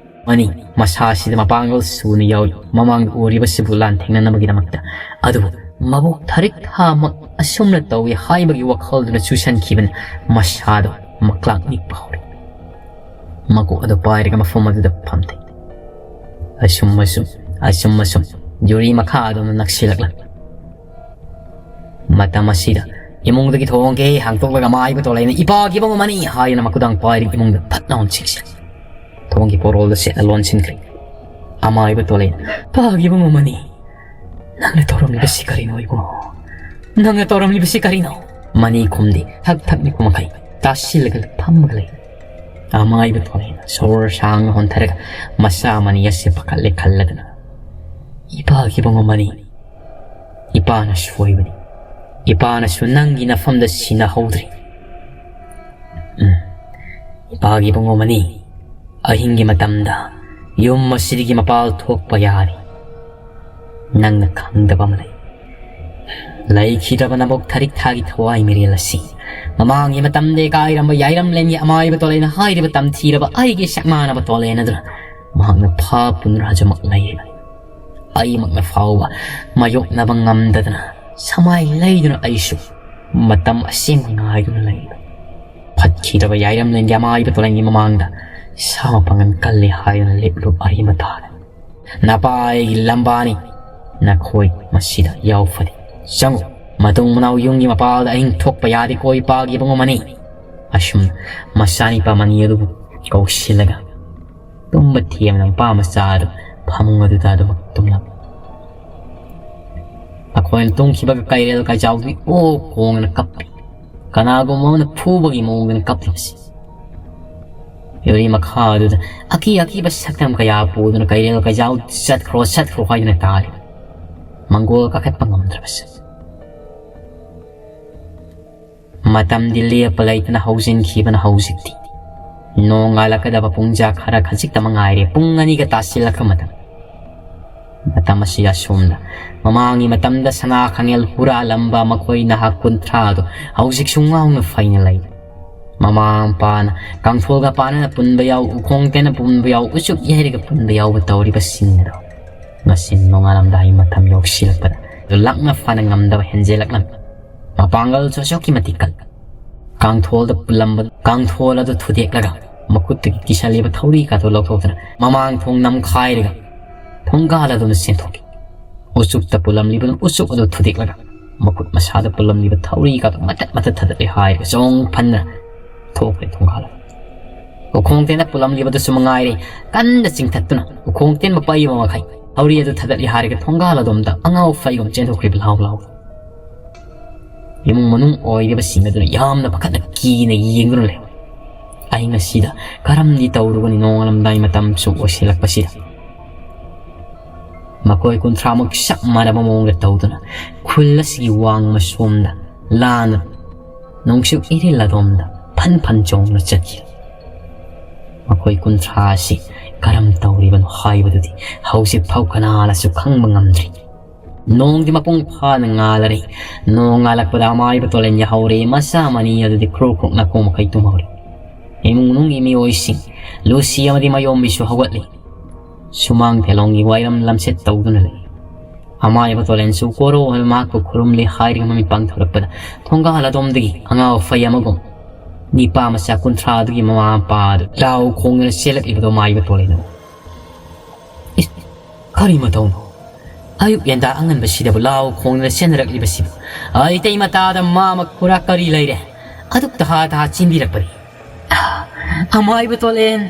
ꯃꯅꯤ, ꯃꯁꯥꯁꯤꯗ ꯃꯄꯥꯡꯒꯜ ꯁꯨꯅ ꯌꯥꯎꯏ꯫ ꯃꯃꯥꯡꯗ ꯎꯔꯤꯕꯁꯤꯕꯨ ꯂꯥꯟꯊꯦꯡꯅꯅꯕꯒꯤꯗꯃꯛꯇ꯫ ꯑꯗꯨꯕꯨ ꯃꯕꯨꯛ ꯊꯥꯔꯤꯛ ꯊꯥꯃꯛ ꯑꯁꯨꯝꯅ ꯇꯧꯏ ꯍꯥꯏꯕꯒꯤ ꯋꯥꯈꯜꯗꯨꯅ ꯆꯨꯁꯟꯈꯤꯕꯅ ꯃꯁꯥꯗꯣ ꯃꯀ꯭ꯂꯥꯛ ꯅꯤꯛꯄ ꯍꯧꯔꯛꯏ꯫ ꯃꯀꯣꯛ ꯑꯗꯨ ꯄꯥꯏꯔꯒ ꯃꯐꯝ ꯑꯗꯨꯗ ꯐꯝꯊꯩ꯫ ꯑꯁꯨꯝ ꯑꯁꯨꯝ, ꯑꯁꯨꯝ ꯑꯁꯨꯝ ꯌꯨꯔꯤ ꯃꯈꯥ ꯑꯗꯨꯝ ꯅꯛꯁꯤꯜꯂꯛꯂꯝꯃꯤ꯫ ꯃꯇꯝ ꯑꯁꯤꯗ ꯏꯃꯨꯡꯗꯒꯤ ꯊꯣꯡ ꯍꯦꯛ ꯍꯥꯡꯇꯣꯛꯂꯒ ꯑꯃꯥꯏꯕ ꯇꯣꯂꯩꯅ "ꯏꯄꯥꯒꯤ ꯏꯕꯨꯡꯉꯣ ꯃꯅꯤ" ꯍꯥꯏꯗꯨꯅ ꯃꯈꯨꯗꯥꯡ ꯄꯥꯏꯔꯒ ꯏꯃꯨꯡꯗ ꯐꯠ ꯂꯥꯎꯅ ꯆꯦꯟꯁꯤꯜꯂꯤ꯫ ꯊꯣꯡꯒꯤ ꯄꯣꯔꯣꯜꯗ ꯁꯦꯠꯅ ꯂꯣꯟꯁꯤꯟꯈ꯭ꯔꯦ꯫ ꯑꯃꯥꯏꯕ ꯇꯣꯂꯩꯅ "ꯏꯄꯥꯒꯤ ꯏꯕꯨꯡꯉꯣ ꯃꯅꯤ, ꯅꯪꯅ ꯇꯧꯔꯝꯂꯤꯕꯁꯤ ꯀꯔꯤꯅꯣ ꯏꯕꯨꯡꯉꯣ? ꯅꯪꯅ ꯇꯧꯔꯝꯂꯤꯕꯁꯤ ꯀꯔꯤꯅꯣ?" ꯃꯅꯤ ꯈꯨꯝꯗꯦ, ꯊꯛ ꯊꯛ ꯅꯤꯛꯄ ꯃꯈꯩ ꯇꯥꯁꯤꯜꯂꯒ ꯐꯝꯃꯒ ꯂꯩ꯫ ꯑꯃꯥꯏꯕ ꯇꯣꯂꯩꯅ ꯁꯣꯔ ꯁꯥꯡꯅ ꯍꯣꯟꯊꯔꯒ ꯃꯆꯥ ꯃꯅꯤ ꯑꯁꯤ ꯄꯥꯈꯠꯂꯦ ꯈꯜꯂꯗꯅ, "ꯏꯄꯥꯒꯤ ꯏꯕꯨꯡꯉꯣ ꯃꯅꯤ, ꯏꯄꯥꯅ ꯁꯣꯏꯕꯅꯤ꯫ ꯏꯄꯥꯅꯁꯨ ꯅꯪꯒꯤ ꯅꯐꯝꯗ ꯁꯤꯟꯅꯍꯧꯗ꯭ꯔꯤ꯫ ꯎꯝ, ꯏꯄꯥꯒꯤ ꯏꯕꯨꯡꯉꯣ ꯃꯅꯤ, ꯑꯍꯤꯡꯒꯤ ꯃꯇꯝꯗ ꯌꯨꯝ ꯑꯁꯤꯗꯒꯤ ꯃꯄꯥꯜ ꯊꯣꯛꯄ ꯌꯥꯗꯦ꯫ ꯅꯪꯅ ꯈꯪꯗꯕ ꯑꯃ ꯂꯩ꯫ ꯂꯩꯈꯤꯗ꯭ꯔꯕ ꯅꯕꯣꯛ ꯊꯥꯔꯤꯛ ꯊꯥꯒꯤ ꯊꯋꯥꯏ ꯃꯤꯔꯦꯜ ꯑꯁꯤ ꯃꯃꯥꯡꯒꯤ ꯃꯇꯝꯗ ꯏꯀꯥꯏꯔꯝꯕ ꯌꯥꯏꯔꯝꯂꯦꯟꯒꯤ ꯑꯃꯥꯏꯕ ꯇꯣꯂꯩꯅ ꯍꯥꯏꯔꯤꯕ ꯇꯝꯊꯤꯔꯕ ꯑꯩꯒꯤ ꯁꯛꯃꯥꯟꯅꯕ ꯇꯣꯂꯦꯟ ꯑꯗꯨꯅ ꯃꯍꯥꯛꯅ ꯐꯥ ꯄꯨꯟꯗꯨꯅ ꯍꯧꯖꯤꯛꯃꯛ ꯂꯩꯔꯤꯕꯅꯤ꯫ ꯑꯩꯃꯛꯅ ꯐꯥꯎꯕ ꯃꯥꯌꯣꯛꯅꯕ ꯉꯝꯗꯗꯅ ꯁꯃꯥꯏ ꯂꯩꯗꯨꯅ ꯑꯩꯁꯨ ꯃꯇꯝ ꯑꯁꯦꯡꯕ ꯉꯥꯏꯗꯨꯅ ꯂꯩꯔꯤꯕꯅꯤ꯫ ꯐꯠꯈꯤꯗ꯭ꯔꯕ ꯌꯥꯏꯔꯝꯂꯦꯟꯒꯤ ꯑꯃꯥꯏꯕ ꯇꯣꯂꯦꯟꯒꯤ ꯃꯃꯥꯡꯗ ꯏꯁꯥ ꯃꯄꯥꯡꯒꯜ ꯀꯜꯂꯤ ꯍꯥꯏꯗꯨꯅ ꯂꯦꯞꯂꯨꯕ ꯑꯔꯦꯝꯕ ꯇꯥꯔꯦ꯫ ꯅꯄꯥꯏꯒꯤ ꯂꯝꯕꯥꯅꯤ ꯅꯈꯣꯏ ꯃꯁꯤꯗ ꯌꯥꯎꯐꯗꯦ꯫ ꯆꯪꯉꯨ, ꯃꯇꯨꯡ ꯃꯅꯥꯎ ꯌꯨꯝꯒꯤ ꯃꯄꯥꯜꯗ ꯑꯍꯤꯡ ꯊꯣꯛꯄ ꯌꯥꯗꯦꯀꯣ ꯏꯄꯥꯒꯤ ꯏꯕꯨꯡꯉꯣ ꯃꯅꯤ꯫ ꯑꯁꯨꯝ ꯃꯆꯥꯅꯤꯄꯥ ꯃꯅꯤ ꯑꯗꯨꯕꯨ ꯀꯧꯁꯤꯜꯂꯒ ꯇꯨꯝꯕ ꯊꯦꯝꯅ ꯃꯄꯥ ꯃꯆꯥ ꯑꯗꯨ ꯐꯃꯨꯡ ꯑꯗꯨꯗ ꯑꯗꯨꯃꯛ ꯇꯨꯝꯂꯝꯃꯤ꯫ ꯃꯈꯣꯏꯅ ꯇꯨꯝꯈꯤꯕꯒ ꯀꯩꯔꯦꯜ ꯀꯩꯖꯥꯎꯗꯨ ꯑꯣ ꯈꯣꯡꯗꯅ ꯀꯞꯄꯤ꯫ ꯀꯅꯥꯒꯨꯝꯕ ꯑꯃꯅ ꯐꯨꯕꯒꯤ ꯃꯑꯣꯡꯗꯅ ꯀꯞꯂꯤꯕꯁꯤ꯫ ꯌꯨꯔꯤ ꯃꯈꯥ ꯑꯗꯨꯗ ꯑꯀꯤ ꯑꯀꯤꯕ ꯁꯛꯇꯝ ꯀꯌꯥ ꯄꯨꯗꯨꯅ ꯀꯩꯔꯦꯜ ꯀꯩꯖꯥꯎ "ꯆꯠꯈ꯭ꯔꯣ, ꯆꯠꯈ꯭ꯔꯣ" ꯍꯥꯏꯗꯨꯅ ꯇꯥꯔꯤ꯫ ꯃꯪꯒꯣꯜ ꯀꯥꯈꯠꯄ ꯉꯝꯗ꯭ꯔꯕꯁꯨ꯫ ꯃꯇꯝꯗꯤ ꯂꯦꯞꯄ ꯂꯩꯇꯅ ꯍꯧꯖꯤꯟꯈꯤꯕꯅ ꯍꯧꯖꯤꯛꯇꯤ ꯅꯣꯡꯉꯥꯜꯂꯛꯀꯗꯕ ꯄꯨꯡꯖꯥ ꯈꯔ ꯈꯖꯤꯛꯇꯃꯛ ꯉꯥꯏꯔꯦ꯫ ꯄꯨꯡ ꯑꯅꯤꯒ ꯇꯥꯁꯤꯜꯂꯛꯄ ꯃꯇꯝ꯫ ꯃꯇꯝ ꯑꯁꯤ ꯑꯁꯣꯝꯗ ꯃꯃꯥꯡꯒꯤ ꯃꯇꯝꯗ ꯁꯅꯥ ꯈꯪꯉꯦꯜ ꯍꯨꯔꯥꯜꯂꯝꯕ ꯃꯈꯣꯏ ꯅꯍꯥꯛ ꯀꯨꯟꯊ꯭ꯔꯥ ꯑꯗꯨ ꯍꯧꯖꯤꯛꯁꯨ ꯉꯥꯎꯅ ꯐꯩꯅ ꯂꯩ꯫ ꯃꯃꯥ ꯃꯄꯥꯅ ꯀꯥꯡꯊꯣꯜꯒ ꯄꯥꯅꯅ ꯄꯨꯟꯕ ꯌꯥꯎ, ꯎꯈꯣꯡ ꯇꯦꯟꯅ ꯄꯨꯟꯕ ꯌꯥꯎ, ꯎꯆꯨꯛ ꯌꯩꯔꯒ ꯄꯨꯟꯕ ꯌꯥꯎꯕ ꯇꯧꯔꯤꯕꯁꯤꯡ ꯑꯗꯣ ꯉꯁꯤ ꯅꯣꯡꯉꯥꯜꯂꯝꯗꯥꯏ ꯃꯇꯝ ꯌꯧꯁꯤꯜꯂꯛꯄꯗ ꯑꯗꯨ ꯂꯥꯛꯅ ꯐꯥꯅ ꯉꯝꯗꯕ ꯍꯦꯟꯖꯦꯜꯂꯛꯂꯝꯃꯤ꯫ ꯃꯄꯥꯡꯒꯜꯁꯨ ꯑꯁꯨꯛꯀꯤ ꯃꯇꯤꯛ ꯀꯜꯂꯤ꯫ ꯀꯥꯡꯊꯣꯜꯗ ꯄꯨꯜꯂꯝꯕ ꯀꯥꯡꯊꯣꯜ ꯑꯗꯨ ꯊꯨꯗꯦꯛꯂꯒ ꯃꯈꯨꯠꯇꯒꯤ ꯀꯤꯁꯜꯂꯤꯕ ꯊꯧꯔꯤ ꯀꯥꯗꯨ ꯂꯧꯊꯣꯛꯇꯨꯅ ꯃꯃꯥꯡ ꯊꯣꯡ ꯅꯝꯈꯥꯏꯔꯒ ꯊꯣꯡꯒꯥꯜ ꯑꯗꯨꯅ ꯆꯦꯟꯊꯣꯛꯈꯤ꯫ ꯎꯆꯨꯞꯇ ꯄꯨꯜꯂꯝꯂꯤꯕ ꯎꯆꯨꯞ ꯑꯗꯨ ꯊꯨꯗꯦꯛꯂꯒ ꯃꯈꯨꯠ ꯃꯁꯥꯗ ꯄꯨꯜꯂꯝꯂꯤꯕ ꯊꯧꯔꯤ ꯀꯥꯗꯨ ꯃꯇꯠ ꯃꯇꯠ ꯊꯗꯠꯂꯦ ꯍꯥꯏꯔꯒ ꯆꯣꯡ ꯐꯟꯅ ꯊꯣꯛꯈ꯭ꯔꯦ ꯊꯣꯡꯒꯥꯜ ꯑꯗꯨ꯫ ꯎꯈꯣꯡ ꯇꯦꯟꯗ ꯄꯨꯜꯂꯝꯂꯤꯕꯗꯨꯁꯨ ꯃꯉꯥꯏꯔꯦ, ꯀꯟꯅ ꯆꯤꯡꯊꯠꯇꯨꯅ ꯎꯈꯣꯡ ꯇꯦꯟꯕ ꯄꯥꯏꯕ ꯃꯈꯩ ꯊꯧꯔꯤ ꯑꯗꯨ ꯊꯗꯠꯂꯦ ꯍꯥꯏꯔꯒ ꯊꯣꯡꯒꯥꯜ ꯑꯗꯣꯝꯗ ꯑꯉꯥꯎ ꯐꯩꯒꯨꯝ ꯆꯦꯟꯊꯣꯛꯈ꯭ꯔꯤꯕ ꯂꯥꯎ ꯂꯥꯎ꯫ ꯏꯃꯨꯡ ꯃꯅꯨꯡ ꯑꯣꯏꯔꯤꯕꯁꯤꯡ ꯑꯗꯨꯅ ꯌꯥꯝꯅ ꯄꯥꯈꯠꯅ ꯀꯤꯅ ꯌꯦꯡꯗꯨꯅ ꯂꯩ꯫ ꯑꯍꯤꯡ ꯑꯁꯤꯗ ꯀꯔꯝꯗꯤ ꯇꯧꯔꯨꯒꯅꯤ ꯅꯣꯡꯉꯥꯜꯂꯝꯗꯥꯏ ꯃꯇꯝꯁꯨ ꯑꯣꯏꯁꯤꯜꯂꯛꯄꯁꯤꯗ꯫ ꯃꯈꯣꯏ ꯀꯨꯟꯊ꯭ꯔꯥꯃꯨꯛ ꯆꯞ ꯃꯥꯟꯅꯕ ꯃꯑꯣꯡꯗ ꯇꯧꯗꯨꯅ ꯈꯨꯜ ꯑꯁꯤꯒꯤ ꯋꯥꯡꯃ ꯁꯣꯝꯗ ꯂꯥꯟꯅ ꯅꯣꯡꯆꯨꯞ ꯏꯔꯤꯜ ꯑꯗꯣꯝꯗ ꯐꯟ ꯐꯟ ꯆꯣꯡꯗꯨꯅ ꯆꯠꯈꯤ꯫ ꯃꯈꯣꯏ ꯀꯨꯟꯊ꯭ꯔꯥ ꯑꯁꯤ ꯀꯔꯝ ꯇꯧꯔꯤꯕꯅꯣ ꯍꯥꯏꯕꯗꯨꯗꯤ ꯍꯧꯖꯤꯛ ꯐꯥꯎ ꯀꯅꯥꯅꯁꯨ ꯈꯪꯕ ꯉꯝꯗ꯭ꯔꯤ꯫ ꯅꯣꯡꯗꯤ ꯃꯄꯨꯡ ꯐꯥꯅ ꯉꯥꯜꯂꯔꯦ꯫ ꯅꯣꯡ ꯉꯥꯜꯂꯛꯄꯗ ꯑꯃꯥꯏꯕ ꯇꯣꯂꯦꯟ ꯌꯥꯍꯧꯔꯦ꯫ ꯃꯆꯥ ꯃꯅꯤ ꯑꯗꯨꯗꯤ ꯈꯨꯔꯨ ꯈꯣꯛ ꯅꯥꯀꯣꯡ ꯃꯈꯩ ꯇꯨꯝꯍꯧꯔꯦ꯫ ꯏꯃꯨꯡ ꯃꯅꯨꯡꯒꯤ ꯃꯤꯑꯣꯏꯁꯤꯡ ꯂꯨꯁꯤ ꯑꯃꯗꯤ ꯃꯌꯣꯝꯕꯤꯁꯨ ꯍꯧꯒꯠꯂꯤ꯫ ꯁꯨꯃꯥꯡ ꯊꯦꯂꯣꯡꯒꯤ ꯋꯥꯏꯔꯝ ꯂꯝꯁꯦꯠ ꯇꯧꯗꯨꯅ ꯂꯩ꯫ ꯑꯃꯥꯏꯕ ꯇꯣꯂꯦꯟꯁꯨ ꯀꯣꯔꯣ ꯍꯥꯏꯕ ꯃꯍꯥꯛꯄꯨ ꯈꯨꯔꯨꯝꯂꯤ ꯍꯥꯏꯔꯒ ꯃꯃꯤꯠ ꯄꯥꯡꯊꯣꯔꯛꯄꯗ ꯊꯣꯡꯒꯥꯜ ꯑꯗꯣꯝꯗꯒꯤ ꯑꯉꯥꯎ ꯑꯐꯩ ꯑꯃꯒꯨꯝ ꯅꯤꯄꯥ ꯃꯆꯥ ꯀꯨꯟꯊ꯭ꯔꯥ ꯑꯗꯨꯒꯤ ꯃꯃꯥ ꯃꯄꯥ ꯑꯗꯨ ꯂꯥꯎ ꯈꯣꯡꯗꯨꯅ ꯆꯦꯜꯂꯛꯂꯤꯕꯗꯣ ꯑꯃꯥꯏꯕ ꯇꯣꯂꯦꯟꯅ ꯎꯏ꯫ ꯏꯁ, ꯀꯔꯤ ꯃꯇꯧꯅꯣ? ꯑꯌꯨꯛ ꯌꯦꯟꯗꯥ ꯑꯉꯟꯕꯁꯤꯗꯕꯨ ꯂꯥꯎ ꯈꯣꯡꯗꯨꯅ ꯆꯦꯟꯅꯔꯛꯂꯤꯕꯁꯤꯕꯨ? ꯑꯩ ꯏꯇꯩ ꯃꯇꯥꯗ ꯃꯥꯃ ꯈꯨꯔꯥ ꯀꯔꯤ ꯂꯩꯔꯦ? ꯑꯗꯨꯛ ꯇꯍꯥ ꯇꯍꯥ ꯆꯦꯟꯕꯤꯔꯛꯄꯗꯤ? ꯑꯃꯥꯏꯕ ꯇꯣꯂꯦꯟ,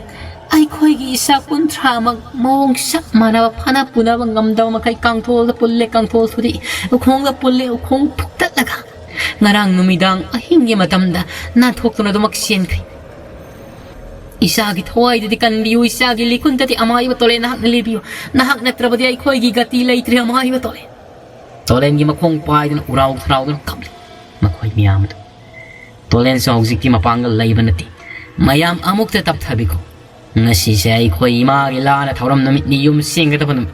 ꯑꯩꯈꯣꯏꯒꯤ ꯏꯆꯥ ꯀꯨꯟꯊ꯭ꯔꯥꯃꯛ ꯃꯑꯣꯡ ꯆꯞ ꯃꯥꯟꯅꯕ ꯐꯅ ꯄꯨꯅꯕ ꯉꯝꯗꯕ ꯃꯈꯩ ꯀꯥꯡꯊꯣꯜꯗ ꯄꯨꯜꯂꯦ, ꯀꯥꯡꯊꯣꯜ ꯊꯨꯗꯤ ꯎꯈꯣꯡꯗ ꯄꯨꯜꯂꯦ, ꯎꯈꯣꯡ ꯐꯨꯛꯇꯠꯂꯒ ꯉꯔꯥꯡ ꯅꯨꯃꯤꯗꯥꯡ ꯑꯍꯤꯡꯒꯤ ꯃꯇꯝꯗ ꯅꯥꯟꯊꯣꯛꯇꯨꯅ ꯑꯗꯨꯃꯛ ꯆꯦꯟꯈ꯭ꯔꯦ꯫ ꯏꯆꯥꯒꯤ ꯊꯋꯥꯏꯗꯗꯤ ꯀꯟꯕꯤꯌꯨ, ꯏꯆꯥꯒꯤ ꯂꯤꯈꯨꯟꯗꯗꯤ ꯑꯃꯥꯏꯕ ꯇꯣꯂꯦꯟ ꯅꯍꯥꯛꯅ ꯂꯤꯕꯤꯌꯨ꯫ ꯅꯍꯥꯛ ꯅꯠꯇ꯭ꯔꯕꯗꯤ ꯑꯩꯈꯣꯏꯒꯤ ꯒꯇꯤ ꯂꯩꯇ꯭ꯔꯦ, ꯑꯃꯥꯏꯕ ꯇꯣꯂꯦꯟ꯫ ꯇꯣꯂꯦꯟꯒꯤ ꯃꯈꯣꯡ ꯄꯥꯏꯗꯨꯅ ꯎꯔꯥꯎ ꯊꯔꯥꯎꯗꯨꯅ ꯀꯞꯂꯤ ꯃꯈꯣꯏ ꯃꯌꯥꯝ ꯑꯗꯨ꯫ ꯇꯣꯂꯦꯟꯁꯨ ꯍꯧꯖꯤꯛꯇꯤ ꯃꯄꯥꯡꯒꯜ ꯂꯩꯕ ꯅꯠꯇꯦ꯫ ꯃꯌꯥꯝ ꯑꯃꯨꯛꯇ ꯇꯞꯊꯕꯤꯈꯣ꯫ ꯉꯁꯤꯁꯦ ꯑꯩꯈꯣꯏ ꯏꯃꯥꯒꯤ ꯂꯥꯟꯅ ꯊꯧꯔꯝ ꯅꯨꯃꯤꯠꯅꯤ, ꯌꯨꯝ ꯁꯦꯡꯒꯗꯕ ꯅꯨꯃꯤꯠ꯫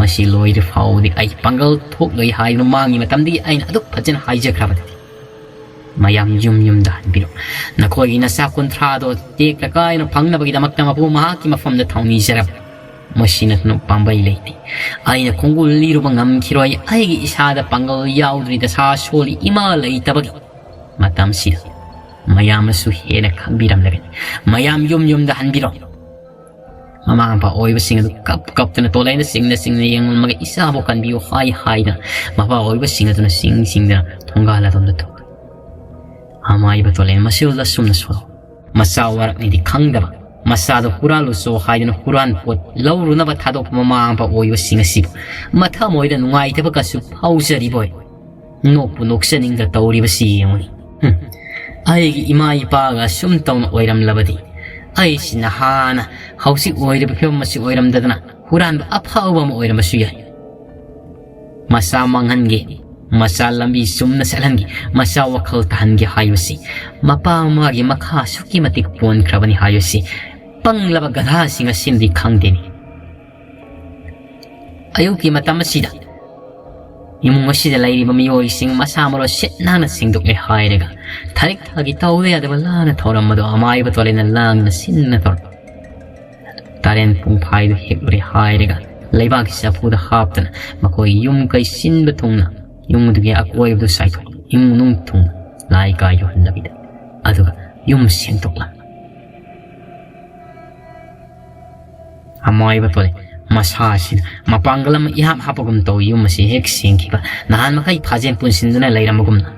ꯃꯁꯤ ꯂꯣꯏꯗ꯭ꯔꯤ ꯐꯥꯎꯕꯗꯤ ꯑꯩ ꯄꯥꯡꯒꯜ ꯊꯣꯛꯂꯣꯏ ꯍꯥꯏꯗꯨꯅ ꯃꯥꯡꯒꯤ ꯃꯇꯝꯗꯒꯤ ꯑꯩꯅ ꯑꯗꯨꯛ ꯐꯖꯅ ꯍꯥꯏꯖꯈ꯭ꯔꯕꯗꯨꯗꯤ꯫ ꯃꯌꯥꯝ ꯌꯨꯝ ꯌꯨꯝꯗ ꯍꯟꯕꯤꯔꯣ꯫ ꯅꯈꯣꯏꯒꯤ ꯅꯆꯥ ꯀꯨꯟꯊ꯭ꯔꯥꯗꯣ ꯇꯦꯛꯇ ꯀꯥꯏꯅ ꯐꯪꯅꯕꯒꯤꯗꯃꯛꯇ ꯃꯄꯨ ꯃꯍꯥꯛꯀꯤ ꯃꯐꯝꯗ ꯊꯧꯅꯤꯖꯔꯕ꯫ ꯃꯁꯤ ꯅꯠꯇꯅ ꯄꯥꯝꯕꯩ ꯂꯩꯇꯦ꯫ ꯑꯩꯅ ꯈꯣꯡꯒꯨꯜ ꯂꯤꯔꯨꯕ ꯉꯝꯈꯤꯔꯣꯏ꯫ ꯑꯩꯒꯤ ꯏꯁꯥꯗ ꯄꯥꯡꯒꯜ ꯌꯥꯎꯗ꯭ꯔꯤ, ꯗꯁꯥ ꯁꯣꯜꯂꯤ, ꯏꯃꯥ ꯂꯩꯇꯕꯒꯤ ꯃꯇꯝꯁꯤꯗ ꯃꯌꯥꯝꯅꯁꯨ ꯍꯦꯟꯅ ꯈꯪꯕꯤꯔꯝꯂꯒꯅꯤ꯫ ꯃꯌꯥꯝ ꯌꯨꯝ ꯌꯨꯝꯗ ꯍꯟꯕꯤꯔꯣ꯫ ꯃꯃꯥ ꯃꯄꯥ ꯑꯣꯏꯕꯁꯤꯡ ꯑꯗꯨ ꯀꯞ ꯀꯞꯇꯅ ꯇꯣꯂꯩꯅ ꯆꯤꯡꯅ ꯆꯤꯡꯅ ꯌꯦꯡꯂꯝꯃꯒ ꯏꯆꯥꯕꯨ ꯀꯟꯕꯤꯌꯨ ꯍꯥꯏ ꯍꯥꯏꯗꯅ ꯃꯄꯥ ꯑꯣꯏꯕꯁꯤꯡ ꯑꯗꯨꯅ ꯆꯤꯡ ꯆꯤꯡꯗꯅ ꯊꯣꯡꯒꯥꯜ ꯑꯗꯣꯝꯗ ꯊꯣꯛꯈꯤ꯫ ꯑꯃꯥꯏꯕ ꯇꯣꯂꯩꯅ ꯃꯁꯤꯔꯣꯜꯗ ꯑꯁꯨꯝꯅ ꯁꯣꯜꯂꯣ꯫ ꯃꯆꯥ ꯋꯥꯔꯛꯅꯤꯗꯤ ꯈꯪꯗꯕ, ꯃꯆꯥꯗꯣ ꯍꯨꯔꯥꯜꯂꯨꯆꯣ ꯍꯥꯏꯗꯨꯅ ꯍꯨꯔꯥꯟ ꯄꯣꯠ ꯂꯧꯔꯨꯅꯕ ꯊꯥꯗꯣꯛꯄ ꯃꯃꯥ ꯃꯄꯥ ꯑꯣꯏꯕꯁꯤꯡ ꯑꯁꯤꯕꯨ ꯃꯊꯃꯣꯏꯗ ꯅꯨꯡꯉꯥꯏꯇꯕ ꯀꯩꯁꯨ ꯐꯥꯎꯖꯔꯤꯕꯣꯏ? ꯅꯣꯛꯄꯨ ꯅꯣꯛꯆꯅꯤꯡꯗ ꯇꯧꯔꯤꯕꯁꯤ ꯌꯦꯡꯉꯨꯅꯤ꯫ ꯍꯨꯝ꯫ ꯑꯩꯒꯤ ꯏꯃꯥ ꯏꯄꯥꯒ ꯑꯁꯨꯝ ꯇꯧꯅ ꯑꯣꯏꯔꯝꯂꯕꯗꯤ ꯑꯩꯁꯤ ꯅꯍꯥꯟꯅ ꯍꯧꯖꯤꯛ ꯑꯣꯏꯔꯤꯕ ꯐꯤꯕꯝ ꯑꯁꯤ ꯑꯣꯏꯔꯝꯗꯗꯅ ꯍꯨꯔꯥꯟꯕ ꯑꯐꯥꯎꯕ ꯑꯃ ꯑꯣꯏꯔꯝꯕꯁꯨ ꯌꯥꯏ꯫ ꯃꯆꯥ ꯃꯥꯡꯍꯟꯒꯦ, ꯃꯆꯥ ꯂꯝꯕꯤ ꯆꯨꯝꯅ ꯆꯠꯍꯟꯒꯦ, ꯃꯆꯥ ꯋꯥꯈꯜ ꯇꯥꯍꯟꯒꯦ ꯍꯥꯏꯕꯁꯤ ꯃꯄꯥ ꯃꯃꯥꯒꯤ ꯃꯈꯥ ꯑꯁꯨꯛꯀꯤ ꯃꯇꯤꯛ ꯄꯣꯟꯈ꯭ꯔꯕꯅꯤ ꯍꯥꯏꯕꯁꯤ ꯄꯪꯂꯕ ꯒꯙꯥꯁꯤꯡ ꯑꯁꯤꯅꯗꯤ ꯈꯪꯗꯦꯅꯦ꯫ ꯑꯌꯨꯛꯀꯤ ꯃꯇꯝ ꯑꯁꯤꯗ ꯏꯃꯨꯡ ꯑꯁꯤꯗ ꯂꯩꯔꯤꯕ ꯃꯤꯑꯣꯏꯁꯤꯡ ꯃꯁꯥ ꯃꯔꯣ ꯁꯤꯠ ꯅꯥꯟꯅ ꯁꯦꯡꯗꯣꯛꯂꯦ ꯍꯥꯏꯔꯒ ꯊꯔꯤꯛ ꯊꯥꯒꯤ ꯇꯧꯗ ꯌꯥꯗꯕ ꯂꯥꯟꯅ ꯊꯧꯔꯝ ꯑꯗꯨ ꯑꯃꯥꯏꯕ ꯇꯣꯂꯦꯅ ꯂꯥꯡꯗꯨꯅ ꯁꯤꯟꯅ ꯇꯧꯔꯛ ꯇꯔꯦꯟ ꯄꯨꯡꯐꯥꯏꯗꯨ ꯍꯦꯛꯂꯨꯔꯦ ꯍꯥꯏꯔꯒ ꯂꯩꯕꯥꯛꯀꯤ ꯆꯐꯨꯗ ꯍꯥꯞꯇꯅ ꯃꯈꯣꯏ ꯌꯨꯝ ꯀꯩ ꯁꯤꯟꯕ ꯊꯨꯡꯅ ꯌꯨꯝꯗꯨꯒꯤ ꯑꯀꯣꯏꯕꯗꯨ ꯆꯥꯏꯊꯣꯛ ꯏꯃꯨꯡ ꯃꯅꯨꯡ ꯊꯨꯡꯅ ꯂꯥꯏ ꯀꯥ ꯌꯧꯍꯜꯂꯕꯤꯗ ꯑꯗꯨꯒ ꯌꯨꯝ ꯁꯦꯡꯗꯣꯛꯂꯝꯃꯤ꯫ ꯑꯃꯥꯏꯕ ꯇꯣꯂꯦ ꯃꯁꯥꯁꯤꯅ ꯃꯄꯥꯡꯒꯜ ꯑꯃ ꯏꯍꯥꯞ ꯍꯥꯞꯄꯒꯨꯝ ꯇꯧ ꯌꯨꯝ ꯑꯁꯤ ꯍꯦꯛ ꯁꯦꯡꯈꯤꯕ ꯅꯍꯥꯟ ꯃꯈꯩ ꯐꯥꯖꯦꯟ ꯄꯨꯟꯁꯤꯟꯗꯨꯅ ꯂꯩꯔꯝꯕꯒꯨꯝꯅ꯫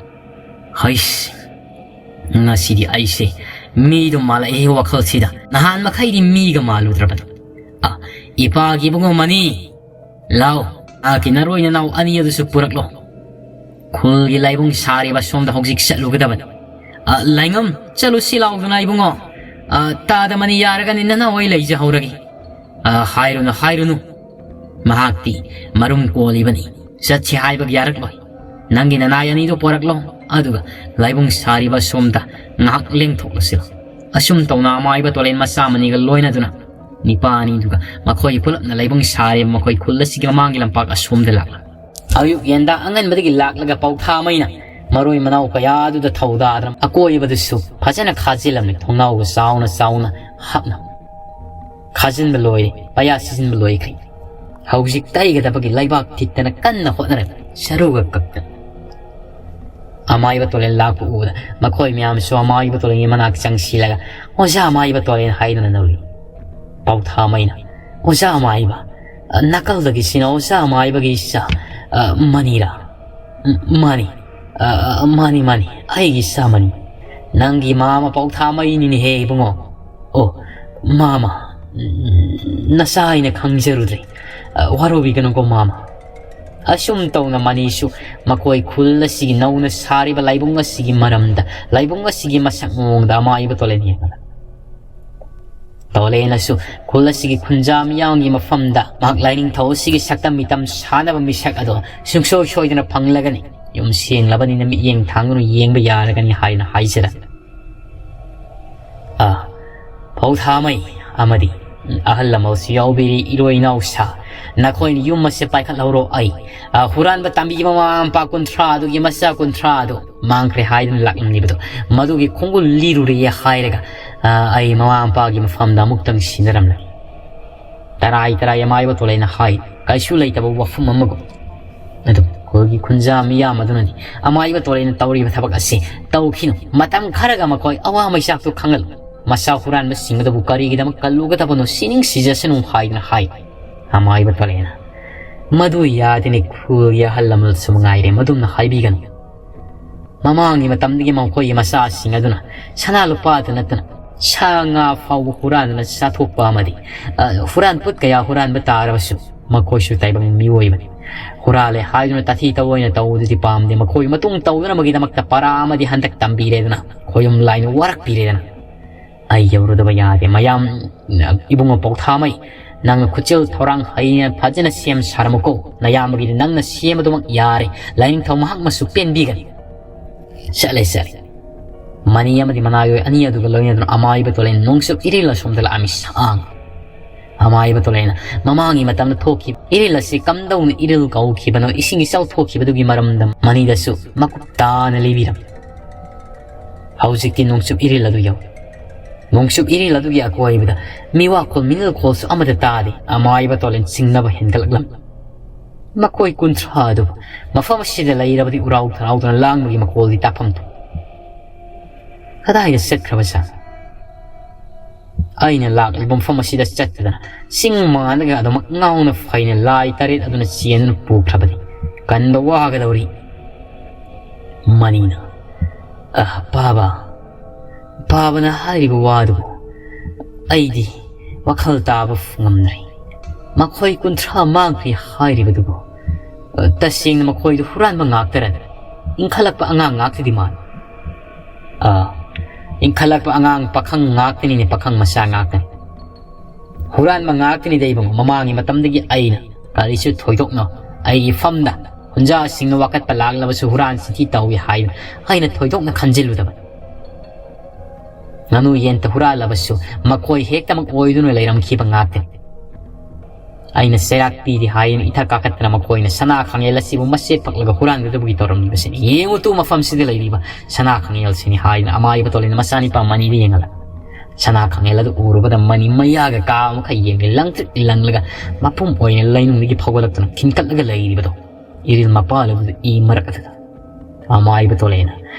ꯍꯩꯁ, ꯉꯁꯤꯗꯤ ꯑꯩꯁꯦ ꯃꯤꯗꯣ ꯃꯥꯜꯂꯛꯏ ꯋꯥꯈꯜꯁꯤꯗ꯫ ꯅꯍꯥꯟ ꯃꯈꯩꯗꯤ ꯃꯤꯒ ꯃꯥꯜꯂꯨꯗ꯭ꯔꯕꯅꯤ꯫ ꯑ, ꯏꯄꯥꯒꯤ ꯏꯕꯨꯡꯉꯣ ꯃꯅꯤ, ꯂꯥꯎ, ꯅꯍꯥꯛꯀꯤ ꯅꯔꯣꯏ ꯅꯅꯥꯎ ꯑꯅꯤ ꯑꯗꯨꯁꯨ ꯄꯨꯔꯛꯂꯣ꯫ ꯈꯨꯜꯒꯤ ꯂꯥꯏꯕꯨꯡ ꯁꯥꯔꯤꯕ ꯁꯣꯝꯗ ꯍꯧꯖꯤꯛ ꯆꯠꯂꯨꯒꯗꯕꯅꯤ꯫ ꯑ, ꯂꯥꯏꯉꯝ, ꯆꯠꯂꯨꯁꯤ ꯂꯥꯎꯗꯅ ꯏꯕꯨꯡꯉꯣ꯫ ꯑ, ꯇꯥꯗ ꯃꯅꯤ ꯌꯥꯔꯒꯅꯤ ꯅꯅꯥꯎ ꯑꯩ ꯂꯩꯖꯍꯧꯔꯒꯦ꯫ ꯑ, ꯍꯥꯏꯔꯨꯅꯨ, ꯍꯥꯏꯔꯨꯅꯨ꯫ ꯃꯍꯥꯛꯇꯤ ꯃꯔꯨꯝ ꯀꯣꯜꯂꯤꯕꯅꯤ꯫ ꯆꯠꯁꯤ ꯍꯥꯏꯕꯒꯤ ꯌꯥꯔꯛꯂꯣꯏ꯫ ꯅꯪꯒꯤ ꯅꯅꯥꯏ ꯑꯅꯤꯗꯨ ꯄꯣꯔꯛꯂꯣ꯫ ꯑꯗꯨꯒ ꯂꯥꯏꯕꯨꯡ ꯁꯥꯔꯤꯕ ꯁꯣꯝꯗ ꯉꯥꯏꯍꯥꯛ ꯂꯦꯡꯊꯣꯛꯂꯁꯤ꯫ ꯑꯁꯨꯝ ꯇꯧꯅ ꯑꯃꯥꯏꯕ ꯇꯣꯂꯦꯟ ꯃꯆꯥ ꯑꯃꯅꯤꯒ ꯂꯣꯏꯅꯗꯨꯅ ꯅꯤꯄꯥꯅꯤꯗꯨꯒ ꯃꯈꯣꯏ ꯄꯨꯂꯞꯅ ꯂꯥꯏꯕꯨꯡ ꯁꯥꯔꯦ꯫ ꯃꯈꯣꯏ ꯈꯨꯜ ꯑꯁꯤꯒꯤ ꯃꯃꯥꯡꯒꯤ ꯂꯝꯄꯥꯛ ꯑꯁꯣꯝꯗ ꯂꯥꯛꯂꯦ꯫ ꯑꯌꯨꯛ ꯌꯦꯟꯗꯥ ꯑꯉꯟꯕꯗꯒꯤ ꯂꯥꯛꯂꯒ ꯄꯧꯊꯥꯃꯩꯅ ꯃꯔꯣꯏ ꯃꯅꯥꯎ ꯀꯌꯥꯗꯨꯗ ꯊꯧꯗꯥꯗꯨꯅ ꯑꯀꯣꯏꯕꯗꯨꯁꯨ ꯐꯖꯅ ꯈꯥꯖꯤꯜꯂꯝꯃꯤ꯫ ꯊꯣꯡꯅꯥꯎꯒ ꯆꯥꯎꯅ ꯆꯥꯎꯅ ꯍꯥꯞꯅ ꯈꯥꯖꯤꯟꯕ ꯂꯣꯏꯔꯦ꯫ ꯄꯩꯌꯥ ꯁꯤꯖꯤꯟꯕ ꯂꯣꯏꯈ꯭ꯔꯦ꯫ ꯍꯧꯖꯤꯛ ꯇꯩꯒꯗꯕꯒꯤ ꯂꯩꯕꯥꯛ ꯊꯤꯠꯇꯅ ꯀꯟꯅ ꯍꯣꯠꯅꯔꯦ꯫ ꯁꯔꯨꯒ ꯀꯛꯇꯅ꯫ ꯑꯃꯥꯏꯕ ꯇꯣꯂꯦꯟ ꯂꯥꯛꯄ ꯎꯕꯗ ꯃꯈꯣꯏ ꯃꯌꯥꯝꯁꯨ ꯑꯃꯥꯏꯕ ꯇꯣꯂꯦꯟꯒꯤ ꯃꯅꯥꯛ ꯆꯪꯁꯤꯜꯂꯒ, "ꯑꯣꯖꯥ ꯑꯃꯥꯏꯕ ꯇꯣꯂꯦꯟ" ꯍꯥꯏꯗꯨꯅ ꯅꯧꯔꯤ꯫ ꯄꯧꯊꯥꯃꯩꯅ, "ꯑꯣꯖꯥ ꯑꯃꯥꯏꯕ, ꯑ, ꯅꯥꯀꯜꯗꯒꯤꯁꯤꯅ ꯑꯣꯖꯥ ꯑꯃꯥꯏꯕꯒꯤ ꯏꯆꯥ, ꯑ, ꯃꯅꯤꯔꯥ?" "ꯎꯝ, ꯃꯥꯅꯤ꯫ ꯑ, ꯑ, ꯃꯥꯅꯤ, ꯃꯥꯅꯤ, ꯑꯩꯒꯤ ꯏꯆꯥ ꯃꯅꯤ꯫ ꯅꯪꯒꯤ ꯃꯥꯃ ꯄꯧꯊꯥꯃꯩꯅꯤꯅꯦꯍꯦ ꯏꯕꯨꯡꯉꯣ꯫ ꯑꯣ, ꯃꯥꯃ, ꯎꯝ, ꯅꯆꯥ ꯍꯥꯏꯅ ꯈꯪꯖꯔꯨꯗ꯭ꯔꯦ꯫ ꯑ, ꯋꯥꯔꯧꯕꯤꯒꯅꯨꯀꯣ ꯃꯥꯃ꯫" ꯑꯁꯨꯝ ꯇꯧꯅ ꯃꯅꯤꯁꯨ ꯃꯈꯣꯏ ꯈꯨꯜ ꯑꯁꯤꯒꯤ ꯅꯧꯅ ꯁꯥꯔꯤꯕ ꯂꯥꯏꯕꯨꯡ ꯑꯁꯤꯒꯤ ꯃꯔꯝꯗ, ꯂꯥꯏꯕꯨꯡ ꯑꯁꯤꯒꯤ ꯃꯁꯛ ꯃꯑꯣꯡꯗ ꯑꯃꯥꯏꯕ ꯇꯣꯂꯦꯟ ꯌꯦꯡꯂꯒ, ꯇꯣꯂꯦꯟꯅꯁꯨ ꯈꯨꯜ ꯑꯁꯤꯒꯤ ꯈꯨꯟꯖꯥ ꯃꯤꯌꯥꯝꯒꯤ ꯃꯐꯝꯗ ꯃꯍꯥꯛ ꯂꯥꯏꯅꯤꯡꯊꯧ ꯑꯁꯤꯒꯤ ꯁꯛꯇꯝ ꯃꯤꯇꯝ ꯁꯥꯟꯅꯕ ꯃꯤꯁꯛ ꯑꯗꯣ ꯁꯨꯡꯁꯣꯏ ꯁꯣꯏꯗꯅ ꯐꯪꯂꯒꯅꯤ, ꯌꯨꯝ ꯁꯦꯡꯂꯕꯅꯤꯅ ꯃꯤꯠꯌꯦꯡ ꯊꯥꯡꯗꯨꯅ ꯌꯦꯡꯕ ꯌꯥꯔꯒꯅꯤ ꯍꯥꯏꯅ ꯍꯥꯏꯖꯔ ꯑ, ꯄꯧꯊꯥꯃꯩ ꯑꯃꯗꯤ ꯑꯍꯜ ꯂꯃꯟꯁꯨ ꯌꯥꯎꯕꯤꯔꯤ, ꯏꯔꯣꯏ ꯏꯅꯥꯎꯁꯥ, ꯅꯈꯣꯏꯅ ꯌꯨꯝ ꯑꯁꯤ ꯄꯥꯏꯈꯠꯍꯧꯔꯣ꯫ ꯑꯩ, ꯑ, ꯍꯨꯔꯥꯟꯕ ꯇꯝꯕꯤꯕ ꯃꯃꯥ ꯃꯄꯥ ꯀꯨꯟꯊ꯭ꯔꯥ ꯑꯗꯨꯒꯤ ꯃꯆꯥ ꯀꯨꯟꯊ꯭ꯔꯥ ꯑꯗꯨ ꯃꯥꯡꯈ꯭ꯔꯦ ꯍꯥꯏꯗꯨꯅ ꯂꯥꯛꯂꯝꯂꯤꯕꯗꯣ, ꯃꯗꯨꯒꯤ ꯈꯣꯡꯒꯨꯜ ꯂꯤꯔꯨꯔꯦ ꯍꯥꯏꯔꯒ, ꯑ, ꯑꯩ ꯃꯃꯥ ꯃꯄꯥꯒꯤ ꯃꯐꯝꯗ ꯑꯃꯨꯛꯇꯪ ꯁꯤꯟꯅꯔꯝꯂꯒꯦ꯫ ꯇꯔꯥꯏ ꯇꯔꯥꯏ ꯑꯃꯥꯏꯕ ꯇꯣꯂꯦꯟꯅ ꯍꯥꯏ, ꯀꯩꯁꯨ ꯂꯩꯇꯕ ꯋꯥꯐꯝ ꯑꯃꯒꯨꯝ꯫ ꯑꯗꯨ ꯈꯨꯜꯒꯤ ꯈꯨꯟꯖꯥ ꯃꯤꯌꯥꯝ ꯑꯗꯨꯅꯗꯤ ꯑꯃꯥꯏꯕ ꯇꯣꯂꯦꯟꯅ ꯇꯧꯔꯤꯕ ꯊꯕꯛ ꯑꯁꯤ ꯇꯧꯈꯤꯅꯨ꯫ ꯃꯇꯝ ꯈꯔꯒ ꯃꯈꯣꯏ ꯑꯋꯥ ꯃꯩꯆꯥꯛꯇꯨ ꯈꯪꯍꯜꯂꯨ꯫ ꯃꯆꯥ ꯍꯨꯔꯥꯟꯕꯁꯤꯡ ꯑꯗꯨꯕꯨ ꯀꯔꯤꯒꯤꯗꯃꯛ ꯀꯜꯂꯨꯒꯗꯕꯅꯣ, ꯁꯤꯅꯤꯡ ꯁꯤꯖꯁꯅꯨ ꯍꯥꯏꯗꯨꯅ ꯍꯥꯏ꯫ ꯑꯃꯥꯏꯕ ꯇꯣꯂꯦꯟꯅ, "ꯃꯗꯨ ꯌꯥꯗꯦꯅꯦ, ꯈꯨꯜꯒꯤ ꯑꯍꯜ ꯂꯃꯟꯁꯨ ꯃꯉꯥꯏꯔꯦ, ꯃꯗꯨꯝꯅ ꯍꯥꯏꯕꯤꯒꯅꯨ꯫ ꯃꯃꯥꯡꯒꯤ ꯃꯇꯝꯗꯒꯤ ꯃꯈꯣꯏꯒꯤ ꯃꯆꯥꯁꯤꯡ ꯑꯗꯨꯅ ꯁꯅꯥ ꯂꯨꯄꯥꯗ ꯅꯠꯇꯅ ꯁꯥ ꯉꯥ ꯐꯥꯎꯕ ꯍꯨꯔꯥꯟꯗꯨꯅ ꯆꯥꯊꯣꯛꯄ ꯑꯃꯗꯤ, ꯑ, ꯍꯨꯔꯥꯟ ꯄꯣꯠ ꯀꯌꯥ ꯍꯨꯔꯥꯟꯕ ꯇꯥꯔꯕꯁꯨ ꯃꯈꯣꯏꯁꯨ ꯇꯥꯏꯕꯪ ꯃꯤꯑꯣꯏꯕꯅꯤ꯫ ꯍꯨꯔꯥꯜꯂꯦ ꯍꯥꯏꯗꯨꯅ ꯇꯥꯊꯤ ꯇꯧꯑꯣꯏꯅ ꯇꯧꯕꯗꯨꯗꯤ ꯄꯥꯝꯗꯦ꯫ ꯃꯈꯣꯏ ꯃꯇꯨꯡ ꯇꯧꯗꯅꯕꯒꯤꯗꯃꯛꯇ ꯄꯔꯥ ꯑꯃꯗꯤ ꯍꯟꯗꯛ ꯇꯝꯕꯤꯔꯦꯗꯅ, ꯈꯣꯌꯨꯝ ꯂꯥꯏꯅ ꯋꯥꯔꯛꯄꯤꯔꯦꯗꯅ꯫ ꯑꯩ ꯌꯧꯔꯨꯗꯕ ꯌꯥꯗꯦ꯫ ꯃꯌꯥꯝ, ꯏꯕꯨꯡꯉꯣ ꯄꯧꯊꯥꯃꯩ, ꯅꯪꯅ ꯈꯨꯠꯆꯦꯜ ꯊꯧꯔꯥꯡ ꯍꯩꯅ ꯐꯖꯅ ꯁꯦꯝ ꯁꯥꯔꯝꯃꯨꯀꯣ꯫ ꯅꯌꯥꯝꯕꯒꯤꯗꯤ ꯅꯪꯅ ꯁꯦꯝꯕꯗꯨꯃꯛ ꯌꯥꯔꯦ꯫ ꯂꯥꯏꯅꯤꯡꯊꯧ ꯃꯍꯥꯛꯃꯁꯨ ꯄꯦꯟꯕꯤꯒꯅꯤ꯫" ꯆꯠꯂꯦ, ꯆꯠꯂꯦ꯫ ꯃꯅꯤ ꯑꯃꯗꯤ ꯃꯅꯥꯏ ꯑꯣꯏ ꯑꯅꯤ ꯑꯗꯨꯒ ꯂꯣꯏꯅꯗꯨꯅ ꯑꯃꯥꯏꯕ ꯇꯣꯂꯦꯟ ꯅꯣꯡꯆꯨꯞ ꯏꯔꯤꯜ ꯑꯁꯣꯝꯗ ꯂꯥꯛꯑꯝꯃꯤ꯫ ꯁꯥꯡ ꯑꯃꯥꯏꯕ ꯇꯣꯂꯦꯅ ꯃꯃꯥꯡꯒꯤ ꯃꯇꯝꯗ ꯊꯣꯛꯈꯤꯕ ꯏꯔꯤꯜ ꯑꯁꯤ ꯀꯝꯗꯧꯅ ꯏꯔꯤꯜ ꯀꯧꯈꯤꯕꯅꯣ, ꯏꯁꯤꯡ ꯏꯆꯥꯎ ꯊꯣꯛꯈꯤꯕꯗꯨꯒꯤ ꯃꯔꯝꯗ ꯃꯅꯤꯗꯁꯨ ꯃꯀꯨꯞ ꯇꯥꯅ ꯂꯤꯕꯤꯔꯝꯃꯤ꯫ ꯍꯧꯖꯤꯛꯇꯤ ꯅꯣꯡꯆꯨꯞ ꯏꯔꯤꯜ ꯑꯗꯨ ꯌꯧꯔꯦ꯫ ꯅꯣꯡꯆꯨꯞ ꯏꯔꯤꯜ ꯑꯗꯨꯒꯤ ꯑꯀꯣꯏꯕꯗ ꯃꯤꯋꯥꯈꯣꯜ ꯃꯤꯅꯤꯜꯈꯣꯜꯁꯨ ꯑꯃꯠꯇ ꯇꯥꯗꯦ꯫ ꯑꯃꯥꯏꯕ ꯇꯣꯂꯦꯟ ꯆꯤꯡꯅꯕ ꯍꯦꯟꯒꯠꯂꯛꯂꯝꯃꯤ꯫ ꯃꯈꯣꯏ ꯀꯨꯟꯊ꯭ꯔꯥ ꯑꯗꯨ ꯃꯐꯝ ꯑꯁꯤꯗ ꯂꯩꯔꯕꯗꯤ ꯎꯔꯥꯎ ꯊꯔꯥꯎꯗꯅ ꯂꯥꯡꯕꯒꯤ ꯃꯈꯣꯜꯗꯤ ꯇꯥꯐꯝ ꯊꯣꯛꯏ꯫ ꯀꯗꯥꯏꯗ ꯆꯠꯈ꯭ꯔꯕꯖꯥꯠꯅꯣ? ꯑꯩꯅ ꯂꯥꯛꯂꯤꯕ ꯃꯐꯝ ꯑꯁꯤꯗ ꯆꯠꯇꯗꯅ ꯆꯤꯡ ꯃꯥꯟꯗꯒ ꯑꯗꯨꯃꯛ ꯉꯥꯎꯅ ꯐꯩꯅ ꯂꯥꯏ ꯇꯔꯦꯠ ꯑꯗꯨꯅ ꯆꯦꯟꯗꯨꯅ ꯄꯨꯈ꯭ꯔꯕꯗꯤ ꯀꯟꯕ ꯋꯥꯒꯗꯧꯔꯤ꯫ ꯃꯅꯤꯅ, "ꯑ, ꯄꯥꯕ, ꯄꯥꯕꯅ ꯍꯥꯏꯔꯤꯕ ꯋꯥꯗꯨꯕꯨ ꯑꯩꯗꯤ ꯋꯥꯈꯜ ꯇꯥꯕ ꯉꯝꯗ꯭ꯔꯦ꯫ ꯃꯈꯣꯏ ꯀꯨꯟꯊ꯭ꯔꯥ ꯃꯥꯡꯈ꯭ꯔꯦ ꯍꯥꯏꯔꯤꯕꯗꯨꯕꯨ, ꯑ, ꯇꯁꯦꯡꯅ ꯃꯈꯣꯏꯗꯨ ꯍꯨꯔꯥꯟꯕ ꯉꯥꯛꯇꯔꯅꯤ? ꯏꯟꯈꯠꯂꯛꯄ ꯑꯉꯥꯡ ꯉꯥꯛꯇꯗꯤ ꯃꯥꯜꯂꯤ꯫ ꯑ, ꯏꯟꯈꯠꯂꯛꯄ ꯑꯉꯥꯡ ꯄꯥꯈꯪ ꯉꯥꯛꯇꯅꯤꯅꯦ, ꯄꯥꯈꯪ ꯃꯆꯥ ꯉꯥꯛꯇꯅꯤ꯫ ꯍꯨꯔꯥꯟꯕ ꯉꯥꯛꯇꯅꯤꯗ ꯏꯕꯨꯡꯉꯣ꯫ ꯃꯃꯥꯡꯒꯤ ꯃꯇꯝꯗꯒꯤ ꯑꯩꯅ ꯀꯔꯤꯁꯨ ꯊꯣꯏꯗꯣꯛꯅ ꯑꯩꯒꯤ ꯐꯝꯗ ꯍꯨꯟꯖꯥꯁꯤꯡꯅ ꯋꯥꯀꯠꯄ ꯂꯥꯛꯂꯕꯁꯨ ꯍꯨꯔꯥꯟ ꯆꯤꯟꯊꯤ ꯇꯧꯏ ꯍꯥꯏꯅ ꯑꯩꯅ ꯊꯣꯏꯗꯣꯛꯅ ꯈꯟꯖꯤꯜꯂꯨꯗꯕ꯫ ꯉꯥꯅꯨ ꯌꯦꯟꯇ ꯍꯨꯔꯥꯜꯂꯕꯁꯨ ꯃꯈꯣꯏ ꯍꯦꯛꯇꯃꯛ ꯑꯣꯏꯗꯨꯅ ꯂꯩꯔꯝꯈꯤꯕ ꯉꯥꯛꯇꯅꯤ꯫ ꯑꯩꯅ ꯆꯩꯔꯥꯛ ꯄꯤꯔꯤ ꯍꯥꯏꯅ ꯏꯊꯛ ꯀꯥꯈꯠꯇꯅ ꯃꯈꯣꯏꯅ ꯁꯅꯥ ꯈꯥꯡꯉꯦꯜ ꯑꯁꯤꯕꯨ ꯃꯆꯦꯠ ꯄꯛꯂꯒ ꯍꯨꯔꯥꯟꯒꯗꯕꯒꯤ ꯇꯧꯔꯝꯂꯤꯕꯁꯤꯅꯤ꯫ ꯌꯦꯡꯉꯨ ꯇꯨ ꯃꯐꯝꯁꯤꯗ ꯂꯩꯔꯤꯕ ꯁꯅꯥ ꯈꯥꯡꯉꯦꯜꯁꯤꯅꯤ" ꯍꯥꯏꯗꯨꯅ ꯑꯃꯥꯏꯕ ꯇꯣꯂꯦꯟ ꯃꯆꯥꯅꯤꯄꯥ ꯃꯅꯤꯗ ꯌꯦꯡꯍꯜꯂ꯫ ꯁꯅꯥ ꯈꯥꯡꯉꯦꯜ ꯑꯗꯨ ꯎꯔꯨꯕꯗ ꯃꯅꯤ ꯃꯌꯥꯒ ꯀꯥ ꯑꯃꯈꯛ ꯌꯦꯡꯂꯦ꯫ ꯂꯪꯇ꯭ꯔꯤꯛ ꯂꯪꯂꯒ ꯃꯄꯨꯝ ꯑꯣꯏꯅ ꯂꯩꯅꯨꯡꯗꯒꯤ ꯐꯥꯎꯒꯠꯂꯛꯇꯨꯅ ꯈꯤꯟꯀꯠꯂꯒ ꯂꯩꯔꯤꯕꯗꯣ ꯏꯔꯤꯜ ꯃꯄꯥꯜ ꯑꯗꯨꯗ ꯏ ꯃꯔꯛ ꯑꯗꯨꯗ꯫ ꯑꯃꯥꯏꯕ ꯇꯣꯂꯦꯅ,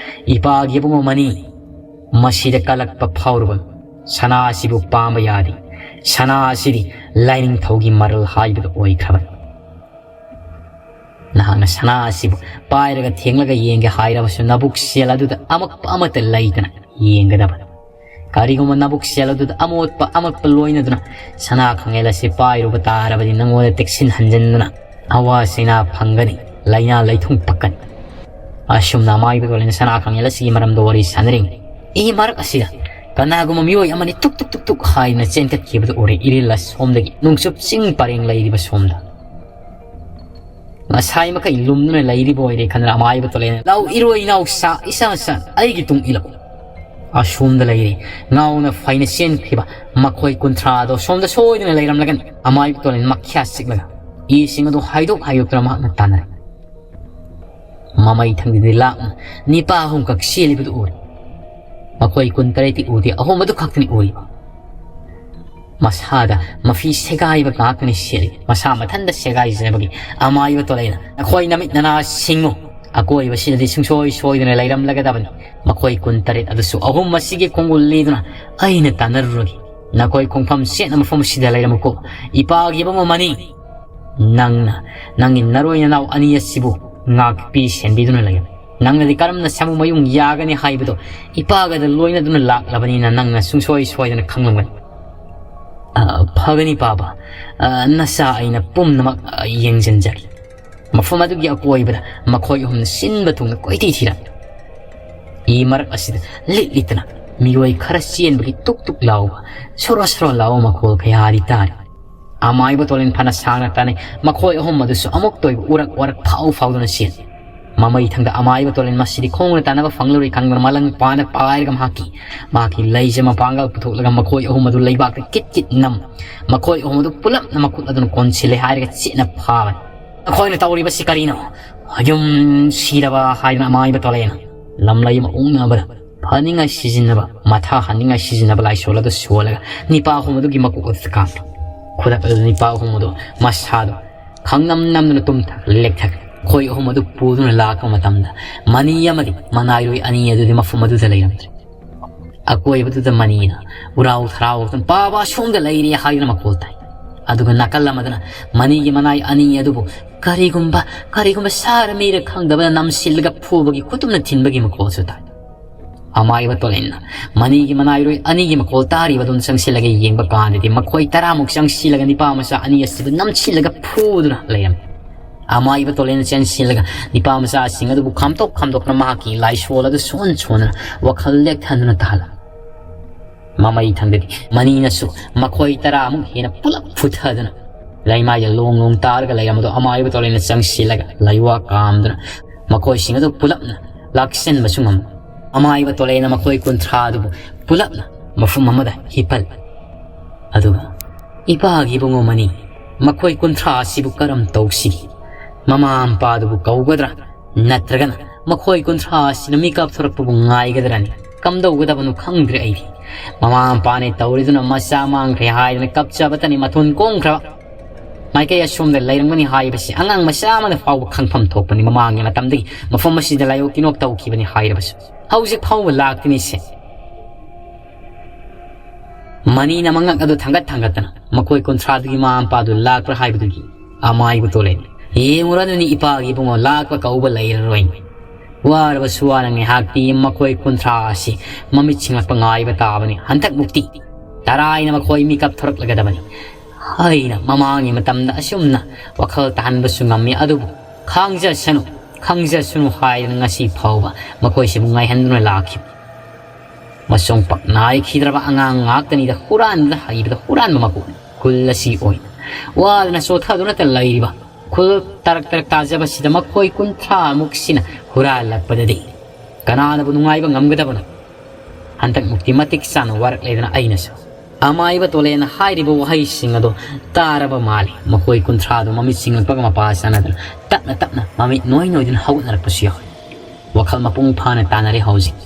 "ꯏꯄꯥꯒꯤ ꯑꯕꯨꯡꯉꯣ ꯃꯅꯤ, ꯃꯁꯤꯗ ꯀꯜꯂꯛꯄ ꯐꯥꯎꯔꯨꯕ ꯁꯅꯥ ꯑꯁꯤꯕꯨ ꯄꯥꯝꯕ ꯌꯥꯗꯦ꯫ ꯁꯅꯥ ꯑꯁꯤꯗꯤ ꯂꯥꯏꯅꯤꯡꯊꯧꯒꯤ ꯃꯔꯜ ꯍꯥꯏꯕꯗꯨ ꯑꯣꯏꯈ꯭ꯔꯕꯅꯤ꯫ ꯅꯍꯥꯛꯅ ꯁꯅꯥ ꯑꯁꯤꯕꯨ ꯄꯥꯏꯔꯒ ꯊꯦꯡꯂꯒ ꯌꯦꯡꯒꯦ ꯍꯥꯏꯔꯕꯁꯨ ꯅꯕꯨꯛ ꯁꯦꯜ ꯑꯗꯨꯗ ꯑꯃꯛꯄ ꯑꯃꯠꯇ ꯂꯩꯇꯅ ꯌꯦꯡꯒꯗꯕꯅꯤ꯫ ꯀꯔꯤꯒꯨꯝꯕ ꯅꯕꯨꯛ ꯁꯦꯜ ꯑꯗꯨꯗ ꯑꯃꯣꯠꯄ ꯑꯃꯛꯄ ꯂꯣꯏꯅꯗꯨꯅ ꯁꯅꯥ ꯈꯥꯡꯉꯦꯜ ꯑꯁꯤ ꯄꯥꯏꯔꯨꯕ ꯇꯥꯔꯕꯗꯤ ꯅꯉꯣꯟꯗ ꯇꯦꯛꯁꯤꯟ ꯍꯟꯖꯤꯟꯗꯨꯅ ꯑꯋꯥ ꯆꯩꯅꯥ ꯐꯪꯒꯅꯤ, ꯂꯥꯏꯅꯥ ꯂꯩꯊꯨꯡ ꯄꯛꯀꯅꯤ"꯫ ꯑꯁꯨꯝꯅ ꯑꯃꯥꯏꯕ ꯇꯣꯂꯦꯟ ꯁꯅꯥ ꯈꯥꯡꯉꯦꯜ ꯑꯁꯤꯒꯤ ꯃꯔꯝꯗ ꯋꯥꯔꯤ ꯁꯥꯟꯅꯔꯤꯉꯩ, ꯏ ꯃꯔꯛ ꯑꯁꯤꯗ ꯀꯅꯥꯒꯨꯝꯕ ꯃꯤꯑꯣꯏ ꯑꯃꯅꯤ ꯇꯨꯛ ꯇꯨꯛ ꯇꯨꯛ ꯇꯨꯛ ꯍꯥꯏꯗꯨꯅ ꯆꯦꯟꯊꯠꯈꯤꯕꯗꯨ ꯎꯔꯦ꯫ ꯏꯔꯤꯜ ꯑꯁꯣꯝꯗꯒꯤ, ꯅꯣꯡꯆꯨꯞ ꯆꯤꯡ ꯄꯔꯦꯡ ꯂꯩꯔꯤꯕ ꯁꯣꯝꯗ꯫ ꯉꯁꯥꯏ ꯃꯈꯩ ꯂꯨꯝꯗꯨꯅ ꯂꯩꯔꯤꯕ ꯑꯣꯏꯔꯦ ꯈꯟꯗꯨꯅ ꯑꯃꯥꯏꯕ ꯇꯣꯂꯦꯟ, "ꯂꯥꯎ ꯏꯔꯣꯏ ꯏꯅꯥꯎꯁꯥ, ꯏꯁꯥ ꯁꯥ, ꯑꯩꯒꯤ ꯇꯨꯡ ꯏꯜꯂꯛꯎ"꯫ ꯑꯁꯣꯝꯗ ꯂꯩꯔꯤ꯫ ꯉꯥꯎꯅ ꯐꯩꯅ ꯆꯦꯟꯈꯤꯕ ꯃꯈꯣꯏ ꯀꯨꯟꯊ꯭ꯔꯥ ꯑꯗꯣ ꯁꯣꯝꯗ ꯁꯣꯏꯗꯅ ꯂꯩꯔꯝꯂꯒꯅꯤ꯫ ꯑꯃꯥꯏꯕ ꯇꯣꯂꯦꯟ ꯃꯈ꯭ꯌꯥ ꯆꯤꯛꯂꯒ ꯏꯁꯤꯡ ꯑꯗꯨ ꯍꯥꯏꯗꯣꯛ ꯍꯥꯏꯗꯣꯛꯇꯨꯅ ꯃꯍꯥꯛꯅ ꯇꯥꯟꯅꯔꯦ꯫ ꯃꯃꯩ ꯊꯪꯗꯗꯤ ꯂꯥꯞꯅ ꯅꯤꯄꯥ ꯑꯍꯨꯝꯈꯛ ꯆꯦꯜꯂꯤꯕꯗꯨ ꯎꯔꯦ꯫ ꯃꯈꯣꯏ ꯀꯨꯟꯇꯔꯦꯠꯇꯤ ꯎꯗꯦ, ꯑꯍꯨꯝ ꯑꯗꯨ ꯈꯛꯇꯅꯤ ꯎꯔꯤꯕ꯫ ꯃꯁꯥꯗ ꯃꯐꯤ ꯁꯦꯒꯥꯏꯕ ꯉꯥꯛꯇꯅꯤ ꯁꯦꯠꯂꯤ꯫ ꯃꯁꯥ ꯃꯊꯟꯇ ꯁꯦꯒꯥꯏꯖꯕꯒꯤ ꯑꯃꯥꯏꯕ ꯇꯣꯂꯩꯅ, "ꯅꯈꯣꯏ ꯅꯃꯤꯠ ꯅꯅꯥ ꯁꯤꯡꯉꯨ꯫ ꯑꯀꯣꯏꯕꯁꯤꯗꯗꯤ ꯁꯨꯡꯁꯣꯏ ꯁꯣꯏꯗꯅ ꯂꯩꯔꯝꯂꯒꯗꯕꯅꯤ꯫ ꯃꯈꯣꯏ ꯀꯨꯟꯇꯔꯦꯠ ꯑꯗꯨꯁꯨ ꯑꯍꯨꯝ ꯑꯁꯤꯒꯤ ꯈꯣꯡꯒꯨꯜ ꯂꯤꯗꯨꯅ ꯑꯩꯅ ꯇꯥꯟꯅꯔꯨꯔꯒꯦ꯫ ꯅꯈꯣꯏ ꯈꯣꯡꯐꯝ ꯆꯦꯠꯅ ꯃꯐꯝ ꯑꯁꯤꯗ ꯂꯩꯔꯝꯃꯨꯀꯣ꯫ ꯏꯄꯥꯒꯤ ꯑꯕꯨꯡ ꯑꯃꯅꯤ, ꯅꯪꯅ ꯅꯪꯒꯤ ꯅꯔꯣꯏ ꯅꯅꯥꯎ ꯑꯅꯤ ꯑꯁꯤꯕꯨ ꯉꯥꯛꯄꯤ ꯁꯦꯟꯕꯤꯗꯨꯅ ꯂꯩꯔꯝꯃꯤ꯫ ꯅꯪꯅꯗꯤ ꯀꯔꯝꯅ ꯁꯥꯃꯨ ꯃꯌꯨꯡ ꯌꯥꯒꯅꯤ ꯍꯥꯏꯕꯗꯣ ꯏꯄꯥꯒꯗ ꯂꯣꯏꯅꯗꯨꯅ ꯂꯥꯛꯂꯕꯅꯤꯅ ꯅꯪꯅ ꯁꯨꯡꯁꯣꯏ ꯁꯣꯏꯗꯅ ꯈꯪꯂꯝꯒꯅꯤ꯫" "ꯑ, ꯐꯒꯅꯤ ꯄꯥꯕ꯫ ꯑ, ꯅꯆꯥ ꯑꯩꯅ ꯄꯨꯝꯅꯃꯛ, ꯑ, ꯌꯦꯡꯁꯤꯟꯖꯒꯦ꯫" ꯃꯐꯝ ꯑꯗꯨꯒꯤ ꯑꯀꯣꯏꯕꯗ ꯃꯈꯣꯏ ꯑꯍꯨꯝꯅ ꯁꯤꯟꯕ ꯊꯨꯡꯅ ꯀꯣꯏꯊꯤ ꯊꯤꯔꯝꯃꯤ꯫ ꯏ ꯃꯔꯛ ꯑꯁꯤꯗ ꯂꯤꯠ ꯂꯤꯠꯇꯅ ꯃꯤꯑꯣꯏ ꯈꯔ ꯆꯦꯟꯕꯒꯤ ꯇꯨꯛ ꯇꯨꯛ ꯂꯥꯎꯕ, ꯁꯣꯔꯣ ꯁꯣꯔꯣ ꯂꯥꯎꯕ ꯃꯈꯣꯜ ꯀꯌꯥꯗꯤ ꯇꯥꯔꯤ꯫ ꯑꯃꯥꯏꯕ ꯇꯣꯂꯦꯟ ꯐꯅ ꯁꯥꯡꯅ ꯇꯥꯅꯩ꯫ ꯃꯈꯣꯏ ꯑꯍꯨꯝ ꯑꯗꯨꯁꯨ ꯑꯃꯨꯛꯇ ꯑꯣꯏꯕ ꯎꯔꯛ ꯋꯥꯔꯛ ꯐꯥꯎ ꯐꯥꯎꯗꯨꯅ ꯆꯦꯜꯂꯤ꯫ ꯃꯃꯩ ꯊꯪꯗ ꯑꯃꯥꯏꯕ ꯇꯣꯂꯦꯟ ꯃꯁꯤꯗꯤ ꯈꯣꯡꯅ ꯇꯥꯟꯅꯕ ꯐꯪꯂꯔꯣꯏ ꯈꯪꯗꯅ ꯃꯂꯪ ꯄꯥꯅ ꯄꯥꯏꯔꯒ ꯃꯍꯥꯛꯀꯤ, ꯃꯍꯥꯛꯀꯤ ꯂꯩꯖ ꯃꯄꯥꯡꯒꯜ ꯄꯨꯊꯣꯛꯂꯒ ꯃꯈꯣꯏ ꯑꯍꯨꯝ ꯑꯗꯨ ꯂꯩꯕꯥꯛꯇ ꯀꯤꯠ ꯀꯤꯠ ꯅꯝ꯫ ꯃꯈꯣꯏ ꯑꯍꯨꯝ ꯑꯗꯨ ꯄꯨꯂꯞꯅ ꯃꯈꯨꯠ ꯑꯗꯨꯅ ꯀꯣꯟꯁꯤꯜꯂꯦ ꯍꯥꯏꯔꯒ ꯆꯦꯠꯅ ꯐꯥꯕꯅꯤ꯫ "ꯅꯈꯣꯏꯅ ꯇꯧꯔꯤꯕꯁꯤ ꯀꯔꯤꯅꯣ? ꯌꯨꯝ ꯁꯤꯔꯕ?" ꯍꯥꯏꯗꯅ ꯑꯃꯥꯏꯕ ꯇꯣꯂꯦꯟ ꯂꯝꯂꯩ ꯑꯃ ꯎꯛꯅꯕꯗ ꯐꯅꯤꯡꯉꯥꯏ ꯁꯤꯖꯤꯟꯅꯕ, ꯃꯊꯥ ꯍꯟꯅꯤꯡꯉꯥꯏ ꯁꯤꯖꯤꯟꯅꯕ ꯂꯥꯏꯁꯣꯜ ꯑꯗꯨ ꯁꯣꯜꯂꯒ ꯅꯤꯄꯥ ꯑꯍꯨꯝ ꯑꯗꯨꯒꯤ ꯃꯀꯣꯛ ꯑꯗꯨꯗ ꯀꯥꯞꯄꯤ꯫ ꯈꯨꯗꯛ ꯑꯗꯨꯗ ꯅꯤꯄꯥ ꯑꯍꯨꯝ ꯑꯗꯨ ꯃꯁꯥꯗꯣ ꯈꯪꯅꯝ ꯅꯝꯗꯨꯅ ꯇꯨꯝꯊꯈ꯭ꯔꯦ, ꯂꯦꯛꯊꯈ꯭ꯔꯦ꯫ ꯃꯈꯣꯏ ꯑꯍꯨꯝ ꯑꯗꯨ ꯄꯨꯗꯨꯅ ꯂꯥꯛꯄ ꯃꯇꯝꯗ ꯃꯅꯤ ꯑꯃꯗꯤ ꯃꯅꯥꯏꯔꯣꯏ ꯑꯅꯤ ꯑꯗꯨꯗꯤ ꯃꯐꯝ ꯑꯗꯨꯗ ꯂꯩꯔꯝꯗ꯭ꯔꯦ꯫ ꯑꯀꯣꯏꯕꯗꯨꯗ ꯃꯅꯤꯅ ꯎꯔꯥꯎ ꯊꯔꯥꯎ ꯇꯧꯗꯨꯅ, "ꯄꯥꯕ ꯑꯁꯣꯝꯗ ꯂꯩꯔꯦ" ꯍꯥꯏꯗꯨꯅ ꯃꯈꯣꯜ ꯇꯥꯏ꯫ ꯑꯗꯨꯒ ꯅꯥꯀꯜ ꯑꯃꯗꯅ ꯃꯅꯤꯒꯤ ꯃꯅꯥꯏ ꯑꯅꯤ ꯑꯗꯨꯕꯨ ꯀꯔꯤꯒꯨꯝꯕ, ꯀꯔꯤꯒꯨꯝꯕ ꯁꯥꯔ ꯃꯤꯔ ꯈꯪꯗꯕꯅ ꯅꯝꯁꯤꯜꯂꯒ ꯐꯨꯕꯒꯤ, ꯈꯨꯇꯨꯝꯅ ꯊꯤꯟꯕꯒꯤ ꯃꯈꯣꯜꯁꯨ ꯇꯥꯏ꯫ ꯑꯃꯥꯏꯕ ꯇꯣꯂꯦꯟꯅ ꯃꯅꯤꯒꯤ ꯃꯅꯥꯏꯔꯣꯏ ꯑꯅꯤꯒꯤ ꯃꯈꯣꯜ ꯇꯥꯔꯤꯕ ꯑꯗꯨꯝ ꯆꯪꯁꯤꯜꯂꯒ ꯌꯦꯡꯕ ꯀꯥꯟꯗꯗꯤ ꯃꯈꯣꯏ ꯇꯔꯥꯃꯨꯛ ꯆꯪꯁꯤꯜꯂꯒ ꯅꯤꯄꯥ ꯃꯆꯥ ꯑꯅꯤ ꯑꯁꯤꯕꯨ ꯅꯝꯁꯤꯜꯂꯒ ꯐꯨꯗꯨꯅ ꯂꯩꯔꯝꯃꯤ꯫ ꯑꯃꯥꯏꯕ ꯇꯣꯂꯦꯟꯅ ꯆꯦꯟꯁꯤꯜꯂꯒ ꯅꯤꯄꯥ ꯃꯆꯥꯁꯤꯡ ꯑꯗꯨꯕꯨ ꯈꯥꯝꯇꯣꯛ ꯈꯥꯝꯗꯣꯛꯇꯨꯅ ꯃꯍꯥꯛꯀꯤ ꯂꯥꯏꯁꯣꯜ ꯑꯗꯨ ꯁꯣꯟ ꯁꯣꯟꯗꯨꯅ ꯋꯥꯈꯜ ꯂꯦꯛꯊꯗꯨꯅ ꯇꯥꯍꯜꯂꯝꯃꯤ꯫ ꯃꯃꯩ ꯊꯪꯗꯗꯤ ꯃꯅꯤꯅꯁꯨ ꯃꯈꯣꯏ ꯇꯔꯥꯃꯨꯛ ꯍꯦꯟꯅ ꯄꯨꯂꯞ ꯐꯨꯊꯗꯨꯅ ꯂꯩꯃꯥꯏꯗ ꯂꯣꯡ ꯂꯣꯡ ꯇꯥꯔꯒ ꯂꯩꯔꯝꯕꯗꯣ ꯑꯃꯥꯏꯕ ꯇꯣꯂꯦꯟꯅ ꯆꯪꯁꯤꯜꯂꯒ ꯂꯩꯋꯥ ꯀꯥꯝꯗꯨꯅ ꯃꯈꯣꯏꯁꯤꯡ ꯑꯗꯨ ꯄꯨꯂꯞꯅ ꯂꯥꯛꯁꯤꯟꯕꯁꯨ ꯉꯝꯃꯤ꯫ ꯑꯃꯥꯏꯕ ꯇꯣꯂꯩꯅ ꯃꯈꯣꯏ ꯀꯨꯟꯊ꯭ꯔꯥ ꯑꯗꯨꯕꯨ ꯄꯨꯂꯞꯅ ꯃꯐꯝ ꯑꯃꯗ ꯍꯤꯞꯍꯜꯂꯤ꯫ ꯑꯗꯨꯒ, "ꯏꯄꯥꯒꯤ ꯏꯕꯨꯡꯉꯣ ꯃꯅꯤ, ꯃꯈꯣꯏ ꯀꯨꯟꯊ꯭ꯔꯥ ꯑꯁꯤꯕꯨ ꯀꯔꯝ ꯇꯧꯁꯤꯒꯦ? ꯃꯃꯥ ꯃꯄꯥꯗꯨꯕꯨ ꯀꯧꯒꯗ꯭ꯔꯥ? ꯅꯠꯇ꯭ꯔꯒꯅ ꯃꯈꯣꯏ ꯀꯨꯟꯊ꯭ꯔꯥ ꯑꯁꯤꯅ ꯃꯤꯀꯞ ꯊꯣꯔꯛꯄꯕꯨ ꯉꯥꯏꯒꯗ꯭ꯔꯅꯤ? ꯀꯝꯗꯧꯒꯗꯕꯅꯣ ꯈꯪꯗ꯭ꯔꯦ ꯑꯩꯗꯤ꯫ ꯃꯃꯥ ꯃꯄꯥꯅꯦ ꯇꯧꯔꯤꯗꯨꯅ ꯃꯆꯥ ꯃꯥꯡꯈ꯭ꯔꯦ ꯍꯥꯏꯗꯅ ꯀꯞꯆꯕꯇꯅꯤ ꯃꯊꯣꯟ ꯀꯣꯡꯈ꯭ꯔꯕ꯫ ꯃꯥꯏꯀꯩ ꯑꯁꯣꯝꯗ ꯂꯩꯔꯝꯒꯅꯤ ꯍꯥꯏꯕꯁꯤ ꯑꯉꯥꯡ ꯃꯆꯥ ꯑꯃꯅ ꯐꯥꯎꯕ ꯈꯪꯐꯝ ꯊꯣꯛꯄꯅꯤ꯫ ꯃꯃꯥꯡꯒꯤ ꯃꯇꯝꯗꯒꯤ ꯃꯐꯝ ꯑꯁꯤꯗ ꯂꯥꯏꯑꯣ ꯇꯤꯟꯑꯣꯛ ꯇꯧꯈꯤꯕꯅꯤ ꯍꯥꯏꯔꯕꯁꯨ, ꯍꯧꯖꯤꯛ ꯐꯥꯎꯕ ꯂꯥꯛꯇ꯭ꯔꯤꯅꯤꯁꯦ꯫" ꯃꯅꯤꯅ ꯃꯉꯛ ꯑꯗꯨ ꯊꯥꯡꯒꯠ ꯊꯥꯡꯒꯠꯇꯅ ꯃꯈꯣꯏ ꯀꯨꯟꯊ꯭ꯔꯥꯗꯨꯒꯤ ꯃꯃꯥ ꯃꯄꯥꯗꯨ ꯂꯥꯛꯄ꯭ꯔꯥ ꯍꯥꯏꯕꯗꯨꯒꯤ ꯑꯃꯥꯏꯕ ꯇꯣꯂꯩꯅ, "ꯌꯦꯡꯉꯨꯔꯗꯨꯅꯤ ꯏꯄꯥꯒꯤ ꯏꯕꯨꯡꯉꯣ, ꯂꯥꯛꯄ ꯀꯧꯕ ꯂꯩꯔꯔꯣꯏ꯫ ꯋꯥꯔꯕꯁꯨ ꯋꯥꯅ ꯉꯥꯏꯍꯥꯛꯇꯤ ꯃꯈꯣꯏ ꯀꯨꯟꯊ꯭ꯔꯥ ꯑꯁꯤ ꯃꯃꯤꯠ ꯁꯤꯡꯂꯛꯄ ꯉꯥꯏꯕ ꯇꯥꯕꯅꯤ꯫ ꯍꯟꯗꯛꯃꯨꯛꯇꯤ ꯇꯔꯥꯏꯅ ꯃꯈꯣꯏ ꯃꯤꯀꯞ ꯊꯣꯔꯛꯂꯒꯗꯕꯅꯤ" ꯍꯥꯏꯅ ꯃꯃꯥꯡꯒꯤ ꯃꯇꯝꯗ ꯑꯁꯨꯝꯅ ꯋꯥꯈꯜ ꯇꯥꯍꯟꯕꯁꯨ ꯉꯝꯃꯤ꯫ ꯑꯗꯨꯕꯨ "ꯈꯪꯖꯁꯅꯨ, ꯈꯪꯖꯁꯅꯨ" ꯍꯥꯏꯗꯅ ꯉꯁꯤ ꯐꯥꯎꯕ ꯃꯈꯣꯏꯁꯤꯕꯨ ꯉꯥꯏꯍꯟꯗꯨꯅ ꯂꯥꯛꯈꯤꯕꯅꯤ꯫ ꯃꯁꯣꯡ ꯄꯥꯛ ꯅꯥꯏꯈꯤꯗ꯭ꯔꯕ ꯑꯉꯥꯡ ꯉꯥꯛꯇꯅꯤꯗ, ꯍꯨꯔꯥꯟꯕꯗ ꯍꯩꯕꯗ ꯍꯨꯔꯥꯟꯕ ꯃꯀꯣꯛꯅꯤ꯫ ꯈꯨꯜ ꯑꯁꯤ ꯑꯣꯏꯅ ꯋꯥꯗꯅ ꯆꯣꯊꯗꯨꯅꯇ ꯂꯩꯔꯤꯕ ꯎꯈ꯭ꯔꯨꯜ ꯇꯔꯛ ꯇꯔꯛ ꯇꯥꯖꯕꯁꯤꯗ ꯃꯈꯣꯏ ꯀꯨꯟꯊ꯭ꯔꯥ ꯃꯨꯛꯁꯤꯅ ꯍꯨꯔꯥꯜꯂꯛꯄꯗꯗꯤ ꯀꯅꯥꯅꯕꯨ ꯅꯨꯡꯉꯥꯏꯕ ꯉꯝꯒꯗꯕꯅꯣ? ꯍꯟꯗꯛꯃꯨꯛꯇꯤ ꯃꯇꯤꯛ ꯆꯥꯅ ꯋꯥꯔꯛꯂꯦꯗꯅ ꯑꯩꯅꯁꯨ꯫ ꯑꯃꯥꯏꯕ ꯇꯣꯂꯦꯅ ꯍꯥꯏꯔꯤꯕ ꯋꯥꯍꯩꯁꯤꯡ ꯑꯗꯣ ꯇꯥꯔꯕ ꯃꯥꯜꯂꯤ꯫ ꯃꯈꯣꯏ ꯀꯨꯟꯊ꯭ꯔꯥꯗꯣ ꯃꯃꯤꯠ ꯁꯤꯡꯂꯛꯄꯒ ꯃꯄꯥ ꯆꯥꯟꯅꯗꯅ ꯇꯞꯅ ꯇꯞꯅ ꯃꯃꯤꯠ ꯅꯣꯏ ꯅꯣꯏꯗꯨꯅ ꯍꯧꯒꯠꯅꯔꯛꯄꯁꯨ ꯌꯥꯎꯏ꯫ ꯋꯥꯈꯜ ꯃꯄꯨꯡ ꯐꯥꯅ ꯇꯥꯅꯔꯦ ꯍꯧꯖꯤꯛ꯫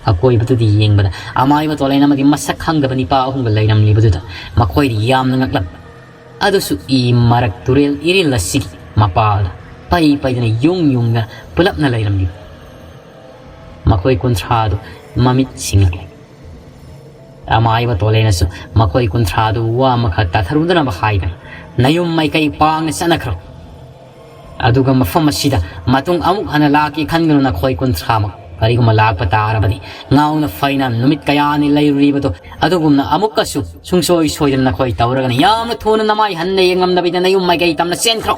ꯑꯀꯣꯏꯕꯗꯨꯗ ꯌꯦꯡꯕꯗ ꯑꯃꯥꯏꯕ ꯇꯣꯂꯦꯟ ꯑꯃꯗꯤ ꯃꯁꯛ ꯈꯪꯗꯕ ꯅꯤꯄꯥ ꯑꯍꯨꯝꯒ ꯂꯩꯔꯝꯂꯤꯕꯗꯨꯗ ꯃꯈꯣꯏꯗꯤ ꯌꯥꯝꯅ ꯉꯛꯂꯝꯃꯤ꯫ ꯑꯗꯨꯁꯨ ꯏ ꯃꯔꯛ ꯇꯨꯔꯦꯜ ꯏꯔꯤꯜ ꯑꯁꯤꯒꯤ ꯃꯄꯥꯜꯗ ꯄꯩ ꯄꯩꯗꯨꯅ ꯌꯨꯡ ꯌꯨꯡꯗꯅ ꯄꯨꯂꯞꯅ ꯂꯩꯔꯝꯂꯤꯕ ꯃꯈꯣꯏ ꯀꯨꯟꯊ꯭ꯔꯥꯗꯨ ꯃꯃꯤꯠ ꯁꯤꯡꯂꯛꯂꯦ꯫ ꯑꯃꯥꯏꯕ ꯇꯣꯂꯦꯅꯁꯨ ꯃꯈꯣꯏ ꯀꯨꯟꯊ꯭ꯔꯥꯗꯨ ꯋꯥ ꯑꯃꯈꯛ ꯇꯥꯊꯔꯨꯗꯅꯕ ꯍꯥꯏꯗꯅ, "ꯅꯌꯨꯝ ꯃꯥꯏꯀꯩ ꯄꯥꯡꯅ ꯆꯠꯅꯈ꯭ꯔꯣ꯫ ꯑꯗꯨꯒ ꯃꯐꯝ ꯑꯁꯤꯗ ꯃꯇꯨꯡ ꯑꯃꯨꯛ ꯍꯟꯅ ꯂꯥꯛꯀꯦ ꯈꯟꯒꯅꯨ ꯅꯈꯣꯏ ꯀꯨꯟꯊ꯭ꯔꯥꯃꯛ꯫ ꯀꯔꯤꯒꯨꯝꯕ ꯂꯥꯛꯄ ꯇꯥꯔꯕꯗꯤ ꯉꯥꯎꯅ ꯐꯩꯅ ꯅꯨꯃꯤꯠ ꯀꯌꯥꯅꯤ ꯂꯩꯔꯨꯔꯤꯕꯗꯣ ꯑꯗꯨꯒꯨꯝꯅ ꯑꯃꯨꯛꯀꯁꯨ ꯁꯨꯡꯁꯣꯏ ꯁꯣꯏꯗꯅ ꯅꯈꯣꯏ ꯇꯧꯔꯒꯅꯤ꯫ ꯌꯥꯝꯅ ꯊꯨꯅ ꯅꯃꯥꯏ ꯍꯟꯅ ꯌꯦꯡꯉꯝꯗꯕꯤꯗ ꯅꯌꯨꯝ ꯃꯥꯏꯀꯩ ꯇꯝꯅ ꯆꯦꯟꯈ꯭ꯔꯣ꯫"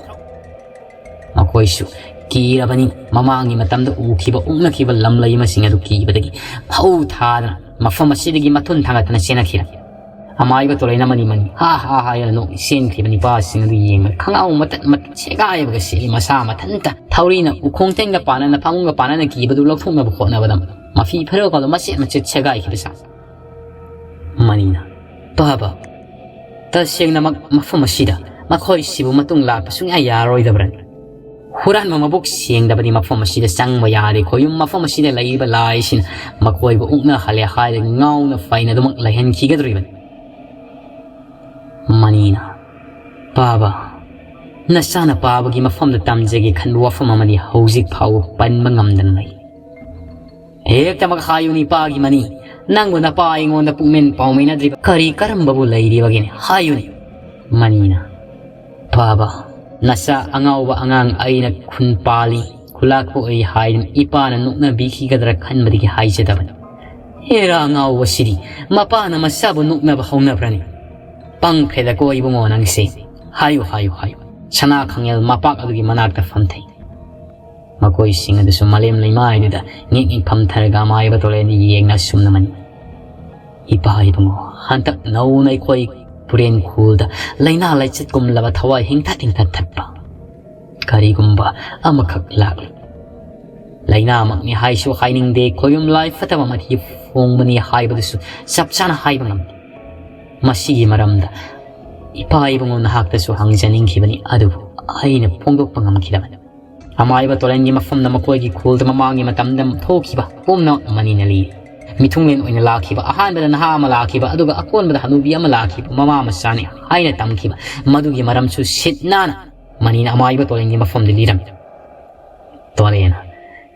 ꯃꯈꯣꯏꯁꯨ ꯀꯤꯔꯕꯅꯤ꯫ ꯃꯃꯥꯡꯒꯤ ꯃꯇꯝꯗ ꯎꯈꯤꯕ, ꯎꯛꯅꯈꯤꯕ ꯂꯝꯂꯩ ꯃꯁꯤꯡ ꯑꯗꯨ ꯀꯤꯕꯗꯒꯤ ꯐꯧ ꯊꯥꯗꯅ ꯃꯐꯝ ꯑꯁꯤꯗꯒꯤ ꯃꯊꯨꯟ ꯊꯥꯡꯒꯠꯇꯅ ꯆꯦꯟꯅꯈꯤꯔꯝꯃꯤ꯫ ꯑꯃꯥꯏꯕ ꯇꯣꯂꯦꯟ ꯑꯃꯅꯤ ꯃꯅꯤ ꯍꯥ ꯍꯥ ꯍꯥ ꯍꯥꯏꯅ ꯅꯣꯛꯏ꯫ ꯆꯦꯟꯈꯤꯕ ꯅꯤꯄꯥꯁꯤꯡ ꯑꯗꯨ ꯌꯦꯡꯕꯗ ꯈꯪꯉꯥꯎ ꯃꯇꯠ ꯃꯇꯠ ꯁꯦꯒꯥꯏꯕꯒ ꯁꯦꯠꯂꯤ꯫ ꯃꯁꯥ ꯃꯊꯟꯇ ꯊꯧꯔꯤꯅ ꯎꯈꯣꯡ ꯊꯦꯡꯗ ꯄꯥꯟꯅꯅ ꯐꯃꯨꯡꯒ ꯄꯥꯟꯅꯅ ꯀꯤꯕꯗꯨ ꯂꯧꯊꯣꯛꯅꯕ ꯍꯣꯠꯅꯕꯗ ꯃꯐꯤ ꯐꯤꯔꯣꯜꯒꯗꯣ ꯃꯆꯦꯠ ꯃꯆꯦꯠ ꯁꯦꯒꯥꯏꯈꯤꯕ ꯁꯥꯏ꯫ ꯃꯅꯤꯅ, "ꯄꯥꯕ, ꯇꯁꯦꯡꯅꯃꯛ ꯃꯐꯝ ꯑꯁꯤꯗ ꯃꯈꯣꯏꯁꯤꯕꯨ ꯃꯇꯨꯡ ꯂꯥꯛꯄ ꯁꯨꯡꯌꯥ ꯌꯥꯔꯣꯏꯗꯕ꯭ꯔꯥ? ꯍꯨꯔꯥꯟꯕ ꯃꯕꯨꯛ ꯁꯦꯡꯗꯕꯗꯤ ꯃꯐꯝ ꯑꯁꯤꯗ ꯆꯪꯕ ꯌꯥꯗꯦ꯫ ꯈꯣꯌꯨꯝ ꯃꯐꯝ ꯑꯁꯤꯗ ꯂꯩꯔꯤꯕ ꯂꯥꯏꯁꯤꯅ ꯃꯈꯣꯏꯕꯨ ꯎꯛꯅꯍꯜꯂꯦ ꯍꯥꯏꯔꯒ ꯉꯥꯎꯅ ꯐꯩꯅ ꯑꯗꯨꯃꯛ ꯂꯩꯍꯟꯈꯤꯒꯗꯧꯔꯤꯕꯅꯤ"꯫ ꯃꯅꯤꯅ, "ꯄꯥꯕ, ꯅꯆꯥꯅ ꯄꯥꯕꯒꯤ ꯃꯐꯝꯗ ꯇꯝꯖꯒꯦ ꯈꯟꯕ ꯋꯥꯐꯝ ꯑꯃꯗꯤ ꯍꯧꯖꯤꯛ ꯐꯥꯎꯕ ꯄꯟꯕ ꯉꯝꯗꯅ ꯂꯩ꯫ ꯍꯦꯛꯇꯃꯛ ꯍꯥꯏꯌꯨꯅꯤ, ꯄꯥꯒꯤ ꯃꯅꯤ, ꯅꯪꯕꯨ ꯅꯄꯥ ꯑꯩꯉꯣꯟꯗ ꯄꯨꯛꯃꯦꯟ ꯄꯥꯎꯃꯤꯟꯅꯗ꯭ꯔꯤꯕ ꯀꯔꯤ ꯀꯔꯝꯕꯕꯨ ꯂꯩꯔꯤꯕꯒꯦꯅꯦ? ꯍꯥꯏꯌꯨꯅꯤ"꯫ ꯃꯅꯤꯅ, "ꯄꯥꯕ, ꯅꯆꯥ ꯑꯉꯥꯎꯕ ꯑꯉꯥꯡ ꯑꯩꯅ ꯈꯨꯟ ꯄꯥꯜꯂꯤ, ꯈꯨꯂꯥꯛꯄ ꯑꯣꯏ ꯍꯥꯏꯗꯨꯅ ꯏꯄꯥꯅ ꯅꯣꯛꯅꯕꯤꯈꯤꯒꯗ꯭ꯔꯥ ꯈꯟꯕꯗꯒꯤ ꯍꯥꯏꯖꯗꯕꯅꯤ꯫ ꯍꯦꯔꯥ ꯑꯉꯥꯎꯕꯁꯤꯗꯤ ꯃꯄꯥꯅ ꯃꯆꯥꯕꯨ ꯅꯣꯛꯅꯕ ꯍꯧꯅꯕ꯭ꯔꯅꯤ? ꯄꯪꯈ꯭ꯔꯦꯗꯀꯣ ꯏꯕꯨꯡꯉꯣ ꯅꯪꯁꯦ꯫ ꯍꯥꯏꯌꯨ, ꯍꯥꯏꯌꯨ, ꯍꯥꯏꯌꯨ"꯫ ꯁꯅꯥ ꯈꯥꯡꯉꯦꯜ ꯃꯄꯥꯛ ꯑꯗꯨꯒꯤ ꯃꯅꯥꯛꯇ ꯐꯝꯊꯩ꯫ ꯃꯈꯣꯏꯁꯤꯡ ꯑꯗꯨꯁꯨ ꯃꯂꯦꯝ ꯂꯩꯃꯥꯏꯗꯨꯗ ꯉꯦꯛ ꯉꯦꯛ ꯐꯝꯊꯔꯒ ꯑꯃꯥꯏꯕ ꯇꯣꯂꯦꯟꯗ ꯌꯦꯡꯅ ꯑꯁꯨꯝꯅ ꯃꯅꯤ꯫ "ꯏꯄꯥ ꯏꯕꯨꯡꯉꯣ, ꯍꯟꯗꯛ ꯅꯧꯅ ꯑꯩꯈꯣꯏ ꯄꯨꯔꯦꯟ ꯈꯨꯜꯗ ꯂꯥꯏꯅꯥ ꯂꯥꯏꯆꯠꯀꯨꯝꯂꯕ ꯊꯋꯥꯏ ꯍꯤꯡꯊꯠ ꯍꯤꯡꯊꯠ ꯊꯠꯄ ꯀꯔꯤꯒꯨꯝꯕ ꯑꯃꯈꯛ ꯂꯥꯛꯂꯤ꯫ ꯂꯥꯏꯅꯥꯃꯛꯅꯤ ꯍꯥꯏꯁꯨ ꯍꯥꯏꯅꯤꯡꯗꯦ, ꯈꯣꯌꯨꯝ ꯂꯥꯏ ꯐꯠꯇꯕ ꯃꯊꯤ ꯐꯣꯡꯕꯅꯤ ꯍꯥꯏꯕꯗꯨꯁꯨ ꯆꯞ ꯆꯥꯅ ꯍꯥꯏꯕ ꯉꯝꯗꯦ꯫ ꯃꯁꯤꯒꯤ ꯃꯔꯝꯗ ꯏꯄꯥ ꯏꯕꯨꯡꯉꯣ ꯅꯍꯥꯛꯇꯁꯨ ꯍꯪꯖꯅꯤꯡꯈꯤꯕꯅꯤ, ꯑꯗꯨꯕꯨ ꯑꯩꯅ ꯐꯣꯡꯗꯣꯛꯄ ꯉꯝꯈꯤꯗꯕꯅꯤ꯫ ꯑꯃꯥꯏꯕ ꯇꯣꯂꯦꯟꯒꯤ ꯃꯐꯝꯗ ꯃꯈꯣꯏꯒꯤ ꯈꯨꯜꯗ ꯃꯃꯥꯡꯒꯤ ꯃꯇꯝꯗ ꯊꯣꯛꯈꯤꯕ ꯄꯨꯝꯅꯃꯛ ꯃꯅꯤꯅ ꯂꯤ꯫ ꯃꯤꯊꯨꯡꯂꯦꯟ ꯑꯣꯏꯅ ꯂꯥꯛꯈꯤꯕ, ꯑꯍꯥꯟꯕꯗ ꯅꯍꯥ ꯑꯃ ꯂꯥꯛꯈꯤꯕ, ꯑꯗꯨꯒ ꯑꯀꯣꯟꯕꯗ ꯍꯅꯨꯕꯤ ꯑꯃ ꯂꯥꯛꯈꯤꯕ, ꯃꯃꯥ ꯃꯆꯥꯅꯤ ꯍꯥꯏꯅ ꯇꯝꯈꯤꯕ ꯃꯗꯨꯒꯤ ꯃꯔꯝꯁꯨ ꯁꯤꯠ ꯅꯥꯟꯅ ꯃꯅꯤꯅ ꯑꯃꯥꯏꯕ ꯇꯣꯂꯦꯟꯒꯤ ꯃꯐꯝꯗ ꯂꯤꯔꯝꯃꯤ꯫ ꯇꯣꯂꯦꯟ,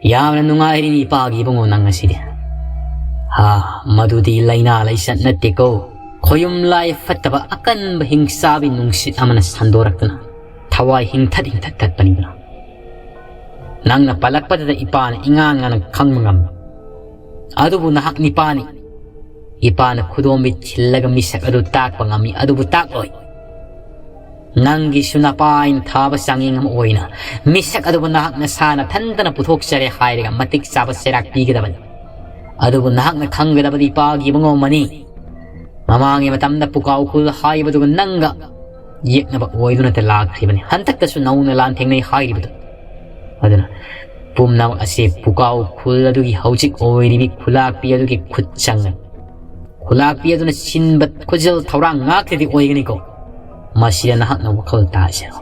"ꯌꯥꯝꯅ ꯅꯨꯡꯉꯥꯏꯔꯤꯅꯤ ꯏꯄꯥꯒꯤ ꯏꯕꯨꯡꯉꯣ ꯅꯪ ꯉꯁꯤꯗꯤ꯫ ꯍꯥ, ꯃꯗꯨꯗꯤ ꯂꯥꯏꯅꯥ ꯂꯥꯏꯆꯠ ꯅꯠꯇꯦꯀꯣ꯫ ꯈꯣꯌꯨꯝ ꯂꯥꯏ ꯐꯠꯇꯕ ꯑꯀꯟꯕ ꯍꯤꯡꯆꯥꯕꯤ ꯅꯨꯡꯁꯤꯠ ꯑꯃꯅ ꯁꯟꯗꯣꯔꯛꯇꯨꯅ ꯊꯋꯥꯏ ꯍꯤꯡꯊꯠ ꯍꯤꯡꯊꯠ ꯊꯠꯄꯅꯤꯗꯅ꯫ ꯅꯪꯅ ꯄꯜꯂꯛꯄꯗꯨꯗ ꯏꯄꯥꯅ ꯏꯉꯥꯟ ꯉꯥꯟꯅ ꯈꯪꯕ ꯉꯝꯃꯤ꯫ ꯑꯗꯨꯕꯨ ꯅꯍꯥꯛ ꯅꯤꯄꯥꯅꯤ꯫ ꯏꯄꯥꯅ ꯈꯨꯗꯣꯝꯕꯤ ꯊꯤꯜꯂꯒ ꯃꯤꯁꯛ ꯑꯗꯨ ꯇꯥꯛꯄ ꯉꯝꯃꯤ, ꯑꯗꯨꯕꯨ ꯇꯥꯛꯂꯣꯏ꯫ ꯅꯪꯒꯤꯁꯨ ꯅꯄꯥ ꯑꯩꯅ ꯊꯥꯕ ꯆꯥꯡꯌꯦꯡ ꯑꯃ ꯑꯣꯏꯅ ꯃꯤꯁꯛ ꯑꯗꯨꯕꯨ ꯅꯍꯥꯛ ꯅꯁꯥ ꯅꯊꯟꯇꯅ ꯄꯨꯊꯣꯛꯆꯔꯦ ꯍꯥꯏꯔꯒ ꯃꯇꯤꯛ ꯆꯥꯕ ꯆꯩꯔꯥꯛ ꯄꯤꯒꯗꯕꯅꯤ꯫ ꯑꯗꯨꯕꯨ ꯅꯍꯥꯛꯅ ꯈꯪꯒꯗꯕꯗꯤ ꯏꯄꯥꯒꯤ ꯏꯕꯨꯡꯉꯣ ꯃꯅꯤ꯫ ꯃꯃꯥꯡꯒꯤ ꯃꯇꯝꯗ ꯄꯨꯀꯥꯎ ꯈꯨꯜ ꯍꯥꯏꯕꯗꯨꯒ ꯅꯪꯒ ꯌꯦꯛꯅꯕ ꯑꯣꯏꯗꯨꯅꯇ ꯂꯥꯛꯈ꯭ꯔꯤꯕꯅꯤ꯫ ꯍꯟꯗꯛꯇꯁꯨ ꯅꯧꯅ ꯂꯥꯟ ꯊꯦꯡꯅꯩ ꯍꯥꯏꯔꯤꯕꯗꯨ꯫ ꯑꯗꯨꯅ ꯄꯨꯝꯅꯃꯛ ꯑꯁꯤ ꯄꯨꯀꯥꯎ ꯈꯨꯜ ꯑꯗꯨꯒꯤ ꯍꯧꯖꯤꯛ ꯑꯣꯏꯔꯤꯕꯤ ꯈꯨꯂꯥꯛꯄꯤ ꯑꯗꯨꯒꯤ ꯈꯨꯠ ꯆꯪꯒꯅꯤ꯫ ꯈꯨꯂꯥꯛꯄꯤ ꯑꯗꯨꯅ ꯁꯤꯟꯕ ꯈꯨꯖꯜ ꯊꯧꯔꯥꯡ ꯉꯥꯛꯇꯗꯤ ꯑꯣꯏꯒꯅꯤꯀꯣ꯫ ꯃꯁꯤꯗ ꯅꯍꯥꯛꯅ ꯋꯥꯈꯜ ꯇꯥꯁꯤꯔꯣ?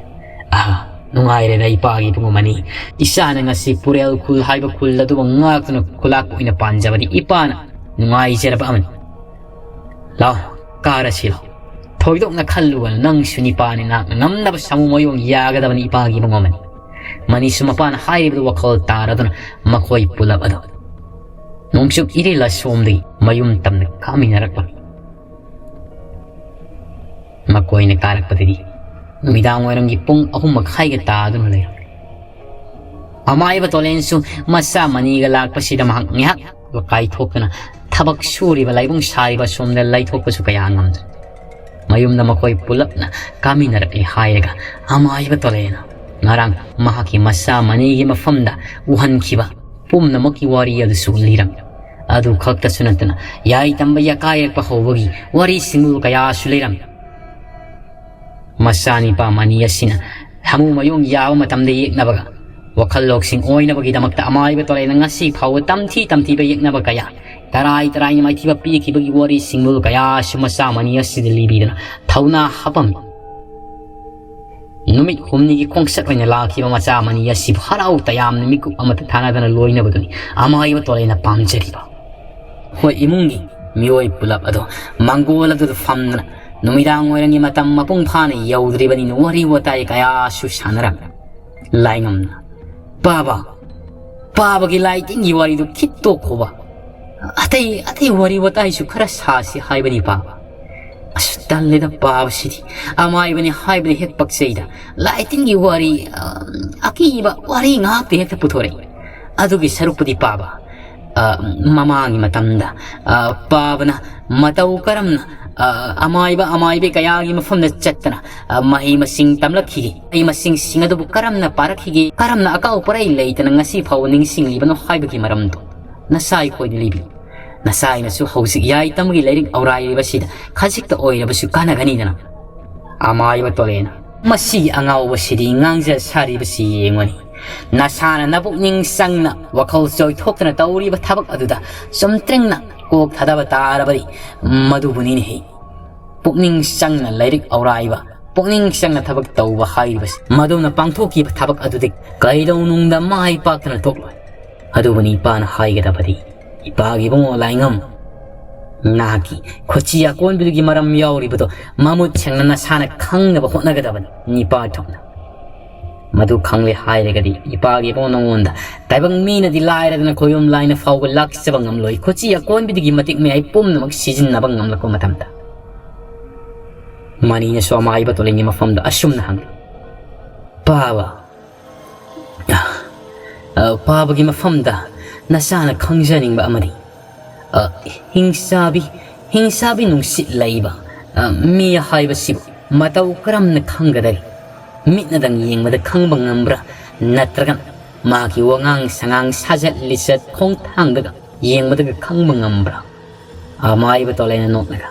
ꯑꯥ, ꯅꯨꯡꯉꯥꯏꯔꯦꯗ ꯏꯄꯥꯒꯤ ꯏꯕꯨꯡꯉꯣ ꯃꯅꯤ꯫ ꯏꯆꯥꯅ ꯉꯁꯤ ꯄꯨꯔꯦꯜ ꯈꯨꯜ ꯍꯥꯏꯕ ꯈꯨꯜ ꯑꯗꯨꯕꯨ ꯉꯥꯛꯇꯨꯅ ꯈꯨꯂꯥꯛꯄ ꯑꯣꯏꯅ ꯄꯥꯟꯖꯕꯗꯤ ꯏꯄꯥꯅ ꯅꯨꯡꯉꯥꯏꯖꯔꯕ ꯑꯃꯅꯤ꯫ ꯂꯥꯎ, ꯀꯥꯔꯁꯤ ꯂꯥꯎ꯫ ꯊꯣꯏꯗꯣꯛꯅ ꯈꯜꯂꯨꯒꯅꯨ, ꯅꯪꯁꯨ ꯅꯤꯄꯥꯅꯤ, ꯅꯍꯥꯛꯅ ꯉꯝꯅꯕ ꯁꯥꯃꯨ ꯃꯌꯣꯡ ꯌꯥꯒꯗꯕꯅꯤ ꯏꯄꯥꯒꯤ ꯏꯕꯨꯡꯉꯣ ꯃꯅꯤ꯫ ꯃꯅꯤꯁꯨ ꯃꯄꯥꯅ ꯍꯥꯏꯔꯤꯕꯗꯨ ꯋꯥꯈꯜ ꯇꯥꯔꯗꯨꯅ ꯃꯈꯣꯏ ꯄꯨꯂꯞ ꯑꯗꯨ ꯅꯣꯡꯆꯨꯞ ꯏꯔꯤꯜ ꯑꯁꯣꯝꯗꯒꯤ ꯃꯌꯨꯝ ꯇꯝꯅ ꯀꯥꯃꯤꯟꯅꯔꯛꯄ꯫ ꯃꯈꯣꯏꯅ ꯀꯥꯔꯛꯄꯗꯗꯤ ꯅꯨꯃꯤꯗꯥꯡ ꯋꯥꯏꯔꯝꯒꯤ ꯄꯨꯡ ꯑꯍꯨꯝ ꯃꯈꯥꯏꯒ ꯇꯥꯗꯨꯅ ꯂꯩꯔꯝꯃꯤ꯫ ꯑꯃꯥꯏꯕ ꯇꯣꯂꯦꯟꯁꯨ ꯃꯆꯥ ꯃꯅꯤꯒ ꯂꯥꯛꯄꯁꯤꯗ ꯃꯍꯥꯛ ꯉꯥꯏꯍꯥꯛ ꯀꯥꯏꯊꯣꯛꯇꯨꯅ ꯊꯕꯛ ꯁꯨꯔꯤꯕ ꯂꯥꯏꯕꯨꯡ ꯁꯥꯔꯤꯕ ꯑꯁꯣꯝꯗ ꯂꯩꯊꯣꯛꯄꯁꯨ ꯀꯌꯥ ꯉꯝꯗ꯭ꯔꯦ꯫ ꯃꯌꯨꯝꯗ ꯃꯈꯣꯏ ꯄꯨꯂꯞꯅ ꯀꯥꯃꯤꯟꯅꯔꯛꯂꯦ ꯍꯥꯏꯔꯒ ꯑꯃꯥꯏꯕ ꯇꯣꯂꯦꯅ ꯉꯔꯥꯡ ꯃꯍꯥꯛꯀꯤ ꯃꯆꯥ ꯃꯅꯤꯒꯤ ꯃꯐꯝꯗ ꯎꯍꯟꯈꯤꯕ ꯄꯨꯝꯅꯃꯛꯀꯤ ꯋꯥꯔꯤ ꯑꯗꯨꯁꯨ ꯂꯤꯔꯝꯃꯤ꯫ ꯑꯗꯨ ꯈꯛꯇꯁꯨ ꯅꯠꯇꯅ ꯌꯥꯏ ꯇꯝꯕ ꯌꯥꯀꯥꯏꯔꯛꯄ ꯍꯧꯕꯒꯤ ꯋꯥꯔꯤꯁꯤꯡꯕꯨ ꯀꯌꯥꯁꯨ ꯂꯤꯔꯝꯃꯤ꯫ ꯃꯆꯥꯅꯤꯄꯥ ꯃꯅꯤ ꯑꯁꯤꯅ ꯍꯥꯃꯨ ꯃꯌꯣꯡ ꯌꯥꯕ ꯃꯇꯝꯗ ꯌꯦꯛꯅꯕꯒ ꯋꯥꯈꯜ ꯂꯧꯁꯤꯡ ꯑꯣꯏꯅꯕꯒꯤꯗꯃꯛꯇ ꯑꯃꯥꯏꯕ ꯇꯣꯂꯦꯅ ꯉꯁꯤ ꯐꯥꯎꯕ ꯇꯝꯊꯤ ꯇꯝꯊꯤꯕ ꯌꯦꯛꯅꯕ ꯀꯌꯥ, ꯇꯔꯥꯏ ꯇꯔꯥꯏꯅ ꯃꯥꯏꯊꯤꯕ ꯄꯤꯈꯤꯕꯒꯤ ꯋꯥꯔꯤꯁꯤꯡꯕꯨ ꯀꯌꯥꯁꯨ ꯃꯆꯥ ꯃꯅꯤ ꯑꯁꯤꯗ ꯂꯤꯕꯤꯗꯨꯅ ꯊꯧꯅꯥ ꯍꯥꯞꯄꯝꯃꯤ꯫ ꯅꯨꯃꯤꯠ ꯍꯨꯝꯅꯤꯒꯤ ꯈꯣꯡꯆꯠ ꯑꯣꯏꯅ ꯂꯥꯛꯈꯤꯕ ꯃꯆꯥ ꯃꯅꯤ ꯑꯁꯤꯕꯨ ꯍꯔꯥꯎ ꯇꯌꯥꯝꯅ ꯃꯤꯀꯨꯞ ꯑꯃꯠꯇ ꯊꯥꯅꯗꯅ ꯂꯣꯏꯅꯕꯗꯨꯅꯤ ꯑꯃꯥꯏꯕ ꯇꯣꯂꯦꯅ ꯄꯥꯝꯖꯔꯤꯕ꯫ ꯍꯣꯏ, ꯏꯃꯨꯡꯒꯤ ꯃꯤꯑꯣꯏ ꯄꯨꯂꯞ ꯑꯗꯨ ꯃꯪꯒꯣꯜ ꯑꯗꯨꯗ ꯐꯝꯗꯨꯅ ꯅꯨꯃꯤꯗꯥꯡ ꯋꯥꯏꯔꯝꯒꯤ ꯃꯇꯝ ꯃꯄꯨꯡ ꯐꯥꯅ ꯌꯧꯗ꯭ꯔꯤꯕꯅꯤꯅ ꯋꯥꯔꯤ ꯋꯥꯇꯥꯏ ꯀꯌꯥꯁꯨ ꯁꯥꯟꯅꯔꯝꯃꯤ꯫ ꯂꯥꯏꯉꯝꯅ, "ꯄꯥꯕ, ꯄꯥꯕꯒꯤ ꯂꯥꯏꯇꯤꯟꯒꯤ ꯋꯥꯔꯤꯗꯨ ꯈꯤꯠ ꯇꯣꯛꯈꯣꯕ꯫ ꯑꯇꯩ, ꯑꯇꯩ ꯋꯥꯔꯤ ꯋꯥꯇꯥꯏꯁꯨ ꯈꯔ ꯁꯥꯁꯤ ꯍꯥꯏꯕꯅꯤ ꯄꯥꯕ꯫ ꯑꯁ, ꯇꯜꯂꯦꯗ ꯄꯥꯕꯁꯤꯗꯤ꯫ ꯑꯃꯥꯏꯕꯅꯤ ꯍꯥꯏꯕꯗꯤ ꯍꯦꯛ ꯄꯛꯆꯩꯗ꯫ ꯂꯥꯏꯇꯤꯟꯒꯤ ꯋꯥꯔꯤ, ꯑ, ꯑꯀꯤꯕ ꯋꯥꯔꯤ ꯉꯥꯛꯇ ꯍꯦꯛꯇ ꯄꯨꯊꯣꯔꯛꯏ꯫ ꯑꯗꯨꯒꯤ ꯁꯔꯨꯛꯄꯨꯗꯤ ꯄꯥꯕ, ꯑ, ꯃꯃꯥꯡꯒꯤ ꯃꯇꯝꯗ, ꯑ, ꯄꯥꯕꯅ ꯃꯇꯧ ꯀꯔꯝꯅ, ꯑ, ꯑꯃꯥꯏꯕ, ꯑꯃꯥꯏꯕꯤ ꯀꯌꯥꯒꯤ ꯃꯐꯝꯗ ꯆꯠꯇꯅ, ꯑ, ꯃꯍꯩ ꯃꯁꯤꯡ ꯇꯝꯂꯛꯈꯤꯒꯦ, ꯃꯍꯩ ꯃꯁꯤꯡꯁꯤꯡ ꯑꯗꯨꯕꯨ ꯀꯔꯝꯅ ꯄꯥꯔꯛꯈꯤꯒꯦ, ꯀꯔꯝꯅ ꯑꯀꯥꯎ ꯄꯔꯩ ꯂꯩꯇꯅ ꯉꯁꯤ ꯐꯥꯎꯕ ꯅꯤꯡꯁꯤꯡꯂꯤꯕꯅꯣ ꯍꯥꯏꯕꯒꯤ ꯃꯔꯝꯗꯣ ꯅꯆꯥ ꯑꯩꯈꯣꯏꯗ ꯂꯤꯕꯤꯌꯨ꯫ ꯅꯆꯥ ꯑꯩꯅꯁꯨ ꯍꯧꯖꯤꯛ ꯌꯥꯏ ꯇꯝꯕꯒꯤ ꯂꯥꯏꯔꯤꯛ ꯑꯧꯔꯥꯏꯔꯤꯕꯁꯤꯗ ꯈꯖꯤꯛꯇ ꯑꯣꯏꯔꯕꯁꯨ ꯀꯥꯟꯅꯒꯅꯤꯗꯅ꯫" ꯑꯃꯥꯏꯕ ꯇꯣꯂꯦꯅ, ꯃꯁꯤꯒꯤ ꯑꯉꯥꯎꯕꯁꯤꯗꯤ ꯉꯥꯡꯖ ꯁꯥꯔꯤꯕꯁꯤ ꯌꯦꯡꯉꯨꯅꯤ꯫ ꯅꯁꯥꯅ ꯅꯄꯨꯛꯅꯤꯡ ꯆꯪꯅ ꯋꯥꯈꯜ ꯆꯣꯏꯊꯣꯛꯇꯅ ꯇꯧꯔꯤꯕ ꯊꯕꯛ ꯑꯗꯨꯗ ꯆꯨꯝꯇ꯭ꯔꯤꯡꯅ ꯀꯣꯛ ꯊꯥꯗꯕ ꯇꯥꯔꯕꯗꯤ ꯃꯗꯨꯕꯨꯅꯤꯅꯦꯍꯦ꯫ ꯄꯨꯛꯅꯤꯡ ꯆꯪꯅ ꯂꯥꯏꯔꯤꯛ ꯑꯧꯔꯥꯏꯕ, ꯄꯨꯛꯅꯤꯡ ꯆꯪꯅ ꯊꯕꯛ ꯇꯧꯕ ꯍꯥꯏꯔꯤꯕꯁꯤ ꯃꯗꯨꯅ ꯄꯥꯡꯊꯣꯛꯈꯤꯕ ꯊꯕꯛ ꯑꯗꯨꯗꯤ ꯀꯩꯗꯧꯅꯨꯡꯗ ꯃꯥꯏ ꯄꯥꯛꯇꯅ ꯊꯣꯛꯂꯣꯏ꯫ ꯑꯗꯨꯕꯨꯅꯤ ꯏꯄꯥꯅ ꯍꯥꯏꯒꯗꯕꯗꯤ, ꯏꯄꯥꯒꯤ ꯏꯕꯨꯡꯉꯣ ꯂꯥꯏꯉꯝ, ꯅꯍꯥꯛꯀꯤ ꯈꯨꯠꯁꯤ ꯑꯀꯣꯟꯕꯤꯗꯨꯒꯤ ꯃꯔꯝ ꯌꯥꯎꯔꯤꯕꯗꯣ ꯃꯃꯨꯠ ꯁꯦꯡꯅ ꯅꯁꯥꯅ ꯈꯪꯅꯕ ꯍꯣꯠꯅꯒꯗꯕꯅꯤ, ꯅꯤꯄꯥ ꯊꯣꯛꯅ꯫ ꯃꯗꯨ ꯈꯪꯂꯦ ꯍꯥꯏꯔꯒꯗꯤ ꯏꯄꯥꯒꯤ ꯏꯕꯨꯡꯉꯣ ꯅꯉꯣꯟꯗ ꯇꯥꯏꯕꯪ ꯃꯤꯅꯗꯤ ꯂꯥꯏꯔꯗꯅ ꯈꯣꯏꯕꯨꯝ ꯂꯥꯏꯅ ꯐꯥꯎꯕ ꯂꯥꯛꯆꯕ ꯉꯝꯂꯣꯏ꯫ ꯈꯨꯠꯁꯤ ꯑꯀꯣꯟꯕꯤꯗꯒꯤ ꯃꯇꯤꯛ ꯃꯌꯥꯏ ꯄꯨꯝꯅꯃꯛ ꯁꯤꯖꯤꯟꯅꯕ ꯉꯝꯂꯛꯄ ꯃꯇꯝꯗ꯫ ꯃꯅꯤꯅꯁꯨ ꯑꯃꯥꯏꯕ ꯇꯣꯂꯦꯟꯒꯤ ꯃꯐꯝꯗ ꯑꯁꯨꯝꯅ ꯍꯪꯂꯤ, ꯄꯥꯕ, ꯑ, ꯄꯥꯕꯒꯤ ꯃꯐꯝꯗ ꯅꯆꯥꯅ ꯈꯪꯖꯅꯤꯡꯕ ꯑꯃꯗꯤ, ꯑ, ꯍꯤꯡꯆꯥꯕꯤ, ꯍꯤꯡꯆꯥꯕꯤ ꯅꯨꯡꯁꯤꯠ ꯂꯩꯕ, ꯑ, ꯃꯤ ꯍꯥꯏꯕꯁꯤꯕꯨ ꯃꯇꯧ ꯀꯔꯝꯅ ꯈꯪꯒꯗꯒꯦ? ꯃꯤꯠꯅꯗꯪ ꯌꯦꯡꯕꯗ ꯈꯪꯕ ꯉꯝꯕ꯭ꯔꯥ? ꯅꯠꯇ꯭ꯔꯒꯅ ꯃꯍꯥꯛꯀꯤ ꯋꯥꯉꯥꯡ ꯁꯉꯥꯡ, ꯁꯥꯖꯠ ꯂꯤꯆꯠ, ꯈꯣꯡꯊꯥꯡꯗꯒ ꯌꯦꯡꯕꯗꯒ ꯈꯪꯕ ꯉꯝꯕ꯭ꯔꯥ? ꯑꯃꯥꯏꯕ ꯇꯣꯂꯦꯅ ꯅꯣꯛꯂꯒ,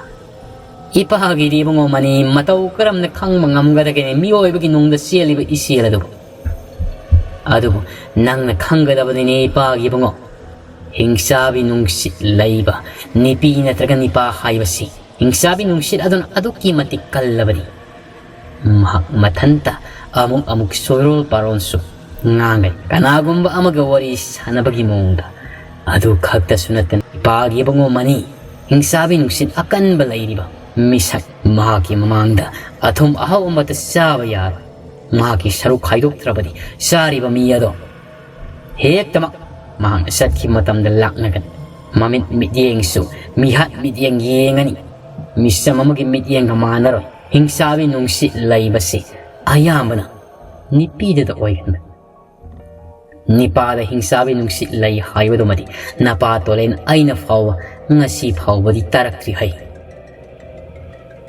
ꯏꯄꯥꯒꯤꯗꯤ ꯏꯕꯨꯡꯉꯣ ꯃꯅꯤ, ꯃꯇꯧ ꯀꯔꯝꯅ ꯈꯪꯕ ꯉꯝꯒꯗꯒꯦꯅꯦ ꯃꯤꯑꯣꯏꯕꯒꯤ ꯅꯨꯡꯗ ꯆꯦꯜꯂꯤꯕ ꯏꯆꯦꯜ ꯑꯗꯨꯕꯨ? ꯑꯗꯨꯕꯨ ꯅꯪꯅ ꯈꯪꯒꯗꯕꯅꯤꯅꯦ ꯏꯄꯥꯒꯤ ꯏꯕꯨꯡꯉꯣ, ꯍꯤꯡꯆꯥꯕꯤ ꯅꯨꯡꯁꯤꯠ ꯂꯩꯕ ꯅꯤꯄꯤ ꯅꯠꯇ꯭ꯔꯒ ꯅꯤꯄꯥ ꯍꯥꯏꯕꯁꯤ, ꯍꯤꯡꯆꯥꯕꯤ ꯅꯨꯡꯁꯤꯠ ꯑꯗꯨꯅ ꯑꯗꯨꯛꯀꯤ ꯃꯇꯤꯛ ꯀꯜꯂꯕꯗꯤ, ꯃꯍꯥꯛ ꯃꯊꯟꯇ ꯑꯃꯨꯛ ꯑꯃꯨꯛ ꯁꯣꯏꯔꯣꯜ ꯄꯥꯔꯣꯜꯁꯨ ꯉꯥꯡꯒꯅꯤ꯫ ꯀꯅꯥꯒꯨꯝꯕ ꯑꯃꯒ ꯋꯥꯔꯤ ꯁꯥꯟꯅꯕꯒꯤ ꯃꯑꯣꯡꯗ꯫ ꯑꯗꯨ ꯈꯛꯇꯁꯨ ꯅꯠꯇꯅ ꯏꯄꯥꯒꯤ ꯏꯕꯨꯡꯉꯣ ꯃꯅꯤ, ꯍꯤꯡꯆꯥꯕꯤ ꯅꯨꯡꯁꯤꯠ ꯑꯀꯟꯕ ꯂꯩꯔꯤꯕ ꯃꯤꯁꯛ, ꯃꯍꯥꯛꯀꯤ ꯃꯃꯥꯡꯗ ꯑꯊꯨꯝ ꯑꯍꯥꯎ ꯑꯃꯠꯇ ꯆꯥꯕ ꯌꯥꯔꯣꯏ꯫ ꯃꯍꯥꯛꯀꯤ ꯁꯔꯨꯛ ꯈꯥꯏꯗꯣꯛꯇ꯭ꯔꯕꯗꯤ ꯆꯥꯔꯤꯕ ꯃꯤ ꯑꯗꯣ ꯍꯦꯛꯇꯃꯛ ꯃꯍꯥꯛꯅ ꯆꯠꯈꯤꯕ ꯃꯇꯝꯗ ꯂꯥꯛꯅꯒꯅꯤ꯫ ꯃꯃꯤꯠ ꯃꯤꯠꯌꯦꯡꯁꯨ ꯃꯤꯍꯥꯠ ꯃꯤꯠꯌꯦꯡ ꯌꯦꯡꯉꯅꯤ꯫ ꯃꯤꯆꯝ ꯑꯃꯒꯤ ꯃꯤꯠꯌꯦꯡꯒ ꯃꯥꯟꯅꯔꯣꯏ꯫ ꯍꯤꯡꯆꯥꯕꯤ ꯅꯨꯡꯁꯤꯠ ꯂꯩꯕꯁꯤ ꯑꯌꯥꯝꯕꯅ ꯅꯤꯄꯤꯗꯨꯗ ꯑꯣꯏꯒꯟꯕꯅꯤ꯫ ꯅꯤꯄꯥꯗ ꯍꯤꯡꯆꯥꯕꯤ ꯅꯨꯡꯁꯤꯠ ꯂꯩ ꯍꯥꯏꯕꯗꯨꯃꯗꯤ ꯅꯄꯥ ꯇꯣꯂꯦꯟ ꯑꯩꯅ ꯐꯥꯎꯕ ꯉꯁꯤ ꯐꯥꯎꯕꯗꯤ ꯇꯥꯔꯛꯇ꯭ꯔꯤ ꯍꯩ꯫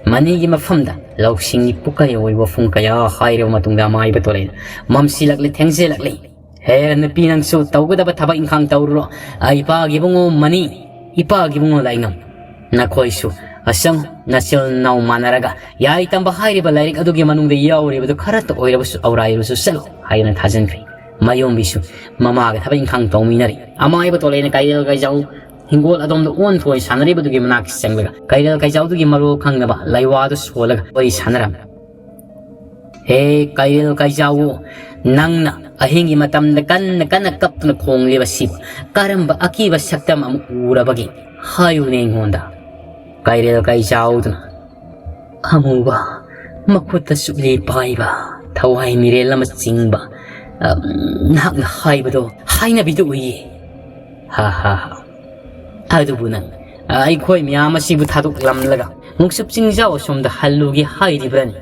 ꯃꯅꯤꯒꯤ ꯃꯐꯝꯗ ꯂꯧꯁꯤꯡꯒꯤ ꯄꯨꯀꯩ ꯑꯣꯏꯕ ꯋꯥꯐꯝ ꯀꯌꯥ ꯍꯥꯏꯔꯕ ꯃꯇꯨꯡꯗ ꯑꯃꯥꯏꯕ ꯇꯣꯂꯦꯟ ꯃꯝꯁꯤꯜꯂꯛꯂꯦ, ꯊꯦꯡꯖꯤꯜꯂꯛꯂꯦ꯫ ꯍꯦ ꯅꯨꯄꯤ, ꯅꯪꯁꯨ ꯇꯧꯒꯗꯕ ꯊꯕꯛ ꯏꯪꯈꯥꯡ ꯇꯧꯔꯨꯔꯣ꯫ ꯑꯩ ꯏꯄꯥꯒꯤ ꯏꯕꯨꯡꯉꯣ ꯃꯅꯤ, ꯏꯄꯥꯒꯤ ꯏꯕꯨꯡꯉꯣ ꯂꯥꯏꯉꯝ, ꯅꯈꯣꯏꯁꯨ "ꯑꯁꯪ, ꯅꯆꯤꯜ ꯅꯅꯥꯎ ꯃꯥꯟꯅꯔꯒ ꯌꯥꯏ ꯇꯝꯕ ꯍꯥꯏꯔꯤꯕ ꯂꯥꯏꯔꯤꯛ ꯑꯗꯨꯒꯤ ꯃꯅꯨꯡꯗ ꯌꯥꯎꯔꯤꯕꯗꯨ ꯈꯔꯇ ꯑꯣꯏꯔꯕꯁꯨ ꯑꯧꯔꯥꯏꯔꯁꯨ ꯆꯠꯂꯨ" ꯍꯥꯏꯗꯨꯅ ꯊꯥꯖꯤꯟꯈ꯭ꯔꯦ꯫ ꯃꯌꯣꯝꯕꯤꯁꯨ ꯃꯃꯥꯒ ꯊꯕꯛ ꯏꯪꯈꯥꯡ ꯇꯧꯃꯤꯟꯅꯔꯤ꯫ ꯑꯃꯥꯏꯕ ꯇꯣꯂꯩꯅ ꯀꯩꯔꯦꯜ ꯀꯩꯖꯥꯎ ꯍꯤꯡꯒꯣꯜ ꯑꯗꯣꯝꯗ ꯑꯣꯟ ꯊꯣꯏ ꯁꯥꯟꯅꯔꯤꯕꯗꯨꯒꯤ ꯃꯅꯥꯛ ꯆꯪꯂꯒ ꯀꯩꯔꯦꯜ ꯀꯩꯖꯥꯎꯗꯨꯒꯤ ꯃꯔꯣꯜ ꯈꯪꯅꯕ ꯂꯩꯋꯥꯗꯨ ꯁꯣꯜꯂꯒ ꯋꯥꯔꯤ ꯁꯥꯟꯅꯔꯝꯃꯤ꯫ "ꯍꯦ ꯀꯩꯔꯦꯜ ꯀꯩꯖꯥꯎꯋꯣ, ꯅꯪꯅ ꯑꯍꯤꯡꯒꯤ ꯃꯇꯝꯗ ꯀꯟꯅ ꯀꯟꯅ ꯀꯞꯇꯨꯅ ꯈꯣꯡꯂꯤꯕꯁꯤꯕꯨ ꯀꯔꯝꯕ ꯑꯀꯤꯕ ꯁꯛꯇꯝ ꯑꯃ ꯎꯔꯕꯒꯦ? ꯍꯥꯏꯌꯨꯅꯦ ꯑꯩꯉꯣꯟꯗ꯫" ꯀꯩꯔꯦꯜ ꯀꯩꯖꯥꯎꯗꯨꯅ, "ꯑꯃꯨꯕ, ꯃꯈꯨꯠꯇ ꯆꯨꯛꯂꯤ ꯄꯥꯏꯕ, ꯊꯋꯥꯏ ꯃꯤꯔꯦꯜ ꯑꯃ ꯆꯤꯡꯕ, ꯑꯝ, ꯅꯍꯥꯛꯅ ꯍꯥꯏꯕꯗꯣ ꯍꯥꯏꯅꯕꯤꯗ ꯎꯏꯌꯦ꯫ ꯍꯥ ꯍꯥ ꯍꯥ꯫ ꯑꯗꯨꯕꯨ ꯅꯪ ꯑꯩꯈꯣꯏ ꯃꯌꯥꯝ ꯑꯁꯤꯕꯨ ꯊꯥꯗꯣꯛꯂꯝꯂꯒ ꯅꯣꯡꯆꯨꯞ ꯆꯤꯡꯖꯥꯎ ꯑꯁꯣꯝꯗ ꯍꯜꯂꯨꯒꯦ ꯍꯥꯏꯔꯤꯕ꯭ꯔꯅꯦ?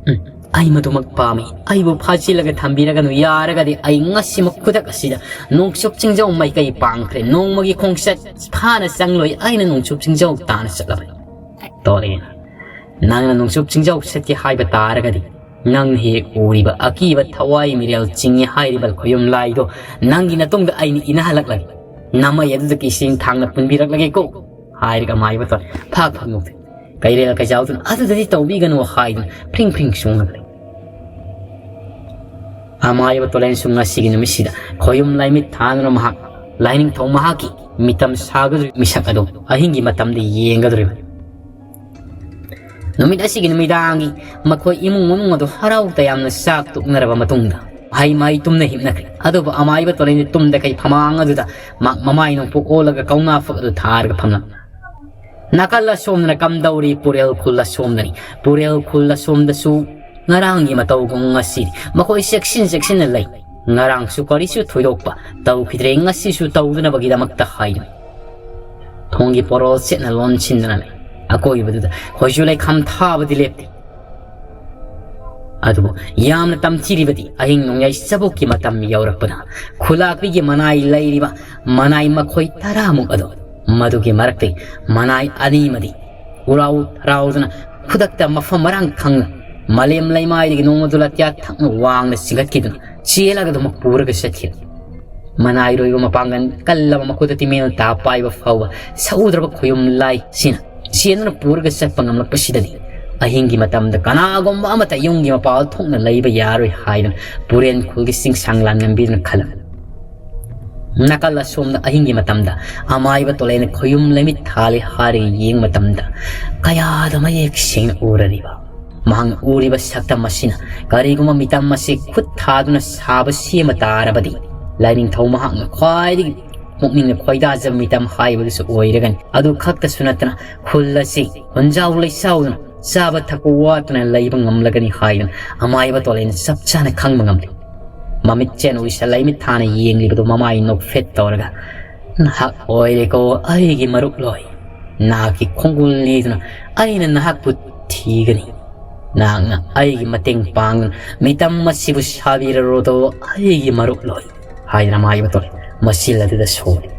ꯎꯝ, ꯑꯩ ꯃꯗꯨꯃꯛ ꯄꯥꯝꯃꯤ꯫ ꯑꯩꯕꯨ ꯐꯥꯖꯤꯜꯂꯒ ꯊꯝꯕꯤꯔꯒꯅꯨ꯫ ꯌꯥꯔꯒꯗꯤ ꯑꯩ ꯉꯁꯤꯃꯛ ꯈꯨꯗꯛ ꯑꯁꯤꯗ ꯅꯣꯡꯆꯨꯞ ꯆꯤꯡꯖꯥꯎ ꯃꯥꯏꯀꯩ ꯄꯥꯡꯈ꯭ꯔꯦ꯫ ꯅꯣꯡꯃꯒꯤ ꯈꯣꯡꯆꯠ ꯐꯥꯅ ꯆꯪꯂꯣꯏ꯫ ꯑꯩꯅ ꯅꯣꯡꯆꯨꯞ ꯆꯤꯡꯖꯥꯎ ꯇꯥꯅ ꯆꯠꯂꯕꯅꯤ꯫" ꯇꯣꯔꯦꯅ, "ꯅꯪꯅ ꯅꯣꯡꯆꯨꯞ ꯆꯤꯡꯖꯥꯎ ꯆꯠꯀꯦ ꯍꯥꯏꯕ ꯇꯥꯔꯒꯗꯤ, ꯅꯪꯅ ꯍꯦꯛ ꯎꯔꯤꯕ ꯑꯀꯤꯕ ꯊꯋꯥꯏ ꯃꯤꯔꯦꯜ ꯆꯤꯡꯉꯤ ꯍꯥꯏꯔꯤꯕ ꯈꯣꯌꯨꯝ ꯂꯥꯏꯗꯣ ꯅꯪꯒꯤ ꯅꯇꯨꯡꯗ ꯑꯩꯅ ꯏꯅꯍꯜꯂꯛꯂꯒꯦ꯫ ꯅꯃꯩ ꯑꯗꯨꯗ ꯀꯤꯁꯤꯡ ꯊꯥꯡꯅ ꯄꯨꯟꯕꯤꯔꯛꯂꯒꯦꯀꯣ" ꯍꯥꯏꯔꯒ ꯑꯃꯥꯏꯕ ꯇꯣꯔꯦ ꯐꯥꯛ ꯐꯥꯛ ꯅꯣꯛꯇꯦ꯫ ꯀꯩꯔꯦꯜ ꯀꯩꯖꯥꯎꯗꯨꯅ "ꯑꯗꯨꯗꯗꯤ ꯇꯧꯕꯤꯒꯅꯨ" ꯍꯥꯏꯗꯨꯅ ꯐ꯭ꯔꯤꯡ ꯐ꯭ꯔꯤꯡ ꯆꯣꯡꯂꯒ ꯂꯩ꯫ ꯑꯃꯥꯏꯕ ꯇꯣꯂꯦꯟꯁꯨ ꯉꯁꯤꯒꯤ ꯅꯨꯃꯤꯠꯁꯤꯗ ꯈꯣꯌꯨꯝ ꯂꯥꯏꯃꯤꯠ ꯊꯥꯗꯨꯅ ꯃꯍꯥꯛ ꯂꯥꯏꯅꯤꯡꯊꯧ ꯃꯍꯥꯛꯀꯤ ꯃꯤꯇꯝ ꯁꯥꯒꯗꯧꯔꯤꯕ ꯃꯤꯁꯛ ꯑꯗꯨ ꯑꯍꯤꯡꯒꯤ ꯃꯇꯝꯗ ꯌꯦꯡꯒꯗꯧꯔꯤꯕꯅꯤ꯫ ꯅꯨꯃꯤꯠ ꯑꯁꯤꯒꯤ ꯅꯨꯃꯤꯗꯥꯡꯒꯤ ꯃꯈꯣꯏ ꯏꯃꯨꯡ ꯃꯅꯨꯡ ꯑꯗꯨ ꯍꯔꯥꯎ ꯇꯌꯥꯝꯅ ꯆꯥꯛ ꯇꯣꯛꯅꯔꯕ ꯃꯇꯨꯡꯗ ꯃꯍꯩ ꯃꯍꯩ ꯇꯨꯝꯅ ꯍꯤꯞꯅꯈ꯭ꯔꯦ꯫ ꯑꯗꯨꯕꯨ ꯑꯃꯥꯏꯕ ꯇꯣꯂꯦꯟꯗꯤ ꯇꯨꯝꯗ ꯀꯩ ꯐꯃꯥꯡ ꯑꯗꯨꯗ ꯃꯥ-, ꯃꯃꯥꯏ ꯅꯣꯡꯄꯣꯛ ꯑꯣꯜꯂꯒ ꯀꯧꯅꯥ ꯐꯛ ꯑꯗꯨ ꯊꯥꯔꯒ ꯐꯝꯂꯝꯃꯤ꯫ ꯅꯥꯀꯜ ꯑꯁꯣꯝꯗꯅ ꯀꯝꯗꯧꯔꯤ? ꯄꯨꯔꯦꯜ ꯈꯨꯜ ꯑꯁꯣꯝꯗꯅꯤ꯫ ꯄꯨꯔꯦꯜ ꯈꯨꯜ ꯑꯁꯣꯝꯗꯁꯨ ꯉꯔꯥꯡꯒꯤ ꯃꯇꯧꯒꯨꯝ ꯉꯁꯤꯗꯤ ꯃꯈꯣꯏ ꯆꯦꯛꯁꯤꯟ ꯆꯦꯛꯁꯤꯟꯅ ꯂꯩ꯫ ꯉꯔꯥꯡꯁꯨ ꯀꯔꯤꯁꯨ ꯊꯣꯏꯗꯣꯛꯄ ꯇꯧꯈꯤꯗ꯭ꯔꯦ, ꯉꯁꯤꯁꯨ ꯇꯧꯗꯅꯕꯒꯤꯗꯃꯛꯇ ꯍꯥꯏꯗꯨꯅ ꯊꯣꯡꯒꯤ ꯄꯣꯔꯣꯜ ꯁꯦꯠꯅ ꯂꯣꯟꯁꯤꯟꯗꯨꯅ ꯂꯩ꯫ ꯑꯀꯣꯏꯕꯗꯨꯗ ꯈꯣꯏꯖꯨ ꯂꯩꯈꯥꯝ ꯊꯥꯕꯗꯤ ꯂꯦꯞꯇꯦ꯫ ꯑꯗꯨꯕꯨ ꯌꯥꯝꯅ ꯇꯝꯊꯤꯔꯤꯕꯗꯤ ꯑꯍꯤꯡ ꯅꯣꯡꯌꯥꯏ ꯆꯕꯨꯛꯀꯤ ꯃꯇꯝ ꯌꯧꯔꯛꯄꯗ ꯈꯨꯂꯥꯛꯄꯤꯒꯤ ꯃꯅꯥꯏ ꯂꯩꯔꯤꯕ ꯃꯅꯥꯏ ꯃꯈꯣꯏ ꯇꯔꯥꯃꯨꯛ ꯑꯗꯨ, ꯃꯗꯨꯒꯤ ꯃꯔꯛꯇꯒꯤ ꯃꯅꯥꯏ ꯑꯅꯤꯃꯗꯤ ꯎꯔꯥꯎ ꯊꯔꯥꯎꯗꯨꯅ ꯈꯨꯗꯛꯇ ꯃꯐꯝ ꯃꯔꯥꯡ ꯈꯪꯅ ꯃꯥꯂꯦꯝ ꯂꯩꯃꯥꯏꯗꯒꯤ ꯅꯣꯡꯃꯗꯨ ꯂꯥꯇꯤꯌꯥ ꯊꯛꯅ ꯋꯥꯡꯅ ꯆꯤꯡꯈꯠꯈꯤꯗꯨꯅ ꯆꯦꯜꯂꯒ ꯑꯗꯨꯃꯛ ꯄꯨꯔꯒ ꯆꯠꯈꯤ꯫ ꯃꯅꯥꯏꯔꯣꯏꯕ ꯃꯄꯥꯡꯒꯜ ꯀꯜꯂꯕ ꯃꯈꯨꯠꯇ ꯇꯤꯃꯦꯜ ꯇꯥ ꯄꯥꯏꯕ ꯐꯥꯎꯕ ꯁꯛꯎꯗ꯭ꯔꯕ ꯈꯣꯌꯨꯝ ꯂꯥꯏꯁꯤꯅ ꯆꯦꯟꯗꯨꯅ ꯄꯨꯔꯒ ꯆꯠꯄ ꯉꯝꯂꯛꯄꯁꯤꯗꯗꯤ ꯑꯍꯤꯡꯒꯤ ꯃꯇꯝꯗ ꯀꯅꯥꯒꯨꯝꯕ ꯑꯃꯠꯇ ꯌꯨꯝꯒꯤ ꯃꯄꯥꯜ ꯊꯣꯛꯅ ꯂꯩꯕ ꯌꯥꯔꯣꯏ ꯍꯥꯏꯗꯨꯅ ꯄꯨꯔꯦꯟ ꯈꯨꯜꯒꯤ ꯆꯤꯡꯁꯥꯡ ꯂꯥꯟꯉꯝꯕꯤꯗꯨꯅ ꯈꯜꯂꯝꯃꯤ꯫ ꯅꯥꯀꯜ ꯑꯁꯣꯝꯗ ꯑꯍꯤꯡꯒꯤ ꯃꯇꯝꯗ ꯑꯃꯥꯏꯕ ꯇꯣꯂꯦꯅ ꯈꯣꯌꯨꯝ ꯂꯩꯃꯤꯠ ꯊꯥꯜꯂꯤ ꯍꯥꯏꯔꯒ ꯌꯦꯡꯕ ꯃꯇꯝꯗ ꯀꯌꯥꯗ ꯃꯌꯦꯛ ꯁꯦꯡꯅ ꯎꯔꯔꯤꯕ꯫ ꯃꯍꯥꯛꯅ ꯎꯔꯤꯕ ꯁꯛꯇꯝ ꯑꯁꯤꯅ ꯀꯔꯤꯒꯨꯝꯕ ꯃꯤꯇꯝ ꯑꯁꯤ ꯈꯨꯠ ꯊꯥꯗꯨꯅ ꯁꯥꯕ ꯁꯦꯝꯕ ꯇꯥꯔꯕꯗꯤ ꯂꯥꯏꯅꯤꯡꯊꯧ ꯃꯍꯥꯛꯅ ꯈ꯭ꯋꯥꯏꯗꯒꯤ ꯄꯨꯛꯅꯤꯡꯅ ꯈꯣꯏꯗꯥꯖꯕ ꯃꯤꯇꯝ ꯍꯥꯏꯕꯗꯨꯁꯨ ꯑꯣꯏꯔꯒꯅꯤ꯫ ꯑꯗꯨ ꯈꯛꯇꯁꯨ ꯅꯠꯇꯅ ꯈꯨꯜ ꯑꯁꯤ ꯈꯨꯟꯖꯥꯎ ꯂꯩꯆꯥꯎꯗꯨꯅ ꯆꯥꯕ ꯊꯛꯄ ꯋꯥꯠꯇꯅ ꯂꯩꯕ ꯉꯝꯂꯒꯅꯤ ꯍꯥꯏꯗꯨꯅ ꯑꯃꯥꯏꯕ ꯇꯣꯂꯦꯅ ꯆꯞ ꯆꯥꯅ ꯈꯪꯕ ꯉꯝꯂꯤ꯫ ꯃꯃꯤꯠ ꯆꯦꯟ ꯎꯏꯁꯜ ꯂꯩꯃꯤꯠ ꯊꯥꯅ ꯌꯦꯡꯂꯤꯕꯗꯨ ꯃꯃꯥꯏ ꯅꯣꯛꯐꯦꯠ ꯇꯧꯔꯒ, "ꯅꯍꯥꯛ ꯑꯣꯏꯔꯦꯀꯣ ꯑꯩꯒꯤ ꯃꯔꯨꯞ ꯂꯣꯏ꯫ ꯅꯍꯥꯛꯀꯤ ꯈꯣꯡꯒꯨꯜ ꯂꯤꯗꯨꯅ ꯑꯩꯅ ꯅꯍꯥꯛꯄꯨ ꯊꯤꯒꯅꯤ꯫ ꯅꯍꯥꯛꯅ ꯑꯩꯒꯤ ꯃꯇꯦꯡ ꯄꯥꯡꯗꯨꯅ ꯃꯤꯇꯝ ꯑꯁꯤꯕꯨ ꯁꯥꯕꯤꯔꯔꯣꯗꯣ ꯑꯩꯒꯤ ꯃꯔꯨꯞ ꯂꯣꯏ" ꯍꯥꯏꯗꯨꯅ ꯑꯃꯥꯏꯕ ꯇꯣꯂꯦ ꯃꯆꯤꯜ ꯑꯗꯨꯗ ꯁꯣꯜꯂꯤ꯫